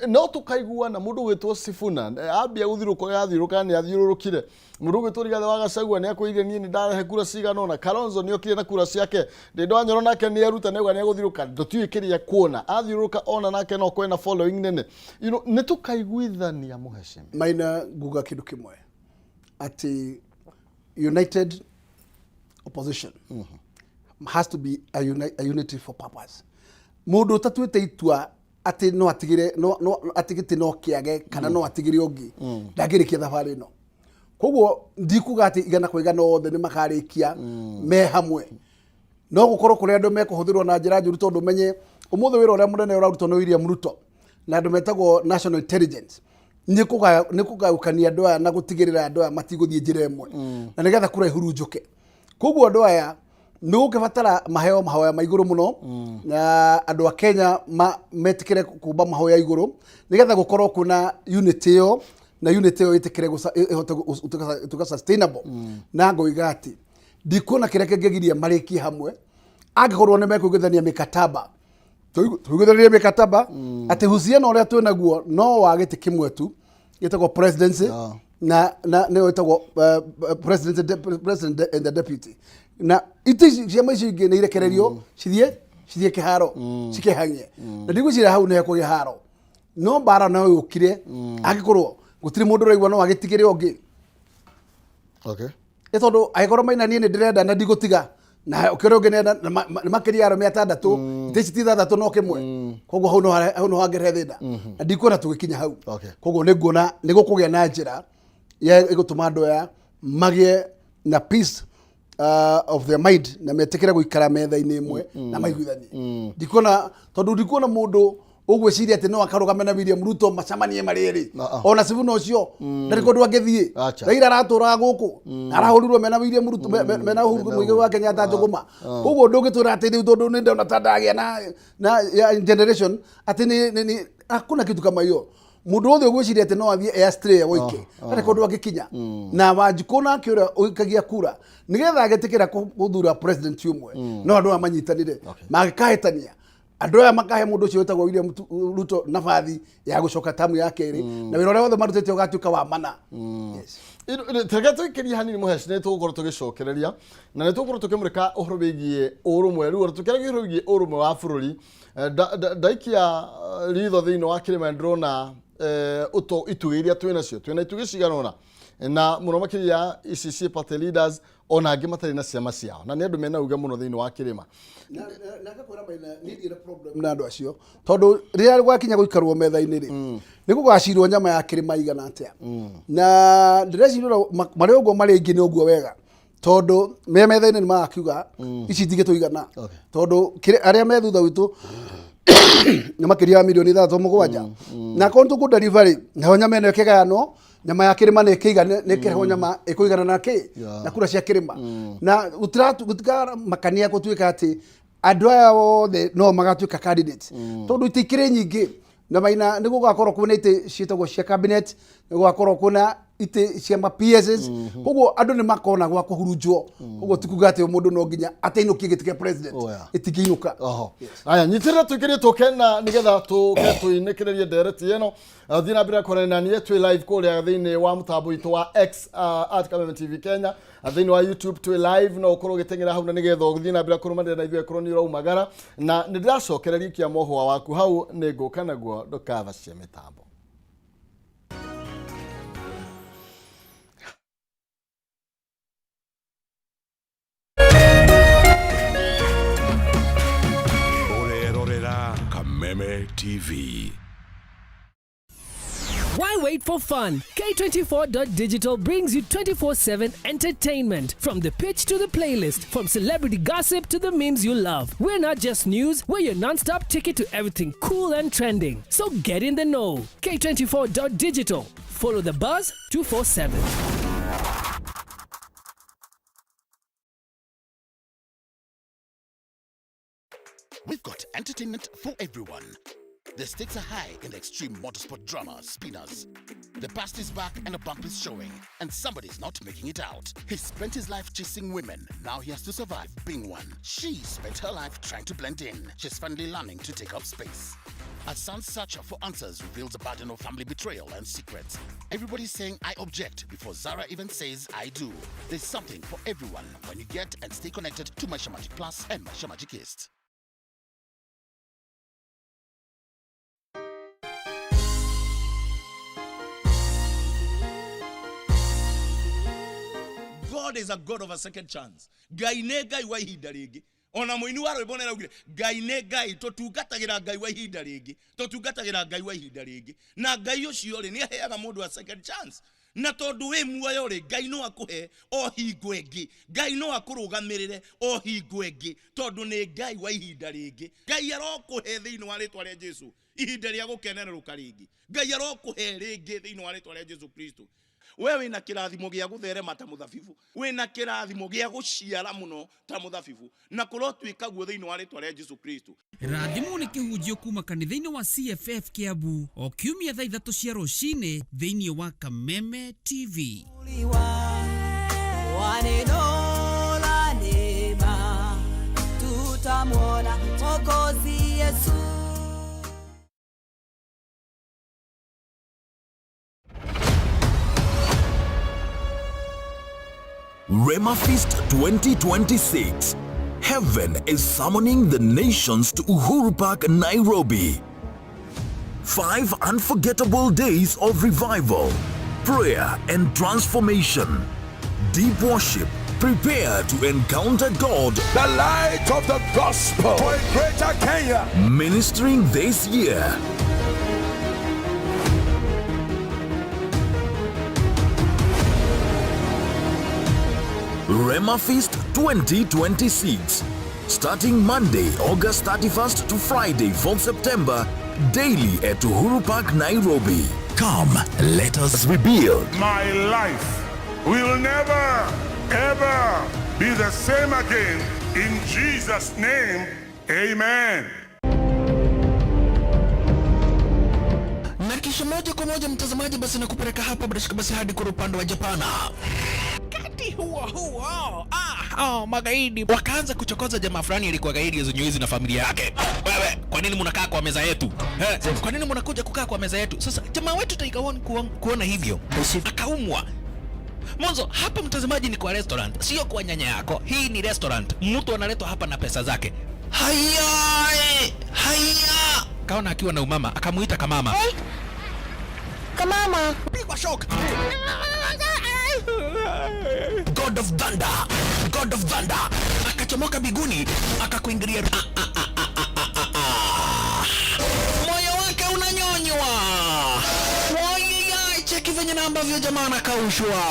No tũkaiguana mũndũ ũgwĩtwo Sifuna ambia gũthiũrũrũka ũrĩa athiũrũrũka nĩ athiũrũrũkire. Mũndũ ũgwĩtwo Rigathĩ wa Gachagua nĩ akwĩrire niĩ nĩ ndarehe kura cigana ũna. Kalonzo nĩ okire na kura ciake. Ndĩndũ wa Nyoro nake nĩ eruta nĩ auga nĩ egũthiũrũrũka. Tũtiũĩ kĩrĩa ekuona. Athiũrũrũka ona nake no akorwo ena following nene. Nĩ tũkaiguithania mũhecimi. Maina nguga kĩndũ kĩmwe atĩ united opposition has to be a unity for purpose. Mũndũ ũtatuĩte itua atĩ no atigĩre no no atĩ gĩtĩ no kĩage kana no atigĩre ũngĩ ndangĩrĩkia thabarĩ ĩno. Koguo ndikuga atĩ igana kwa igana othe nĩ makarĩkia me hamwe, no gũkorwo kũrĩ andũ mekũhũthĩrwo na njĩra njũru, tondũ menye ũmũthĩ wĩra ũrĩa mũnene ũrarutwo nĩ William Ruto na andũ metagwo National Intelligence nĩ kũgayũkania andũ aya na gũtigĩrĩra andũ aya matigũthiĩ njĩra ĩmwe na nĩgetha kura ihurunjũke. Koguo andũ aya nĩ gũkĩbatara maheo mahoya ma igũrũ mũno na andũ a Kenya metĩkĩre kumba mahoya igũrũ nĩgetha gũkorwo kwĩna unity ĩyo na unity ĩyo ĩtĩkĩre ĩhote gũtuĩka sustainable. Na ngoiga atĩ ndikuona kĩrĩa kĩngĩgiria marĩkie hamwe angĩkorwo nĩ mekũiguithania mĩkataba, tũiguithanirie mĩkataba atĩ uhusiano ũrĩa twĩ naguo no wa gĩtĩ kĩmwe tu gĩtagwo presidency na nĩyo ĩtagwo president, president and the deputy, na itĩ ici ciama icio ingĩ nĩ irekererio cithiĩ kĩharo cikĩhang'ie, na ndigwĩciria hau nĩ hekũgĩa haro, no mbara no yũkire angĩkorwo gũtirĩ mũndũ ũraigua no agĩtigĩre ũngĩ. Nĩ tondũ angĩkorwo Maina niĩ nĩ ndĩrenda na ndigũtiga na ũkĩrĩa ũngĩ nĩenda na nĩ makĩria ya arũme atandatũ, itĩ ici ti ithathatũ no kĩmwe, koguo hau no hangĩrehe thĩna na ndikuona tũgĩkinya hau. Koguo nĩ nguona nĩ gũkũgĩa na njĩra ya ĩgũtũma andũ aya magĩe na peace of their mind na metĩkĩre gũikara metha-inĩ ĩmwe na maiguithanie. Ndikuona, tondũ ndikuona mũndũ ũgwĩciria atĩ no akarũgame na William Ruto macemanie marĩ erĩ. Ona Sifuna ũcio ndarĩ kũndũ angĩthiĩ. Raila aratũraga gũkũ na arahũrirwo mena William Ruto mena Uhuru Muigai wa Kenyatta njũgũma. Koguo ndũngĩtwĩra atĩ rĩu tondũ nĩ ndona ta ndagĩa na ya generation atĩ nĩ hakuna kitu kama hiyo. Mũndũ wothe ũgwĩciria atĩ no athiĩ Airstrea woike ndarĩ kũndũ angĩkinya. Na Wanjikũ nake ũrĩa ũikagia kura nĩgetha agĩtĩkĩra gũthura president ũmwe, no andũ aya manyitanĩre mangĩkahĩtania andũ aya makahe mũndũ ũcio wĩtagwo William Ruto nabathi ya gũcoka tamu ya kerĩ na wĩra ũrĩa wothe marutĩte ũgatuĩka wa mana. Yes. Reke tũikĩrie hanini mũheci, nĩ tũgũkorwo tũgĩcokereria na nĩ tũgũkorwo tũkĩmũrĩka ũhoro wĩgiĩ ũrũmwe. Rĩu ona tũkĩaragia ũhoro wĩgiĩ ũrũmwe wa bũrũri, ndaikia ritho thĩinĩ wa kĩrĩma ndĩrona itugĩ iria twĩ nacio, twĩna itugĩ cigana ũna na mũno makĩria ici ciĩ party leaders ona angĩ matarĩ na ciama ciao na nĩ andũ mena uge mũno thĩinĩ wa kĩrĩma. Na ngakwĩra Maina, niĩ ndirĩ na problem na andũ acio tondũ rĩrĩa gwakinya gũikarwo metha-inĩ rĩ, nĩ gũgacirwo nyama ya kĩrĩma igana atĩa, na ndĩreciria ũrĩa marĩ ũguo marĩ aingĩ nĩ ũguo wega tondũ me metha-inĩ nĩ magakiuga ici itingĩtũigana tondũ arĩa me thutha witũ nĩ makĩria ya mirioni 6 7, na akorwo nĩ tũkũ deliver nayo nyama ĩno ĩkĩgayanwo, nyama ya kĩrĩma nĩ ĩkĩigana nĩ ĩkĩrehwo nyama ĩkũigana na kĩ na kura cia kĩrĩma, na gũtiramakania gũtuĩka atĩ andũ aya othe no magatuĩka candidates tondũ itĩ ikĩrĩ nyingĩ. Na Maina, nĩ gũgakorwo kwĩna itĩ ciĩtagwo cia cabinet, nĩ gũgakorwo kwĩna itĩ cia ma PSs, koguo andũ nĩ makona gwa kũhurunjwo. Koguo ti kuga atĩ mũndũ no nginya atainũkie gĩtĩ kĩa president. Ĩtingĩinũka. Oho. Aya, nyitĩrĩra tũikĩrie tũke na nĩgetha tũke tũinĩkĩrĩrie ndereti ĩno. Thiĩ na mbere kwaria na niĩ twĩ live kũrĩa thĩinĩ wa mũtambo witũ wa X, @KamemeTV Kenya. Thĩinĩ wa YouTube twĩ live, no ũkorwo ũgĩteng'era hau na nĩgetha ũthiĩ na mbere kũrũmanĩrĩra na ithuĩ akorwo nĩ ũraumagara na nĩ ndĩracokereria ikia mohũa waku hau, nĩ ngũka naguo ndũkabacie mĩtambo. Ũrerorera Kameme TV. Why wait for fun? K24.digital brings you 24/7 entertainment. From the pitch to the playlist, from celebrity gossip to the memes you love. We're not just news, we're your non-stop ticket to everything cool and trending. So get in the know. K24.digital. Follow the buzz 247. We've got entertainment for everyone. The stakes are high in the extreme motorsport drama, Spinners. The past is back and a bump is showing, and somebody's not making it out. He spent his life chasing women. Now he has to survive being one. She spent her life trying to blend in. She's finally learning to take up space. A son's search for answers reveals a burden of family betrayal and secrets. Everybody's saying I object before Zara even says I do. There's something for everyone when you get and stay connected to Maisha Magic Plus and Maisha Magic East. God is a God of a second chance. Ngai nĩ Ngai wa ihinda rĩngĩ. Ona mũini wa rwĩmbo nĩ araugire Ngai nĩ Ngai tũtungatagĩra Ngai wa ihinda rĩngĩ. Tũtungatagĩra Ngai wa ihinda rĩngĩ. Na Ngai ũcio rĩ nĩ aheaga mũndũ a second chance. Na tondũ wĩ muoyo rĩ Ngai no akũhe o hingo ĩngĩ. Ngai no akũrũgamĩrĩre o hingo ĩngĩ tondũ nĩ Ngai wa ihinda rĩngĩ. Ngai arokũhe thĩinĩ wa rĩtwa rĩa Jesu ihinda rĩa gũkenerũka rĩngĩ. Ngai arokũhe rĩngĩ thĩinĩ wa rĩtwa rĩa Jesu Kristo. We wĩna kĩrathimo gĩa gũtherema ta mũthabibu, wĩna kĩrathimo gĩa gũciara mũno ta mũthabibu, na kũrotuĩka guo thĩinĩ wa rĩtwa rĩa Jesu Kristo. Rathimwo nĩ kĩhunjio kuma kanitha-inĩ wa CFF Kiambu o kiumia thaa 3 cia rũcinĩ thĩinĩ wa Kameme TV. Wa neno la neema tutamwona Mwokozi Yesu. Rema Feast 2026. Heaven is summoning the nations to Uhuru Park, Nairobi. 5 unforgettable days of revival, prayer, and transformation. Deep worship. Prepare to encounter God. The light of the gospel for a greater Kenya. Ministering this year. Rema Feast 2026. Starting Monday, August 31st to Friday, 4th September, daily at Uhuru Park, Nairobi. Come, let us rebuild. My life will never, ever be the same again. In Jesus' name, amen. Na kisha moja kwa moja mtazamaji, basi nakupeleka hapa bila shaka basi hadi kwa upande wa Japana. Wakati huo huo, magaidi wakaanza kuchokoza jamaa fulani alikuwa gaidi ya Zunyuizi na familia yake. Wewe, kwa nini mnakaa kwa meza yetu? Kwa nini mnakuja kukaa kwa meza yetu? Sasa jamaa wetu Tiger One kuona hivyo akaumwa. Mwanzo hapa mtazamaji ni kwa restaurant, sio kwa nyanya yako. Hii ni restaurant, mtu analetwa hapa na pesa zake. Haya, haya. Kaona akiwa na umama, akamuita kamama. Hey. Kamama. Pigwa shock. God of Thunder, God of Thunder akachomoka biguni akakuingilia. Moyo wake unanyonywa. Wai, cheki venye na ambavyo jamaa anakaushwa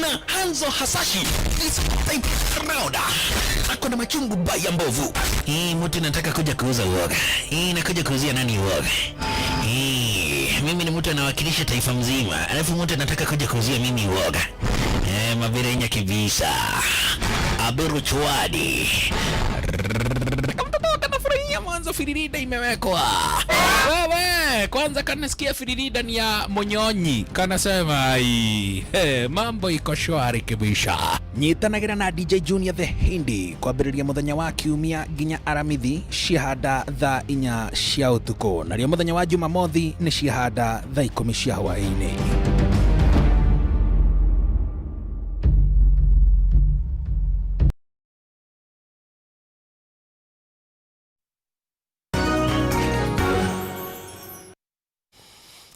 na Hanzo Hasashi this type round. Ako na machungu baya mbovu. Hii mtu nataka kuja kuuza uoga. Hii nakuja kuuzia nani uoga? Hii mimi ni mtu anawakilisha taifa mzima, alafu mtu anataka kuja kuuzia mimi uoga. Mabirenya kibisa. Aberu chwadi. Kamtoto kanafurahia mwanzo firirida imewekwa. Wewe, kwanza kanasikia firirida ni ya Monyonyi. Kanasema ai, mambo iko shwari kibisha. Nyitanagira na DJ Junior the Hindi kwambĩrĩria mũthenya wa kiumia nginya aramithi ciahanda thaa 4 cia ũtukũ, narĩo mũthenya wa Jumamothi nĩ ciahanda thaa 10 cia hwaĩ-inĩ.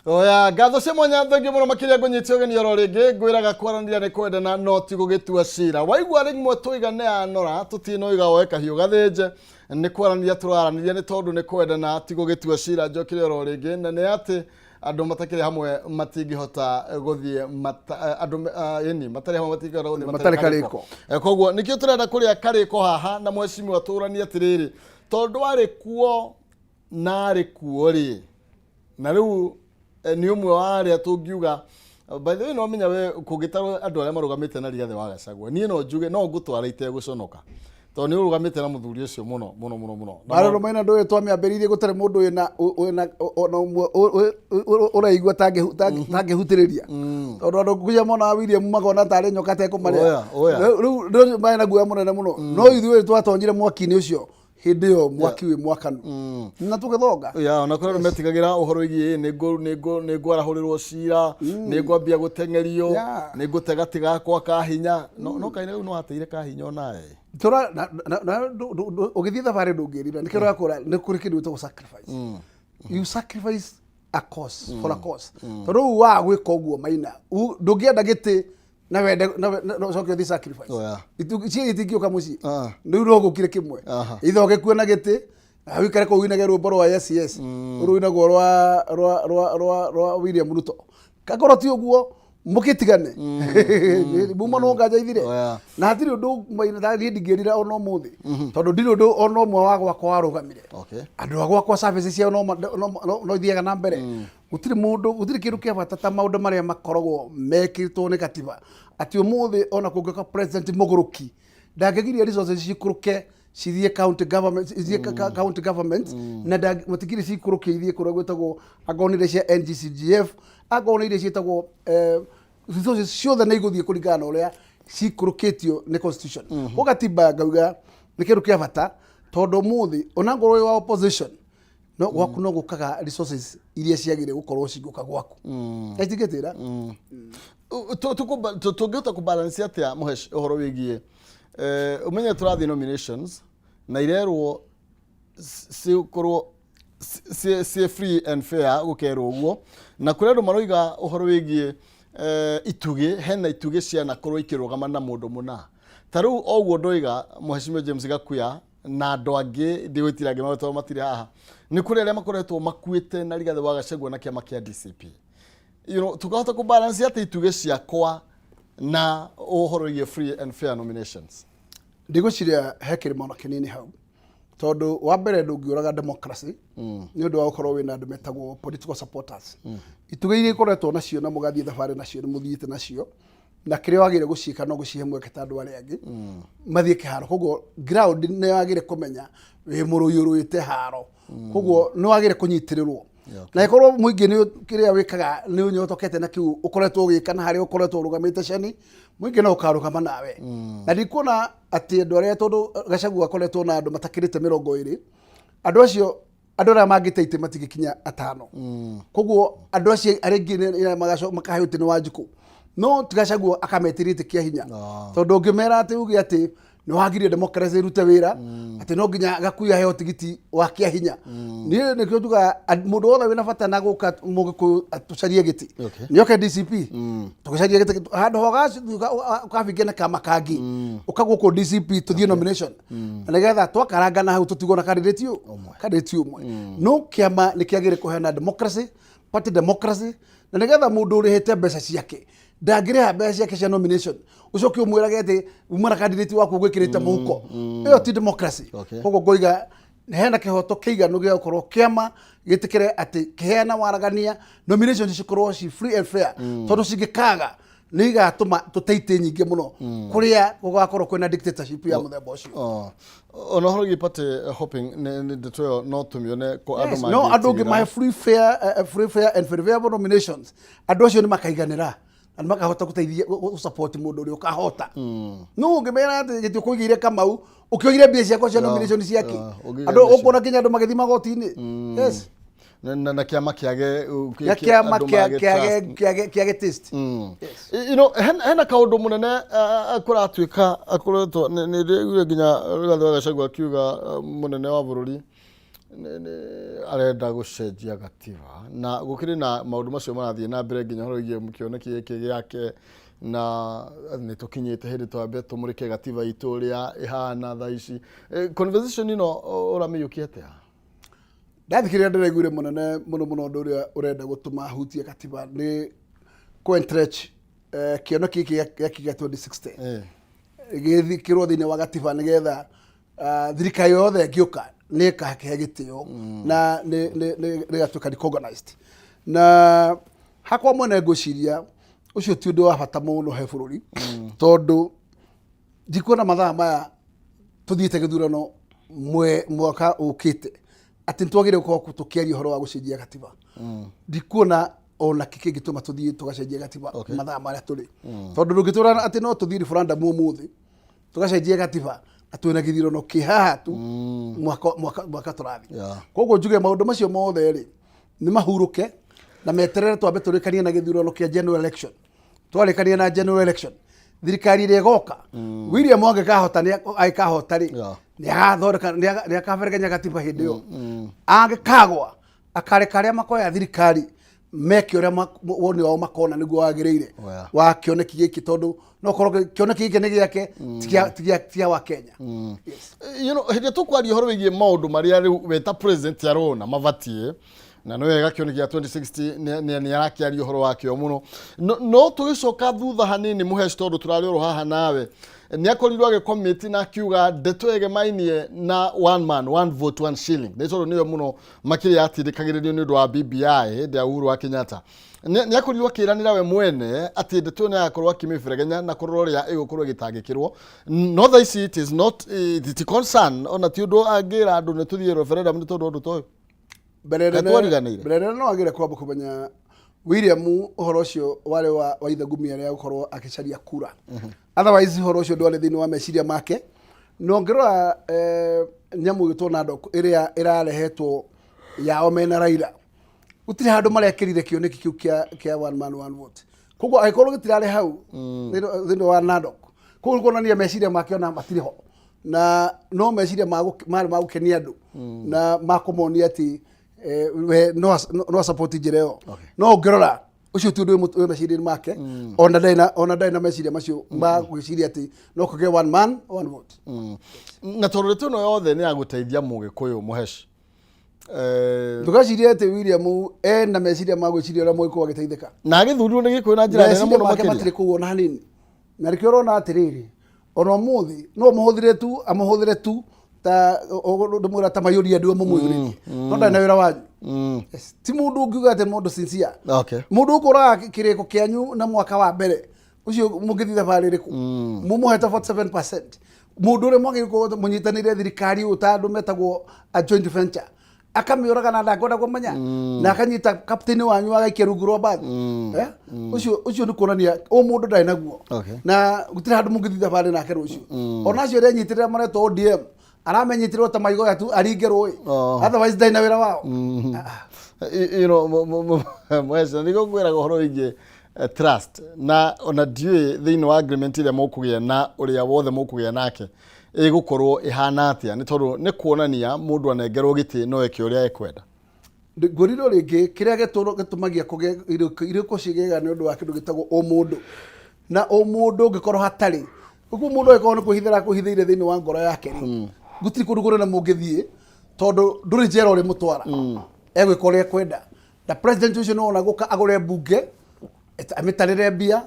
Oya, ngatho cia mwanya thengiũ mũno makĩria ngũnyite ũgeni oro rĩngĩ ngwĩraga kwaranĩria nĩ kwendana no ti gũgĩtua cira. Waigua rĩmwe tũiga nĩ anora tũtinoiga woe kahiũ gathĩnje, nĩ kwaranĩria tũraranĩria nĩ tondũ nĩ kwendana ti gũgĩtua cira. Njokire oro rĩngĩ na nĩ atĩ andũ matakĩrĩ hamwe matingĩhota gũthiĩ andũ ĩni matarĩ hamwe matingĩhota gũthiĩ matarĩ karĩko. Koguo nĩkĩo tũrenda kũrĩa karĩko haha na mheshimiwa tũranie atĩrĩrĩ, tondũ arĩ kuo na arĩ kuo rĩ, na rĩu nĩ ũmwe wa arĩa tũngiuga. By the way, no menya we kũngĩtarwo andũ arĩa marũgamĩte na Rigathĩ wa Gachagua, niĩ no njuge no ngũtwara itegũconoka, Tondũ nĩ ũrũgamĩte na mũthuri ũcio mũno mũno mũno mũno. Na Marũrũ maina ndũĩ twamĩambĩrĩirie gũtarĩ mũndũ wĩna wĩna ona ũmwe ũraigua tangĩhutĩrĩria tondũ andũ kuja monaga William makona tarĩ nyoka tekũmarĩa. Oya, oya. Rĩu rĩu marĩ na guoya mũnene mũno, no ithuĩ twatonyire mwaki-inĩ ũcio hĩndĩ ĩyo mwaki wĩ mwakanu na tũgĩthonga. Ya, ona kũrĩ andũ metigagĩra ũhoro wĩgiĩ nĩ ngwarahũrĩrwo cira, nĩ ngwambia gũteng'erio, nĩ ngũte gatĩ gakwa ka hinya. No kaina rĩu no ateire ka hinya onawe. Tũra na ũgĩthiĩ thabarĩ ndũngĩrira nĩkĩo ũrakũra nĩ kũrĩ kĩndũ gĩtagwo sacrifice. You sacrifice a cause for a cause. Tondũ rĩu waga gwĩka ũguo maina ndũngĩenda gĩtĩ na wende na ũcoke ũthiĩ sacrifice. Oh, yeah. Ciĩ itingĩũka mũciĩ. Rĩu no gũkire kĩmwe. Ithe ũgĩkue na gĩtĩ na wĩikare kũu ũinage rwĩmbo rwa yes yes. Rũinagwo rwa William Ruto. Kakorwo ti ũguo mũgĩtigane muma no nganja ithire. Oh, yeah. Na hatirĩ ũndũ maina niĩ ndingĩrira ona ũmũthĩ tondũ ndirĩ ũndũ ona ũmwe wa gwakwa warũgamire. Okay. Andũ a gwakwa services ciao no ithiaga na mbere. Gũtirĩ mũndũ, gũtirĩ kĩndũ kĩa bata ta maũndũ marĩa makoragwo mekĩtwo nĩ gatiba atĩ ũmũthĩ ona kũngĩũka president mũgũrũki ndangĩgiria resources cikũrũke cithiĩ county government, cithiĩ county government na matingĩrĩ cikũrũke ithiĩ kũrĩa gwĩtagwo angorwo nĩ iria cia NGCGF, angorwo nĩ iria ciĩtagwo resources ciothe nĩ igũthiĩ kũringana na ũrĩa cikũrũkĩtio nĩ constitution. Koguo gatiba ngauga nĩ kĩndũ kĩa bata tondũ ũmũthĩ ona ngorwo wĩ wa opposition no gwaku no gũkaga resources iria ciagĩrĩire gũkorwo cigũka gwaku na itingĩtĩra. Tũngĩhota kũbalance atĩa Mũhesh ũhoro wĩgiĩ ũmenye tũrathiĩ nominations na irerwo cikorwo ciĩ free and fair gũkerwo ũguo, na kũrĩ andũ maroiga ũhoro wĩgiĩ itugĩ, hena itugĩ cianakorwo ikĩrũgama na mũndũ mũna ta rĩu o ũguo ndoiga Mheshimiwa James Gakuya na andũ angĩ ndigwĩtira angĩ marĩtwa matirĩ haha, nĩ kũrĩ arĩa makoretwo makuĩte na Rigathĩ wa Gachagua na kĩama kĩa DCP. Tukahota kũ balance atĩ itugĩ ciakwa na ũhoro wĩgiĩ free and fair nominations? Ndigwĩciria he kĩrĩma ona kĩnini hau, tondũ wa mbere ndũngĩũraga democracy nĩ ũndũ wa gũkorwo wĩna andũ metagwo political supporters. Itugĩ iria ikoretwo nacio na mũgathiĩ thabarĩ nacio nĩ mũthiĩte nacio, na kĩrĩa wagĩrĩire gũciĩka no gũcihe mweke ta andũ arĩa angĩ mathiĩ kĩharo. Koguo ground nĩ wagĩrĩire kũmenya wĩ mũrũi ũrũĩte haro, koguo nĩ wagĩrĩire kũnyitĩrĩrwo. Na ĩkorwo mũingĩ nĩ kĩrĩa wĩkaga nĩ ũnyotokete na kĩu ũkoretwo ũgĩka na harĩa ũkoretwo ũrũgamĩte ceni, mũingĩ no ũkarũgama nawe. Na ndikuona atĩ andũ arĩa, tondũ Gachagua akoretwo na andũ matakĩrĩte 20, andũ acio andũ arĩa mangĩte itĩ matingĩkinya atano. Koguo andũ acio arĩa angĩ makaheo itĩ nĩ Wanjikũ, no ti Gachagua akametĩria itĩ kĩa hinya, tondũ ũngĩmera atĩ uge atĩ nĩ wagirie democracy ĩrute wĩra atĩ no nginya Gakuya aheo tigiti wa kĩa hinya. Niĩ nĩkĩo njugaga mũndũ wothe wĩna bata na gũka mũgĩkũyũ tũcarie gĩtĩ nĩ oke DCP tũgĩcarie gĩtĩ handũ ha ũkabinge na kama kangĩ ũka gũkũ DCP tũthiĩ nomination na nĩgetha twakarangana hau tũtigwo na candidate ũyũ candidate ũmwe. No kĩama nĩ kĩagĩrĩire kũheana democracy, party democracy, na nĩgetha mũndũ ũrĩhĩte mbeca ciake ndangĩrĩha mbeca ciake cia nomination ũcoke ũmwĩrage atĩ uma na candidate waku ũgwĩkĩrĩte mũhuko. Ĩyo ti democracy. Koguo ngoiga hena kĩhoto kĩiganu gĩa gũkorwo kĩama gĩtĩkĩre atĩ kĩheana waragania nomination cikorwo ci free and fair, tondũ cingĩkaga nĩ igatũma tũte itĩ nyingĩ mũno kũrĩa gũgakorwo kwĩna dictatorship ya mũthemba ũcio. Oh. Ona ũhoro wĩgiĩ party hopping nĩ ndeto ĩyo no tũmĩone kũ andũ Yes, no andũ mangĩtigĩra. ũngĩmahe free fair and fair nominations, andũ acio nĩ makaiganĩra na nĩ makahota gũteithia gũ support mũndũ ũrĩa ũkahota. No ũngĩmera atĩ gĩtĩ ũkũigĩire Kamau ũkĩoire mbia ciakwa cia nomination ciake, ũngĩigĩire andũ mbia ũkuona nginya andũ magĩthiĩ magoti-inĩ. Yes. Na kĩama kĩage Na kĩama andũ mage trust. kĩage taste. Hena kaũndũ mũnene kũratuĩka akoretwo nĩ ndĩraiguire nginya Rigathĩ wa Gachagua akiuga mũnene wa bũrũri arenda gũcenjia gatiba, na gũkĩrĩ na maũndũ macio marathiĩ na mbere nginya ũhoro wĩgiĩ kĩoneki gĩkĩ gĩake, na nĩ tũkinyĩte hĩndĩ twambe tũmũrĩke gatiba itũ ũrĩa ĩhana thaa ici. Conversation ĩno ũramĩiyũkia atĩa? Ndathikĩrĩria ndĩraiguire mũnene mũno mũno ũndũ ũrĩa ũrenda gũtũma hutie katiba nĩ kũ entrench kĩoneki gĩkĩ gĩake gĩa 2060 gĩthikĩrwo thĩinĩ wa gatiba nĩgetha thirikari yothe ĩngĩũka nĩ ĩkakĩhe gĩtĩo na nĩ ĩgatuĩka recognized. Na hakwa mwene ngwĩciria ũcio ti ũndũ wa bata mũno he bũrũri, tondũ ndikuona mathaa maya Tuthiĩte gĩthurano mwaka ũkĩte atĩ nĩtwagĩrĩire gũkorwo tũkĩaria ũhoro wa gũcenjia gatiba. Ndikuona ona kĩ kĩngĩtũma tũthiĩ tũgacenjia gatiba mathaa marĩa tũrĩ, tondũ ndũngĩtwĩra atĩ no tũthiĩ referendum ũmũthĩ tũgacenjia gatiba na twĩna gĩthurano kĩ haha tu mwaka tũrathiĩ. Koguo njuge maũndũ macio mothe rĩ nĩ mahurũke na meterere twambe tũrĩkanie na gĩthurano kĩa general election. Twarĩkania na general election, thirikari ĩrĩa ĩgoka, William angĩkahota angĩkahota rĩ, nĩagathondeka, nĩakaberegenya gatiba hĩndĩ ĩyo. Angĩkagwa, akareka arĩa makoya thirikari meke ũrĩa woni wao makona nĩguo wagĩrĩire wa kĩoneki gĩkĩ, tondũ no korwo kĩoneki gĩkĩ nĩ gĩake, ti kĩa wa Kenya. Yes. Hĩndĩ ĩrĩa tũkwaria ũhoro wĩgiĩ maũndũ marĩa rĩu we ta president arona mabatiĩ, na nĩ wega kĩoneki gĩa 2060 nĩ arakĩaria ũhoro wakĩo mũno, no tũgĩcoka thutha hanini mũheci, tondũ tũrarĩ oro haha nawe, nĩ akorirwo agĩcommit na akiuga ndeto ĩgemainie na one man one vote one shilling, nĩ tondũ nĩyo mũno makĩria yatindĩkagĩrĩrio nĩ ũndũ wa BBI hĩndĩ ya Uhuru wa Kenyatta. Nĩ akorirwo akĩranĩra we mwene atĩ ndeto ĩyo nĩ agakorwo akĩmĩberegenya na kũrora ũrĩa ĩgũkorwo ĩgĩtangĩkĩrwo, no thaa ici it is not it concern, ona ti ũndũ angĩra andũ nĩ tũthiĩ referendum nĩ tondũ ũndũ ta ũyũ. Mbere Kaĩ twariganĩire? Mbere nene no agĩre kwamba kũmenya William ũhoro ũcio warĩ wa ithangumia rĩa gũkorwo akĩcaria kura. Otherwise ũhoro ũcio ndwarĩ thĩinĩ wa meciria make. Na ũngĩrora nyamũ ĩgĩtwo NADCO ĩrĩa ĩrarehetwo yao mena Raila, gũtirĩ handũ marekĩrire kĩoneki kĩu kĩa one man one vote. Koguo angĩkorwo gĩtirarĩ hau thĩinĩ wa NADCO, koguo nĩ kuonania meciria make ona matirĩ ho, na no meciria marĩ ma gũkenia andũ na ma kũmonia atĩ we no support njĩra ĩyo. No ũngĩrora ũcio ti ũndũ wĩ meciria-inĩ make, ona ndarĩ na meciria macio ma gwĩciria atĩ no kũgĩe one man one vote. Na tondũ ndeto ĩno yothe nĩ ya gũteithia mũgĩkũyũ mũheci, Ndũgecirie atĩ William ena meciria ma gwĩciria ũrĩa mũgĩkũyũ agĩteithĩka. Na agĩthurirwo nĩ gĩkũyũ na njĩra nene Meciria mũno make makĩria. matirĩ kũu ona hanini, na nĩkĩo ũrona atĩrĩrĩ, ona ũmũthĩ no ũmũhũthĩre tu, amũhũthĩre tu ta ndĩmwĩra ta mayũria andũ amũmũyũrĩtie, no ndarĩ na wĩra wanyu. Yes. Ti mũndũ ũngiuga atĩ mũndũ sincere, mũndũ ũkũraga kĩrĩko kĩanyu na mwaka wa mbere ũcio mũngĩthiĩ thabarĩ ĩrĩkũ mũmũhete 47%, mũndũ ũrĩa mwagĩrĩirwo gũkorwo mũnyitanĩire thirikari ũyũ ta andũ metagwo a joint venture, akamĩũraga na ndakwenda kũmenya na akanyita captain wanyu agaikia rungu rwa mbathi. Eh? Ũcio nĩ kuonania ũ mũndũ ndarĩ naguo na gũtirĩ handũ mũngĩthiĩ thabarĩ nake rũciũ. Ona acio arĩa anyitĩrĩra maretwo ODM, aramenyitĩrĩrwo ta maigoya tu aringe rũĩ, otherwise ndarĩ na wĩra wao. Mwece nĩguo ngwĩraga ũhoro wĩgiĩ trust, na ona ndiũĩ thĩinĩ wa agreement ĩrĩa mũkũgĩa na ũrĩa wothe mũkũgĩa nake ĩgũkorwo ĩhana atĩa, nĩ tondũ nĩ kuonania mũndũ anengerwo gĩtĩ no eke ũrĩa ekwenda. Ngwĩrirwo rĩngĩ kĩrĩa gĩtũmagia kũgĩe irĩko cigĩaga nĩ ũndũ wa kĩndũ gĩtagwo ũmũndũ, na ũmũndũ ũngĩkorwo hatarĩ ũguo, mũndũ angĩkorwo nĩ kwĩhithĩra kwĩhithĩire thĩinĩ wa ngoro yake rĩ, gũtirĩ kũndũ kũnene mũngĩthiĩ, tondũ ndũrĩ njera ũrĩ mũtwara, egwĩka ũrĩa ekwenda. Na president ũcio nĩwona gũka agũre mbunge, amĩtarĩre mbia,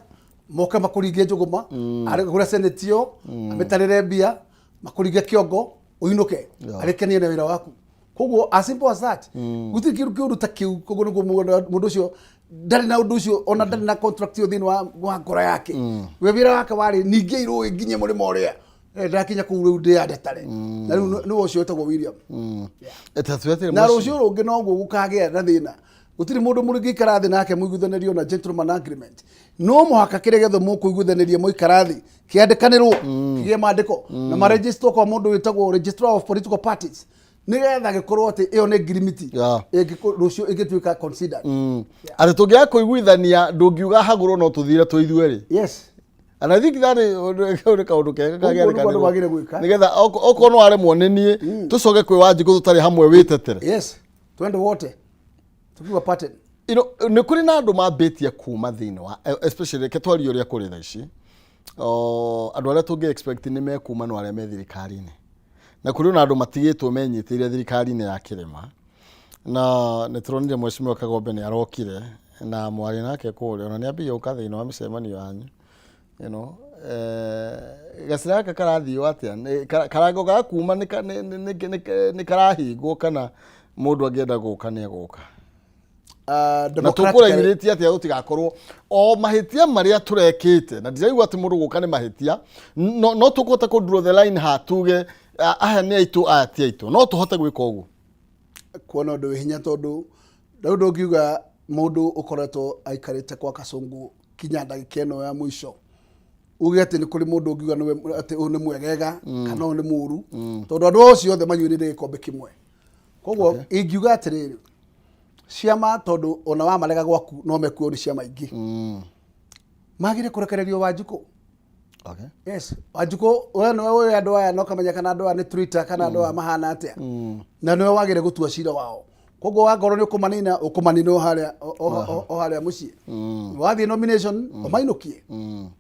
moke makũringie njũgũma, agũre senate ĩyo, amĩtarĩre mbia, makũringe kĩongo, ũinũke, arĩkenie na wĩra waku. Koguo as simple as that. Gũtirĩ kĩndũ kĩũru ta kĩu. Koguo nĩguo mũndũ ũcio ndarĩ na ũndũ ũcio, ona ndarĩ na contract ĩyo thĩinĩ wa ngoro yake. We wĩra wake warĩ ningĩ irũĩ nginye mũrĩmo ũrĩa. Ndakinya kũu rĩu ndĩyandetare, na rĩu nĩwe ũcio wĩtagwo William. Na rũciũ rũngĩ noguo gũkagĩa na thĩna. Gũtirĩ mũndũ mũngĩikara thĩ nake mũiguithanĩrio na gentleman agreement. No mũhaka kĩrĩa gĩothe mũkũiguithanĩria mũikara thĩ kĩandĩkanĩrwo, kĩgĩe maandĩko na marejistwo kwa mũndũ wĩtagwo registrar of political parties, nĩgetha gĩkorwo atĩ ĩyo nĩ ngirimiti rũciũ ĩngĩtuĩka considered. Atĩ tũngĩaga kũiguithania, ndũngiuga hagũrwo no tũthire tũithuerĩ. Yes. And I think that is nĩ kaũndũ kega Ũguo nĩguo andũ magĩrĩire gwĩka. Nĩgetha okorwo no aremwo nĩ niĩ, tũcoke kwĩ Wanjikũ tũtarĩ hamwe wĩtetere. Yes, twende wote tukiwa pattern. Nĩ kũrĩ na andũ mambĩtie kuma thĩinĩ wa especially reke twarie ũrĩa kũrĩ thaa ici. O, andũ arĩa tũngĩ expect nĩ mekuma no arĩa me thirikari-inĩ, na kũrĩ ona andũ matigĩtwo menyitĩire thirikari-inĩ ya kĩrĩma, na nĩ tũronire Mheshimiwa Kagombe nĩ arokire na mwarĩ nake kũrĩa, ona nĩ ambĩrĩria gũka thĩinĩ wa mĩcemanio yanyu. Gacĩra gaka karathiĩ atĩa? Karango ga kuma nĩ karahingwo kana mũndũ angĩenda gũka nĩ egũka? Na tũkũregurĩtie atĩa gũtigakorwo o mahĩtia marĩa tũrekĩte, na ndiraigua atĩ mũndũ gũka nĩ mahĩtia, no tũkũhota kũ draw the line ha tuge Aya nĩ aitũ, aya ti aitũ. No tũhote gwĩka ũguo? Kuona ũndũ wĩ hinya, tondũ rĩu ndũngiuga mũndũ ũkoretwo aikarĩte kwa Kasongo kinya ndagĩka ĩno ya mũico uge atĩ nĩ kũrĩ mũndũ ũngiuga nĩwe atĩ ũyũ nĩ mwegega kana ũyũ nĩ mũru, tondũ andũ acio othe manyuĩrĩire gĩkombe kĩmwe. Koguo ingiuga atĩrĩrĩ, ciama, tondũ ona wamarega gwaku no mekuo nĩ ciama ingĩ, magire kũrekererio Wanjikũ. Yes, Wanjikũ, we nĩwe ũĩ andũ aya na ũkamenya kana andũ aya nĩ Twitter kana andũ aya mahana atĩa, na nĩwe wagĩrĩire gũtua cira wao. Koguo wakorwo nĩ ũkũmanina, ũkũmanina o harĩa o harĩa mũciĩ. Wathiĩ nomination, ũmainũkie.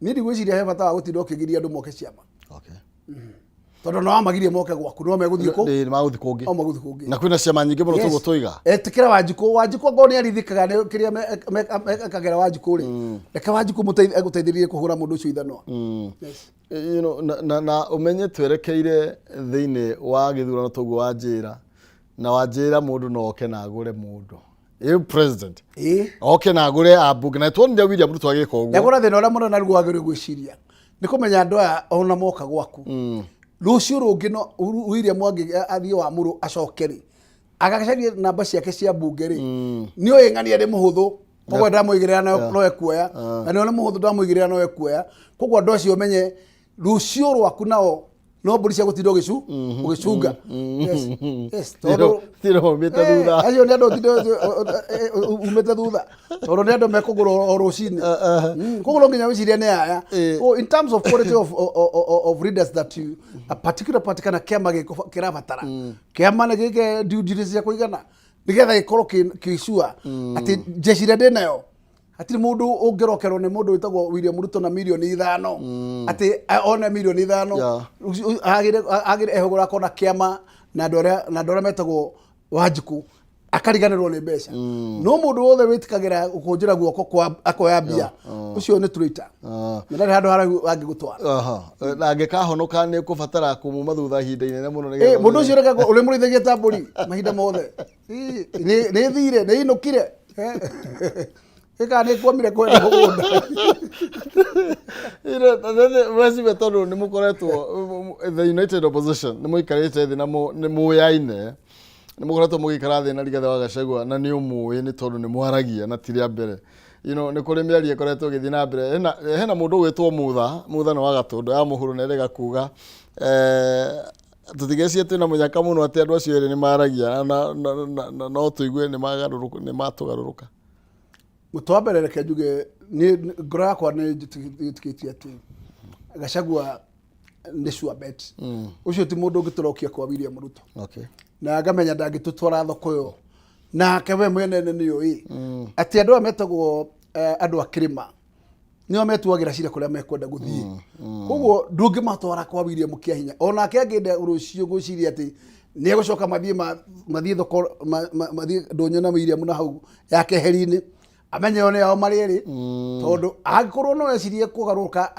Niĩ ndigwĩciria he bata wa gũtinda ũkĩgiria andũ moke ciama, tondũ no wamagirie moke gwaku, no megũthiĩ kũ? Nĩ magũthiĩ kũngĩ. No magũthiĩ kũngĩ. Na kwĩna ciama nyingĩ mũno. Yes. Tũguo tũiga. Etĩkĩra Wanjikũ. Wanjikũ angorwo nĩ arithikaga nĩ kĩrĩa mekagĩra Wanjikũ rĩ, reke Wanjikũ egũteithĩrĩrie kũhũra mũndũ ũcio ithanwa. Yes. Na ũmenye twerekeire thĩinĩ wa gĩthurano, toguo wanjĩra, na wanjĩra mũndũ no oke na agũre mũndũ ĩ president, oke na agũre ambunge, na tuonire William Ruto agĩka ũguo. Ndagũra thĩna ũrĩa mũnene narĩguo wagĩrĩirwo gwĩciria nĩ kũmenya andũ aya ona moka gwaku, rũciũ rũngĩ no William athiĩ wa mũrũ acoke rĩ, agacarie namba ciake cia mbunge rĩ, nĩ oĩ ng'ania nĩ mũhũthũ, koguo ndamũigĩrĩra no ekuoya, na nĩ mũhũthũ ndamũigĩrĩra no ekuoya. Koguo andũ acio menye rũciũ rwaku nao no mbũri cia gũtinda ũgĩcunga. Yes, tondũ Tiro umĩte thutha. Acio nĩ andũ ũtinda umĩte thutha, tondũ nĩ andũ mekũgũra o rũcinĩ. Koguo no nginya wĩcirie nĩ aya. Oh, in terms of quality of leaders that you a particular party kana kĩama kĩrabatara, kĩama nĩ gĩke due diligence cia kũigana nĩgetha gĩkorwo kĩ sure atĩ jeshi ĩrĩa ndĩ nayo, hatirĩ mũndũ ũngĩrokerwo nĩ mũndũ wĩtagwo William Ruto na mirioni 5, atĩ one mirioni 5 agĩre ehũgũra akona kĩama na andũ arĩa metagwo Wanjikũ, akariganĩrwo nĩ mbeca. No mũndũ wothe wĩtĩkagĩra gũkũnjĩra guoko kwa akoya mbia, ũcio nĩ traitor na ndarĩ handũ haraihu angĩgũtwara. Aha. Na angĩkahonoka nĩ kũbatara kũmuma thutha ihinda inene mũno nĩgetha mũndũ ũcio reke ũrĩmũrĩithagia ta mbũri mahinda mothe. Ĩ, nĩ thire nĩ inũkire ĩkaa nĩ kwamire kwenda mũgũnda. Wecibe, tondũ nĩ mũkoretwo the United Opposition, nĩ mũikarĩte thĩ na nĩ mũyaine, nĩ mũkoretwo mũgĩikara thĩ na Rigathĩ wa Gachagua, na nĩ ũmũĩ nĩ tondũ nĩ mwaragia na ti rĩa mbere. Nĩ kũrĩ mĩario ĩkoretwo ĩgĩthiĩ na mbere. Hena mũndũ ũgwĩtwo Mutha. Mutha nĩ wa Gatũndũ ya mũhuro, na erĩga kuga tũtigecie twĩna mũnyaka mũno atĩ andũ acio erĩ nĩ maragia na no tũigue nĩ magarũrũka, nĩ matũgarũrũka. Mũtũ wa mbere, reke njuge niĩ ngoro yakwa nĩ njĩtĩkĩtie atĩ Gachagua nĩ sure bet. Ũcio ti mũndũ ũngĩtũrokia kwa William Ruto, na ngamenya ndangĩtũtwara thoko ĩyo. Nake we mwene nĩ ũĩ atĩ andũ aya metagwo andũ a kĩrĩma nĩo metuagĩra cira kũrĩa mekwenda gũthiĩ. Koguo ndũngĩmatwara kwa William kĩa hinya. Onake angĩenda rũciũ gwĩciria atĩ nĩ egũcoka mathiĩ mathiĩ thoko mathiĩ ndũnyũ na William na hau ya keheri-inĩ, amenye yo nĩ yao marĩ erĩ, tondũ angĩkorwo no ecirie kũgarũrũka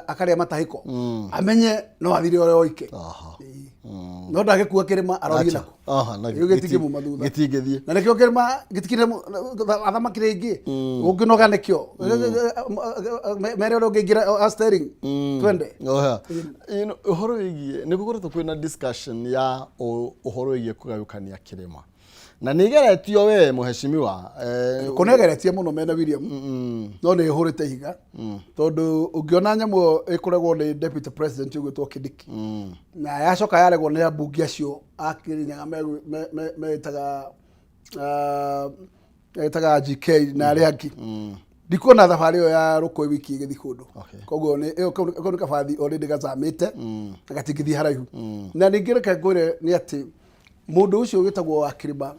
akarĩa matahĩko, amenye no athire ũrĩa oike, no ndagĩkua kĩrĩma arorie nako. Aha, na Gĩu gĩtingĩmuma thutha. Gĩtingĩthiĩ. Na nĩkĩo kĩrĩma gĩtikire athamaki rĩngĩ ũngĩnoga nĩkĩo mere ũrĩa ũngĩingĩra a steering twende. Oha. Ũhoro wĩgiĩ nĩ gũkoretwo kwĩna discussion ya ũhoro wĩgiĩ kũgayũkania kĩrĩma, na nĩ igeretio we mũheshimiwa. Kũnegeretie mũno mena William, no nĩ ĩhũrĩte ihiga, tondũ ũngĩona nyamũ ĩyo ĩkũregwo nĩ deputy president ũgwĩtwo Kindiki, na yacoka yaregwo nĩ ambunge acio a Kĩrĩnyaga metaga GK na arĩa angĩ, ndikuona thabarĩ ĩyo ya rũkũĩ wiki ĩgĩthiĩ kũndũ. Koguo nĩ ĩyo kau nĩ kabathi already gacamĩte na gatingĩthiĩ haraihu. Na ningĩ reke ngwĩre nĩ atĩ mũndũ ũcio wĩtagwo wa kĩrĩma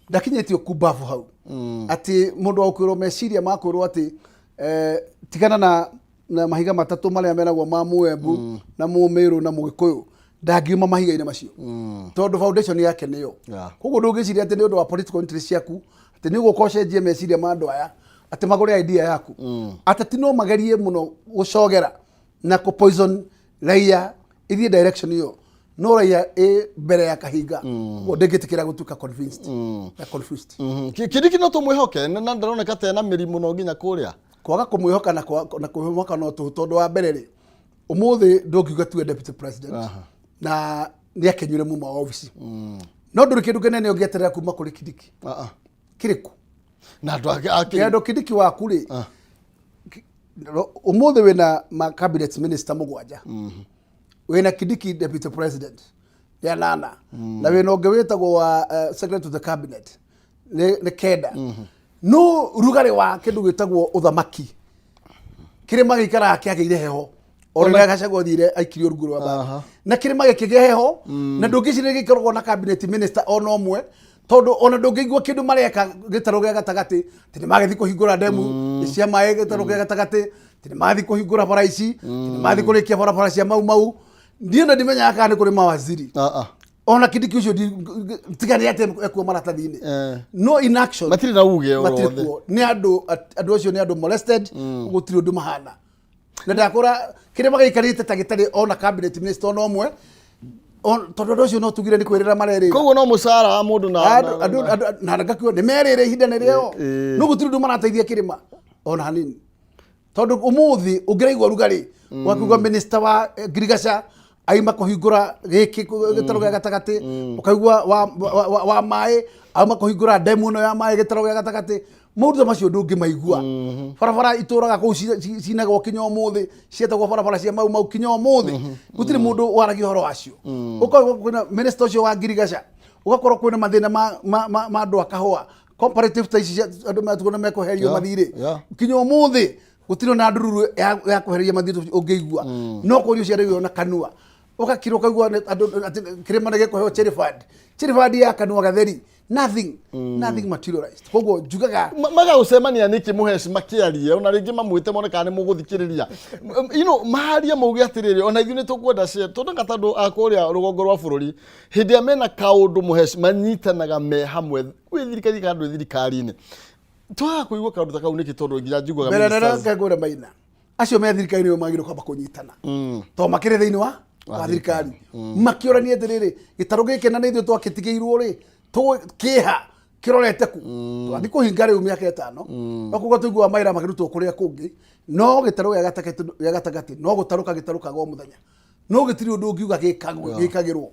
ndakinyĩtio kumbabu hau atĩ mũndũ wa gũkwĩrwo meciria ma kwĩrwo atĩ tigana na mahiga matatũ marĩa meragwo ma Mũembu na Mũmĩrũ na Mũgĩkũyũ, ndangiuma mahiga-inĩ macio, tondũ foundation yake nĩyo. Koguo ndũngĩciria atĩ nĩ ũndũ wa political interest ciaku atĩ nĩ ũgũka ũcenjie meciria ma andũ aya atĩ magũre idea yaku. Ateti no magerie mũno gũcogera na kũ poison raia ithiĩ direction ĩyo, no raia ĩ mbere ya kahinga, koguo ndĩngĩtĩkĩra gũtuĩka convinced na confused. Kindiki no tũmwĩhoke na ndaroneka ta ena mĩri mũno nginya kũrĩa? Kwaga kũmwĩhoka na kũmwĩhoka no tũhũ, tondũ wa mbere rĩ, ũmũthĩ ndũngiuga tuwe deputy president. Na nĩ akenyure muma wa obici, no ndũrĩ kĩndũ kĩnene ũngĩeterera kuma kũrĩ Kindiki. Ah, ah. Kĩrĩkũ? Na andũ ake ake Kĩndũ Kindiki waku rĩ, ũmũthĩ wĩna ma cabinet minister mũgwanja, wĩna Kindiki deputy president nĩ anana, na wĩna ũngĩ wĩtagwo wa secretary to the cabinet nĩ kenda. No rugarĩ wa kĩndũ gĩtagwo ũthamaki, kĩrĩma gĩikaraga kĩagĩire heho o rĩrĩa Gachagua athire aikirio rungu rwa mbara na kĩrĩma gĩkĩgĩa heho, na ndũngĩciria gĩkoragwo na cabinet minister ona ũmwe, tondũ ona ndũngĩigua kĩndũ mareka gĩtarũ gĩa gatagatĩ, atĩ nĩ magĩthiĩ kũhingũra ndemu cia maĩ gĩtarũ gĩa gatagatĩ, atĩ nĩ mathiĩ kũhingũra bara ici, atĩ nĩ mathiĩ kũrĩkia barabara cia Mau Mau. Niĩ na ndimenyaga kana nĩ kũrĩ mawaziri. Ah, ah. Ona Kindiki ũcio tiga nĩ atĩ ekuo maratathi-inĩ, no in action Matirĩ na uge o matirĩ wothe. kuo. Nĩ andũ andũ acio nĩ andũ molested, gũtirĩ ũndũ mahana, na ndakũra kĩrĩa magĩikarĩte ta gĩtarĩ ona cabinet minister ona ũmwe. Tondũ andũ acio no tugire nĩ kwĩrĩra marerĩra. Koguo no mũcara wa mũndũ na Andũ na ngakiuga nĩ merĩre ihinda nĩ rĩao, no gũtirĩ ũndũ marateithia kĩrĩma ona hanini, tondũ ũmũthĩ ũngĩraigua rugarĩ wakiuga minister wa ngirigaca aima kũhingũra gĩkĩ gĩtarũ gĩa gatagatĩ, ũkaigua wa maĩ auma kũhingũra ndemu ĩno ya maĩ gĩtarũ gĩa gatagatĩ. Maũndũ ta macio ndũngĩmaigua. Barabara itũraga kũu cinagwo kinya ũmũthĩ, cietagwo barabara cia Mau Mau, kinya ũmũthĩ gũtirĩ mũndũ waragia ũhoro wacio. Ũkaigua kwĩna minister ũcio wa ngirigaca, ũgakorwo kwĩna mathĩna ma andũ a kahũa comparative ta ici cia andũ matuo na mekũherio mathirĩ, kinya ũmũthĩ gũtirĩ na ndururu ya kwehereria mathirĩ ũngĩigua, no kũrio ciarĩgio na kanua, ũgakira ũkaigua andũ atĩ kĩrĩma nĩ gĩkũheo cherry fund, cherry fund ya kanua gatheri, nothing, nothing materialized. Koguo njugaga Magagũcemania nĩkĩ mũheci makĩarie, ona rĩngĩ mamwĩte mone kana nĩ mũgũthikĩrĩria, maharie mauge atĩrĩrĩ, ona ithuĩ nĩ tũkwenda share, tondũ nga tondũ a kũrĩa rũgongo rwa bũrũri hĩndĩ ĩrĩa mena kaũndũ mũheci manyitanaga me hamwe, gwĩ thirikari kana ndwĩ thirikari-inĩ. Twaga kũigua kaũndũ ta kau nĩkĩ? Tondũ nginya njiguaga mbere nene ministers- ngwĩra maina acio me thirikari nĩo magĩrĩirwo kwamba kũnyitana, tondũ makĩrĩ thĩinĩ wa thirikari, makĩũrania atĩrĩrĩ, gĩtarũ gĩkĩ na nĩ ithuĩ twakĩtigĩirwo rĩ, kĩha kĩrorete ku twathiĩ kũhinga rĩu mĩaka 5, no kuga tũiguaga mawĩra makĩrutwo kũrĩa kũngĩ, no gĩtarũ gĩa gatagatĩ no gũtarũka gĩtarũkaga o mũthenya, no gĩtirĩ ũndũ ũngiuga gĩkagĩrwo.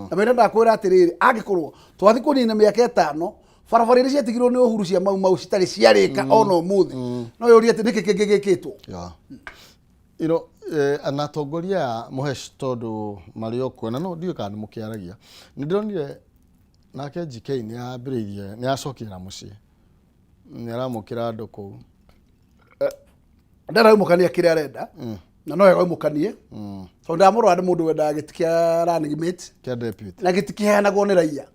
Na mena ndakwĩra atĩrĩrĩ, angĩkorwo twathiĩ kũnina mĩaka 5, barabara iria ciatigirwo nĩ Uhuru cia Mau Mau citarĩ ciarĩka ona ũmũthĩ, no yũrie atĩ nĩkĩ kĩngĩ gĩkĩtwo? Yeah. Na atongoria aya mũhesh, tondũ marĩ o kuo na no ndiũĩ kana nĩ mũkĩaragia, nĩ ndĩronire nake GK nĩ ambĩrĩirie, nĩ acokire na mũciĩ, nĩ aramũkĩra andũ kũu. Ndaraumũkania kĩrĩa arenda, na no wega ũmũkanie, tondũ ndamũrora nĩ mũndũ wendaga gĩtĩ kĩa running mate kĩa deputy, na gĩtĩ kĩheanagwo nĩ raia,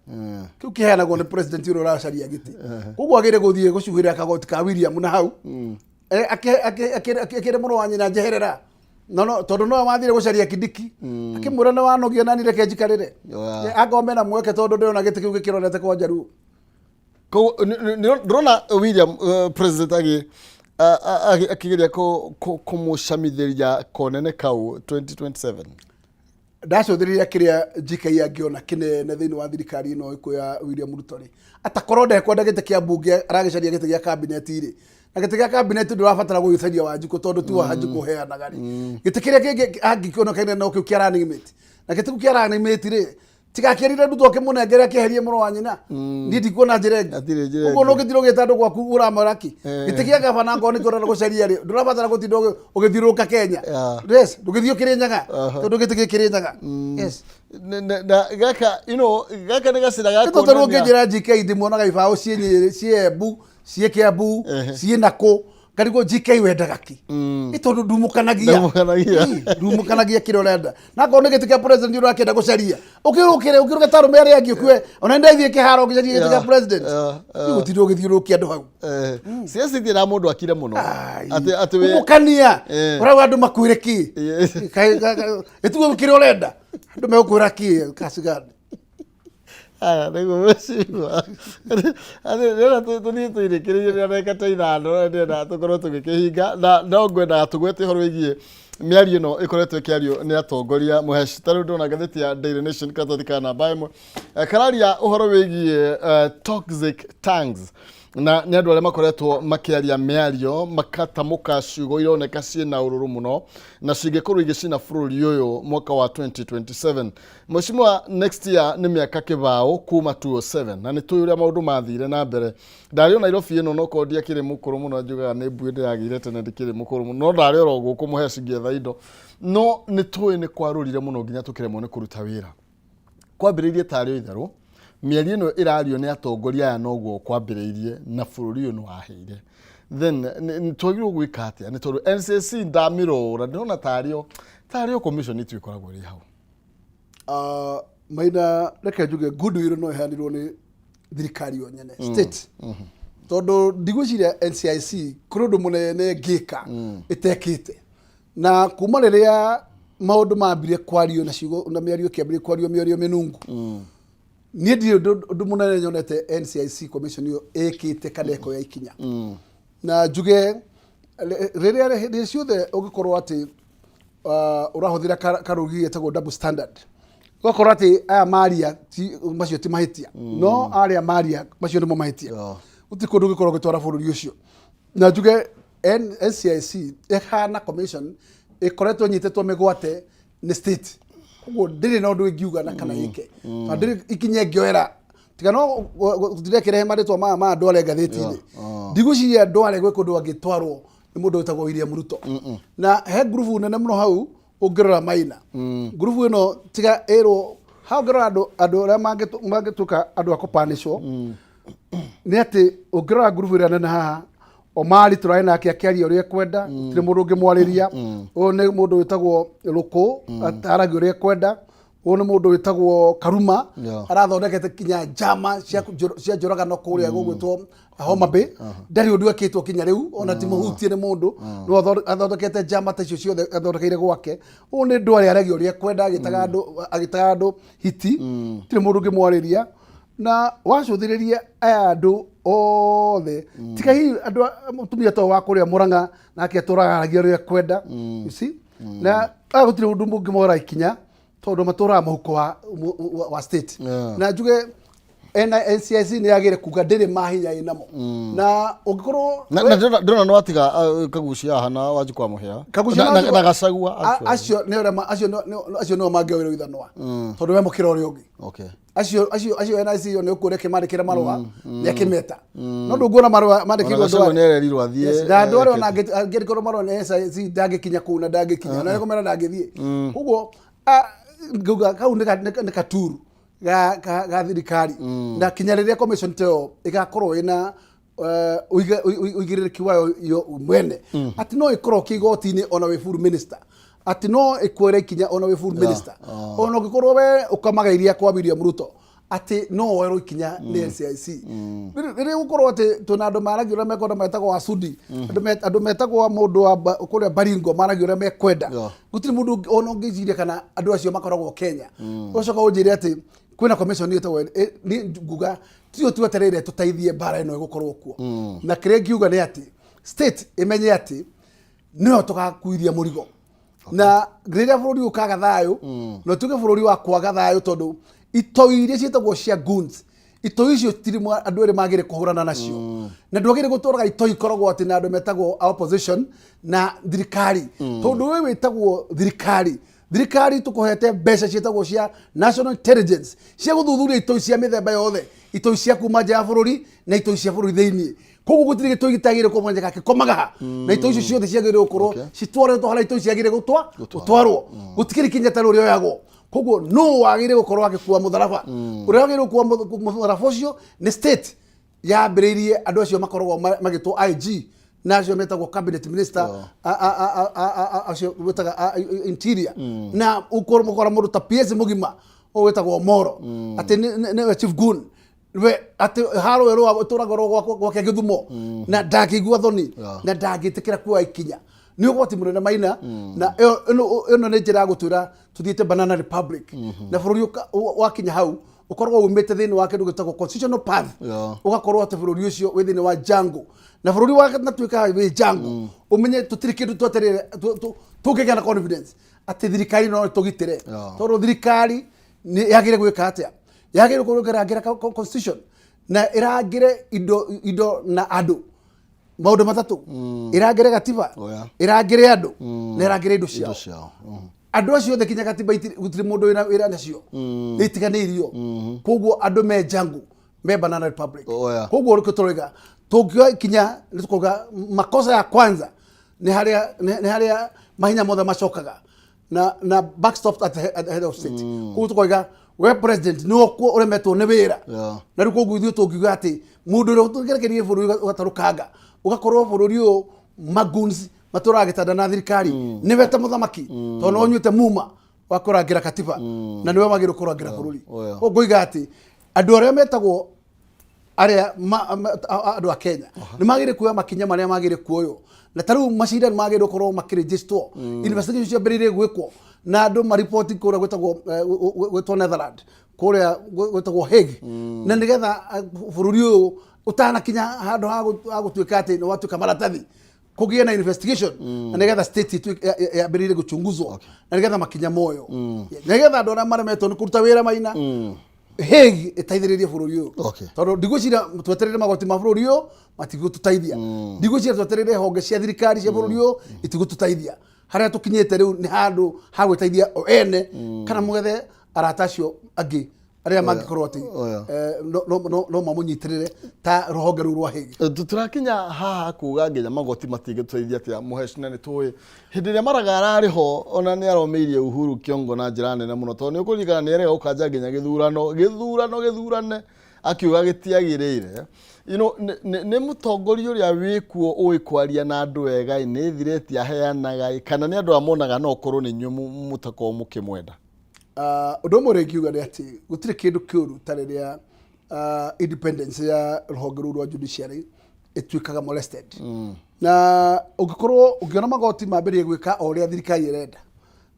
kĩu kĩheanagwo nĩ president ũrĩa ũracaria gĩtĩ. Koguo agĩrĩire gũthiĩ gũcuhĩra kagoti ka William na hau akĩre mũrũ wa nyina njeherera, no tondũ nowe wathire gũcaria Kindiki, akĩmwĩra nĩ wanogia nani, reke njikarĩre. Angorwo mena mweke, tondũ ndĩrona gĩtĩ kĩu gĩkĩrorete kwa Njaruo. Koguo, ndĩrona William president akĩgeria kũmũcamithĩria konene kau 2027. Ndacũthĩrĩria kĩrĩa GK angĩona kĩnene thĩinĩ wa thirikari ĩno ĩkũ ya William Ruto rĩ, atakorwo ndekwenda gĩtĩ kĩa mbunge, aragĩcaria gĩtĩ gĩa kabineti rĩ, na gĩtĩ gĩa kabineti ndũrabatara gũgĩcaria Wanjikũ, tondũ ti Wanjikũ ũheanaga rĩ, gĩtĩ kĩrĩa kĩngĩ angĩkĩona kĩnene no kĩu kĩa running mate, na gĩtĩ kĩu kĩa running mate rĩ, tigakĩrire Ruto akĩmũnengere akĩeherie mũrũ wa nyina. Niĩ ndikuona njĩra ĩngĩ. Hatirĩ njĩra Ũguo ĩngĩ. ndũngĩtira ũgĩta andũ gwaku ũramwĩra kĩ gĩtĩ kĩa gabana ngorwo nĩkĩo ũrenda gũcaria rĩ, ndũrabatara gũtinda ũgĩthiũrũrũka Kenya. Yes, ndũgĩthiĩ ũkĩrĩnyaga, tondũ gĩtĩ gĩkĩrĩnyaga, yes. Na gaka gaka nĩ gacĩra ga Nĩ tondũ kuonania- ũngĩnjĩra GK ndĩmuonaga ibaũ ciĩ Nyĩrĩ, ciĩ Embu, ciĩ Kĩambu, ciĩ nakũ, ngarigwo GK wendaga kĩ? Nĩ tondũ ndumũkanagia. Ndumũkanagia. Ĩ, ndumũkanagia kĩrĩa ũrenda, na akorwo nĩ gĩtĩ kĩa president ũrakĩenda gũcaria, ũkĩrũkĩre ũkĩrũke ta arũme arĩa angĩ, ũkue ona nĩ ndathiĩ kĩharo ngĩcaria gĩtĩ kĩa president. Gũtirĩ ũgĩthiũrũrũkia andũ hau. Ciaca itirĩ mũndũ akire mũno atĩ Umũkania ũrauga andũ makwĩre kĩ? Ĩtugo kĩrĩa ũrenda, andũ megũkwĩra kĩ kacigani? Aya nĩguo mheshimiwa. Atĩ ndĩrenda tũthiĩ tũirĩkĩrĩirie na ndagĩka ta 5, na ndĩrenda tũkorwo tũgĩkĩhinga, na no ngwendaga tũgwete ũhoro wĩgiĩ mĩario ĩno ĩkoretwo ĩkĩario nĩ atongoria mũheci. Ta rĩu ndĩrona ngathĩti ya Daily Nation karatathi ka namba 1, kararia ũhoro wĩgiĩ toxic tongues. Na nĩ andũ arĩa makoretwo makĩaria mĩario makatamũka ciugo ironeka ciĩna ũrũrũ mũno na cingĩkorwo igĩcina bũrũri ũyũ mwaka wa 2027. Mheshimiwa, next year nĩ mĩaka kĩbaũ kuma 207 na nĩ tũĩ ũrĩa maũndũ mathire na mbere. Ndarĩ o Nairobi ĩno no korwo ndiakĩrĩ mũkũrũ mũno njugaga nĩ mbuĩ ndĩragĩire tene ndikĩrĩ mũkũrũ mũno no ndarĩ oro gũkũ mũheci ngĩetha indo no nĩ tũĩ nĩ kwarũrire mũno nginya tũkĩremwo nĩ kũruta wĩra. Kwambĩrĩirie tarĩ o itherũ mĩario ĩno ĩrario nĩ atongoria aya noguo kwambĩrĩirie na bũrũri ũyũ nĩ wahĩire. Then twagĩrĩirwo gwĩka atĩa nĩ tondũ NCC ndamĩrora ndĩrona tarĩ o tarĩ o commission itu ĩkoragwo ĩrĩ hau. Maina reke njuge goodwill no ĩheanirwo nĩ thirikari yo nyene state tondũ ndigwĩciria NCIC kũrĩ ũndũ mũnene ĩngĩka ĩtekĩte na kuma rĩrĩa maũndũ mambirie kwario na ciugo na mĩario ĩkĩambĩrĩria kwario mĩario mĩnungu niĩ ndirĩ ũndũ mũnene nyonete NCIC commission ĩyo ĩkĩte kana ĩkoya ikinya na njuge rĩrĩa hĩndĩ ciothe ũngĩkorwo atĩ ũrahũthĩra karũgi getagwo double standard ũgakorwo atĩ aya maria ti, macio ti mahĩtia no arĩa maria macio nĩmo mahĩtia gũtirĩ kũndũ ũngĩkorwo ũgĩtwara bũrũri ũcio na njuge NCIC ĩhana commission ĩkoretwo ĩnyitĩtwo mĩgwate nĩ state koguo ndĩrĩ na ũndũ ĩngiuga na kana ĩke na ndĩrĩ ikinya ĩngĩoera tiga no gũtirekĩrehe marĩtwa maya ma andũ arĩa ngathĩti-inĩ ndigwĩciria andũ arĩa gwĩ kũndũ angĩtwarwo nĩ mũndũ wĩtagwo William Ruto na he ngurubu nene mũno hau ũngĩrora maina ngurubu ĩno tiga ĩrwo hau ũngĩrora andũ andũ arĩa mangĩtuĩka andũ a kũpanĩcwo nĩ atĩ ũngĩrora ngurubu ĩrĩa nene haha Omari tũrarĩ nake akĩaria ũrĩa ekwenda gũtirĩ mũndũ ũngĩmwarĩria ũyũ nĩ mũndũ wĩtagwo Rũkũ ataragia ũrĩa ekwenda ũyũ nĩ mũndũ wĩtagwo Karuma arathondekete kinya njama cia njũragano kũrĩa gũgwĩtwo Homa Bay ndarĩ ũndũ ekĩtwo kinya rĩu ona ti mũhutie nĩ mũndũ no athondekete njama ta icio ciothe athondekeire gwake ũyũ nĩ ndware aragia ũrĩa ekwenda agĩtaga andũ agĩtaga andũ hiti tirĩ mũndũ ũngĩmwarĩria na wacũthĩrĩria aya andũ othe tiga hihi andũ mũtumia ta ũyũ wa kũrĩa Mũrang'a nake atũraga aragia ũrĩa ekwenda you see na aya gũtirĩ ũndũ mũngĩmora ikinya tondũ matũraga mũhuko wa state na njuge NCIC nĩ yagĩrĩire kuga ndĩrĩ mahinya ĩnamo na ũngĩkorwo Na na ndĩrona nĩ watiga Kagucia haha na Wanjikũ wa Mũhĩa Kagucia na na na Gachagua acio nĩ arĩa acio nĩo mangĩoerwo ithanwa tondũ we mũkĩra ũrĩa ũngĩ acio acio acio NIC yo nĩ ũkuona ĩkĩmandĩkĩra marũa nĩ akĩmeta no ndũkuona marũa mandĩkĩirwo Ona Gachagua andũ nĩ ererirwo athiĩ, Yes, na andũ arĩa ekĩte. ona angĩandĩkĩrwo marũa nĩ SIC ndangĩkinya kũu na ndangĩkinya na nĩkũmera ndangĩthiĩ koguo ngauga kau nĩ katuru ga thirikari na kinya rĩrĩa commission ta ĩyo ĩgakorwo ĩna ũigĩrĩrĩki wayo yo mwene atĩ no ĩkorwo kĩgoti-inĩ ona wĩ full minister atĩ no ĩkuoere ikinya ona wĩ full minister ona ũngĩkorwo we ũkamaga iria kwa William Ruto atĩ no woerwo ikinya nĩ NCIC rĩrĩa gũkorwo atĩ twĩna andũ maragia ũrĩa mekwenda metagwo Asudi andũ metagwo mũndũ wa kũrĩa Baringo maragia ũrĩa mekwenda gũtirĩ mũndũ ona ũngĩciria kana andũ acio makoragwo Kenya ũcoka ũnjĩre atĩ kwĩna commission ĩtagwo niĩ nguga tio twetereire tũteithie mbara ĩno ĩgũkorwo kuo na kĩrĩa ngiuga nĩ atĩ state ĩmenye atĩ nĩyo tũgakuithia mũrigo na rĩrĩa bũrũri ũkaga thayũ na ũtuĩke bũrũri wa kwaga thayũ tondũ itoi iria ciĩtagwo cia goons itoi icio tirĩ andũ erĩ magĩrĩ kũhũrana nacio na ndwagĩrĩ gũtũraga itoi ikoragwo atĩ na andũ metagwo a opposition na thirikari tondũ we wĩtagwo thirikari thirikari tũkũhete mbeca ciĩtagwo cia national intelligence cia gũthuthuria itoi cia mĩthemba yothe itoi cia kuma nja ya bũrũri na itoi cia bũrũri thĩinĩ koguo gũtirĩ gĩtoi gĩtagĩrĩire kũmenyeka gĩkomaga ha na itoi icio ciothe ciagĩrĩire gũkorwo citwarĩtwo harĩa itoi ciagĩrĩire gũtwarwo gũtikĩrĩ kinya ta rũrĩa oyagwo koguo nũ wagĩrĩire gũkorwo agĩkua mũtharaba ũrĩa wagĩrĩire gũkua mũtharaba ũcio nĩ state yambĩrĩirie andũ acio makoragwo magĩtwo IG na acio metagwo cabinet minister acio wĩtaga interior na ũkorwo mũkora mũndũ ta PS mũgima ũyũ wĩtagwo Moro atĩ nĩwe chief goon we atĩ haro ĩrũa ĩtũraga ro gwake gĩthumo na ndangĩigua thoni na ndangĩtĩkĩra kuoya ikinya nĩ ũgwati mũnene maina na ĩno nĩ njĩra ya gũtwĩra tũthiĩte banana republic na bũrũri wakinya hau ũkoragwo umĩte thĩinĩ wa kĩndũ gĩtagwo constitutional path ũgakorwo atĩ bũrũri ũcio wĩ thĩinĩ wa jungle na bũrũri wa natuĩka wĩ jungle ũmenye tũtirĩ kĩndũ twetereire tũngĩgĩa na confidence atĩ thirikari no ĩtũgitĩre tondũ thirikari nĩ yagĩrĩire gwĩka atĩa yagĩrĩire gũkorwo ĩkĩrangĩra constitution Na ĩrangĩre indo indo na andũ maũndũ matatũ, ĩrangĩre gatiba, ĩrangĩre andũ na ĩrangĩre indo ciao. Indo ciao. Andũ acio othe kinya gatiba gũtirĩ mũndũ wĩna wĩra nacio, nĩ itiganĩirio. Koguo andũ me jangu me banana republic. Koguo rĩkĩo tũroiga tũngĩoya ikinya nĩ tũkauga makosa ya kwanza nĩ harĩa nĩ harĩa mahinya mothe macokaga na backstop at the head of state. Koguo tũkoiga we president nĩ ũkuo ũremetwo nĩ wĩra. Na rĩu koguo ithuĩ tũngiuga atĩ mũndũ ũrĩa ũtũgerekerie bũrũri ũgatarũkanga, ũgakorwo bũrũri ũyũ magoons matũraga gĩtanda na thirikari, nĩwe ta mũthamaki, tondũ no ũnyuĩte muma wa kũrangĩra katiba na nĩwe wagĩrĩirwo kũrangĩra bũrũri. Koguo ngoiga atĩ andũ arĩa metagwo arĩa andũ a Kenya nĩ magĩrĩire kuoya makinya marĩa magĩrĩire kuoywo, na ta rĩu macira nĩ magĩrĩirwo gũkorwo makĩrĩnjĩstwo, investigation ciambĩrĩirie gwĩkwo na andũ mariboti kũrĩa gwĩtagwo gwĩtwo Netherland, kũrĩa gwĩtagwo Hague, na nĩgetha bũrũri ũyũ ũtanakinya handũ ha gũtuĩka atĩ nĩ watuĩka maratathi, kũgĩe na investigation na nĩgetha state yambĩrĩrie gũchunguzwo na nĩgetha makinya moyo, nĩgetha andũ arĩa maremetwo nĩ kũruta wĩra maina Hague ĩteithĩrĩrie bũrũri ũyũ. Tondũ ndigwĩciria twetereire magoti ma bũrũri ũyũ matigũtũteithia, ndigwĩciria twetereire honge cia thirikari cia bũrũri ũyũ itigũtũteithia. Harĩa tũkinyĩte rĩu nĩ handũ ha gwĩteithia o ene kana mũgethe arata acio angĩ arĩa mangĩkorwo atĩ no mamũnyitĩrĩre ta rũhonge rũu rwa Hague. Tũrakinya haha kuga nginya magoti matingĩtũteithia atĩa, mũheci? Na nĩ tũĩ hĩndĩ ĩrĩa Maraga ararĩ ho ona nĩ aromĩirie Uhuru kĩongo na njĩra nene mũno, tondũ nĩ ũkũririkana nĩ erega gũkanja nginya gĩthurano gĩthurano gĩthurane akiuga gĩtiagĩrĩire. Nĩ mũtongoria ũrĩa wĩkuo ũĩ kwaria na andũ wega ĩ, nĩ thireti aheanaga ĩ, kana nĩ andũ aya monaga no korwo nĩ inyuĩ mũtakorwo mũkĩmwenda? Ah, ũndũ ũmwe ũrĩa ingiuga nĩ atĩ gũtirĩ kĩndũ kĩũru ta rĩrĩa independence ya rũhonge rũu rwa judiciary ĩtuĩkaga molested. Na ũngĩkorwo ũngĩona magoti mambĩrĩrie gwĩka o ũrĩa thirikari ĩrenda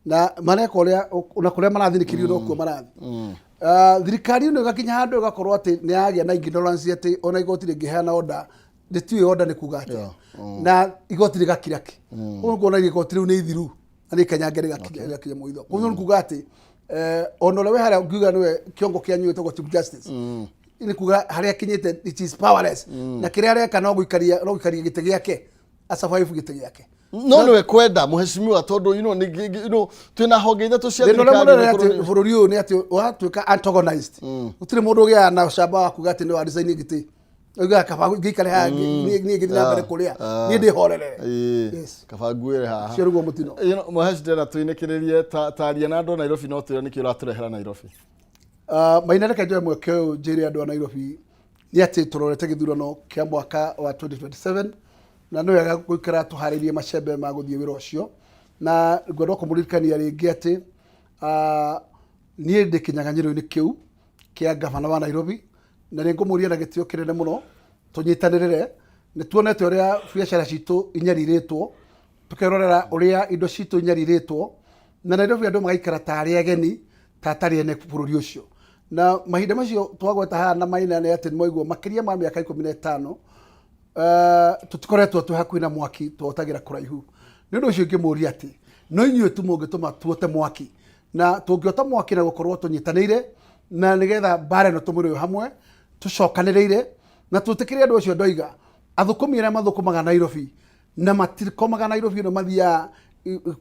na mareka ũrĩa na kũrĩa marathiĩ nokuo marathiĩ. Ah, thirikari ĩno ĩgakinya handũ ĩgakorwo atĩ nĩ yagĩa na ignorance atĩ ona igoti rĩngĩheana order rĩtiũĩ order nĩ kuga atĩa, na igoti rĩgakira ki. Ũguo kuona igoti rĩu nĩ ithiru na nĩ kanyange rĩgakinya mũitho. Koguo nĩ kuga atĩ ona ũrĩa wĩ harĩa ngiuga nĩwe kĩongo kĩanyu gĩtagwo chief justice, nĩ kuga harĩa akinyĩte it is powerless, na kĩrĩa areka no gũikaria gĩtĩ gĩake, asurvive gĩtĩ gĩake. No nĩwe kwenda mũheshimiwa, tondũ twĩna honge ithatũ cia Thĩna ũrĩa thirikari. mũnene nĩ nĩ atĩ bũrũri ũyũ nĩ atĩ ũratuĩka antagonized. Gũtirĩ mũndũ ũgĩaga na ũcamba wa kuga atĩ nĩ wa resign gĩtĩ, oigaga kaba ngĩikare haha niĩ ngĩthiĩ na mbere kũrĩa niĩ ndĩhorere. Yes. Kaba nguĩre haha. Ũcio nĩguo mũtino. Mũheci, ndĩrenda tũinĩkĩrĩrie taria na andũ a Nairobi, no twĩre nĩkĩ ũratũrehera Nairobi. Maina, reke njoe mweke ũyũ njĩre andũ a Nairobi nĩ atĩ tũrorete gĩthurano kĩa mwaka wa 2027, na nĩ wega gũikara tũharĩirie macembe ma gũthiĩ wĩra ũcio. Na ngwenda kũmũririkania rĩngĩ atĩ niĩ ndĩ kĩnyang'anyĩro-inĩ kĩu kĩa gavana wa Nairobi, na nĩ ngũmũria na gĩtĩo kĩnene mũno tũnyitanĩrĩre. Nĩ tuonete ũrĩa biacara citũ inyarirĩtwo, tũkerorera ũrĩa indo citũ inyarirĩtwo, na Nairobi andũ magaikara ta arĩ ageni, ta atarĩ ene bũrũri ũcio. Na mahinda macio twagweta haha na maina nĩ atĩ nĩmwaigua makĩria ma mĩaka 15 tũtikoretwo twĩ hakuhĩ na mwaki, tuotagĩra kũraihu. Nĩ ũndũ ũcio ingĩmũria atĩ no inyuĩ tu mũngĩtũma tuote mwaki, na tũngĩota mwaki na gũkorwo tũnyitanĩire, na nĩgetha mbara ĩno tũmĩrũe hamwe tũcokanĩrĩire, na twĩtĩkĩre andũ acio ndoiga athũkũmi arĩa mathũkũmaga Nairobi na matikomaga Nairobi ĩno, mathiaga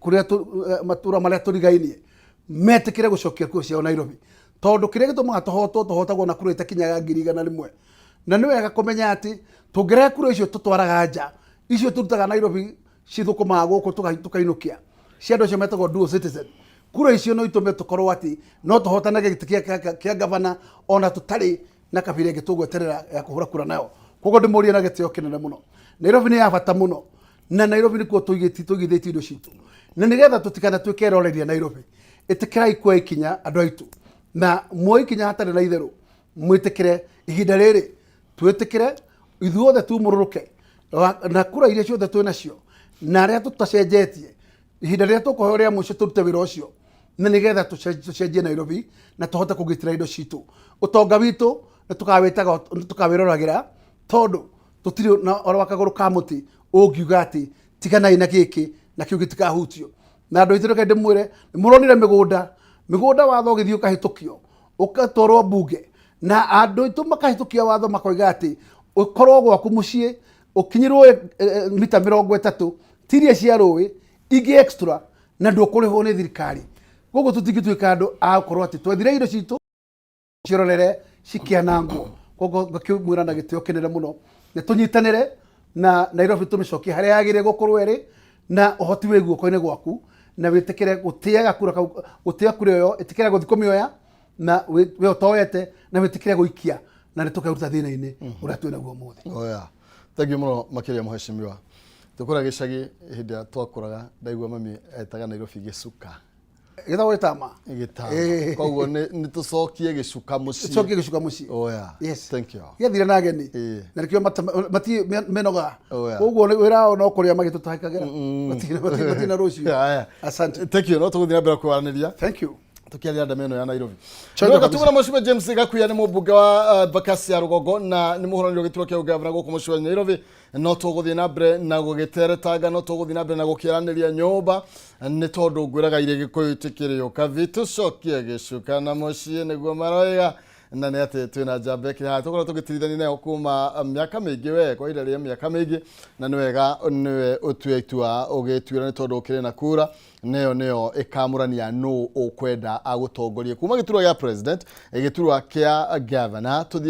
kũrĩa matũra marĩa tũrigainie, metĩkĩre gũcokia kuo ciao Nairobi, tondũ kĩrĩa gĩtũmaga tũhotwo, tũhotagwo na kura ĩtakinyaga 100,000. Na nĩ wega kũmenya atĩ tũngĩrehe kura icio tũtwaraga nja, icio tũrutaga Nairobi cithũkũmaga gũkũ tũkainũkia cia andũ acio metagwo dual citizen, kura icio no itũme tũkorwo atĩ no tũhotanage gĩtĩ kĩa gavana ona tũtarĩ na kabira ĩngĩ tũgweterera ya kũhũra kura nayo. Koguo ndĩmũrie na gĩtĩo kĩnene mũno, Nairobi nĩ ya bata mũno, na Nairobi nĩkuo tũigithĩtie indo citũ, na nĩgetha tũtikanatuĩke eroreria Nairobi, ĩtĩkĩrai kuoya ikinya andũ aitũ, na muoe ikinya hatarĩ na itherũ. Mwĩtĩkĩre ihinda rĩrĩ, twĩtĩkĩre ithuothe tumũrũrũke na kura iria ciothe twĩ nacio na arĩa tũtacenjetie, ihinda rĩrĩa tũkũheo rĩa mũico tũrute wĩra ũcio, na nĩgetha tũcenjie Nairobi na tũhote kũgitĩra indo citũ. Ũtonga witũ nĩ tũkawĩtaga, nĩ tũkawĩroragĩra, tondũ tũtirĩ na oro wa kagũrũ ka mũtĩ ũngiuga atĩ tiganai na gĩkĩ na kĩu gĩtikahutio. Na andũ aitũ, reke ndĩmwĩre, nĩ mũronire mĩgũnda watho ũgĩthiĩ ũkahĩtũkio ũgatwarwo mbunge. Na andũ aitũ makahĩtũkia watho makoiga atĩ ũkorwo gwaku mũciĩ ũkinyĩrwo mita 30 tiria cia rũĩ ingĩ extra na ndũkũrĩhwo nĩ thirikari. Koguo tũtingĩtuĩka andũ a gũkorwo atĩ twethire indo citũ ciororere cikĩanangwo. Koguo ngakĩmwĩra na gĩtĩo kĩnene mũno nĩ tũnyitanĩre na Nairobi tũmĩcokie harĩa yagĩrĩire gũkorwo ĩrĩ, na ũhoti wĩ guoko-inĩ gwaku, na wĩtĩkĩre gũtĩaga kura kau, gũtĩa kura ĩyo, ĩtĩkĩra gũthiĩ kũmĩoya na we ũtoete, na wĩtĩkĩre gũikia, na nĩ tũkeruta thĩna-inĩ ũrĩa twĩ naguo ũmũthĩ. Oya, thank you mũno makĩria mũhecimiwa. Tũkũra gĩcagi hĩndĩ ĩrĩa twakũraga, ndaigua mami etaga Nairobi gĩcuka. Gĩtagwo gĩtama. Gĩtama. Koguo nĩ tũcokie gĩcuka mũciĩ. Cokie gĩcuka mũciĩ. Oya. Yes. Thank you. Gĩathire na ageni. Na nĩkĩo mati menoga. Koguo wĩra wao no kũrĩa magĩtũtahĩkagĩra. Matirĩ na rũciũ. Aya. Asante. Thank you. No tũgũthiĩ na mbere kwaranĩria. Thank you. Tukiaria ndama ĩno ya Nairobi. Chonjo Nĩwega kabisa. tugũra mũcime James Gakuya nĩ mũmbunge wa Embakasi ya Rũgongo na nĩ mũhũranĩri wa gĩturwa kĩa ũgavana gũkũ mũciĩ wa Nairobi. No tũgũthiĩ na mbere na gũgĩteretanga, no tũgũthiĩ na mbere na gũkĩaranĩria nyũmba nĩ tondũ ngwĩraga irĩ Gĩkũyũ itikĩrĩũka vi tũcokie gĩcuka na mũciĩ nĩguo maroiga. Na nĩ atĩ twĩna njamba ĩkĩrĩ haha tũkorwo tũgĩtirithania nayo kuma mĩaka mĩingĩ we kwa ihinda rĩa mĩaka mĩingĩ, na nĩ wega nĩwe ũtue itua ũgĩtuĩra nĩ tondũ ũkĩrĩ na kura neyo nĩyo ĩkamũrania nũ ũkwenda agũtongorie kuma gĩturwa gĩa president, gĩturwa kĩa governor tũthiĩ.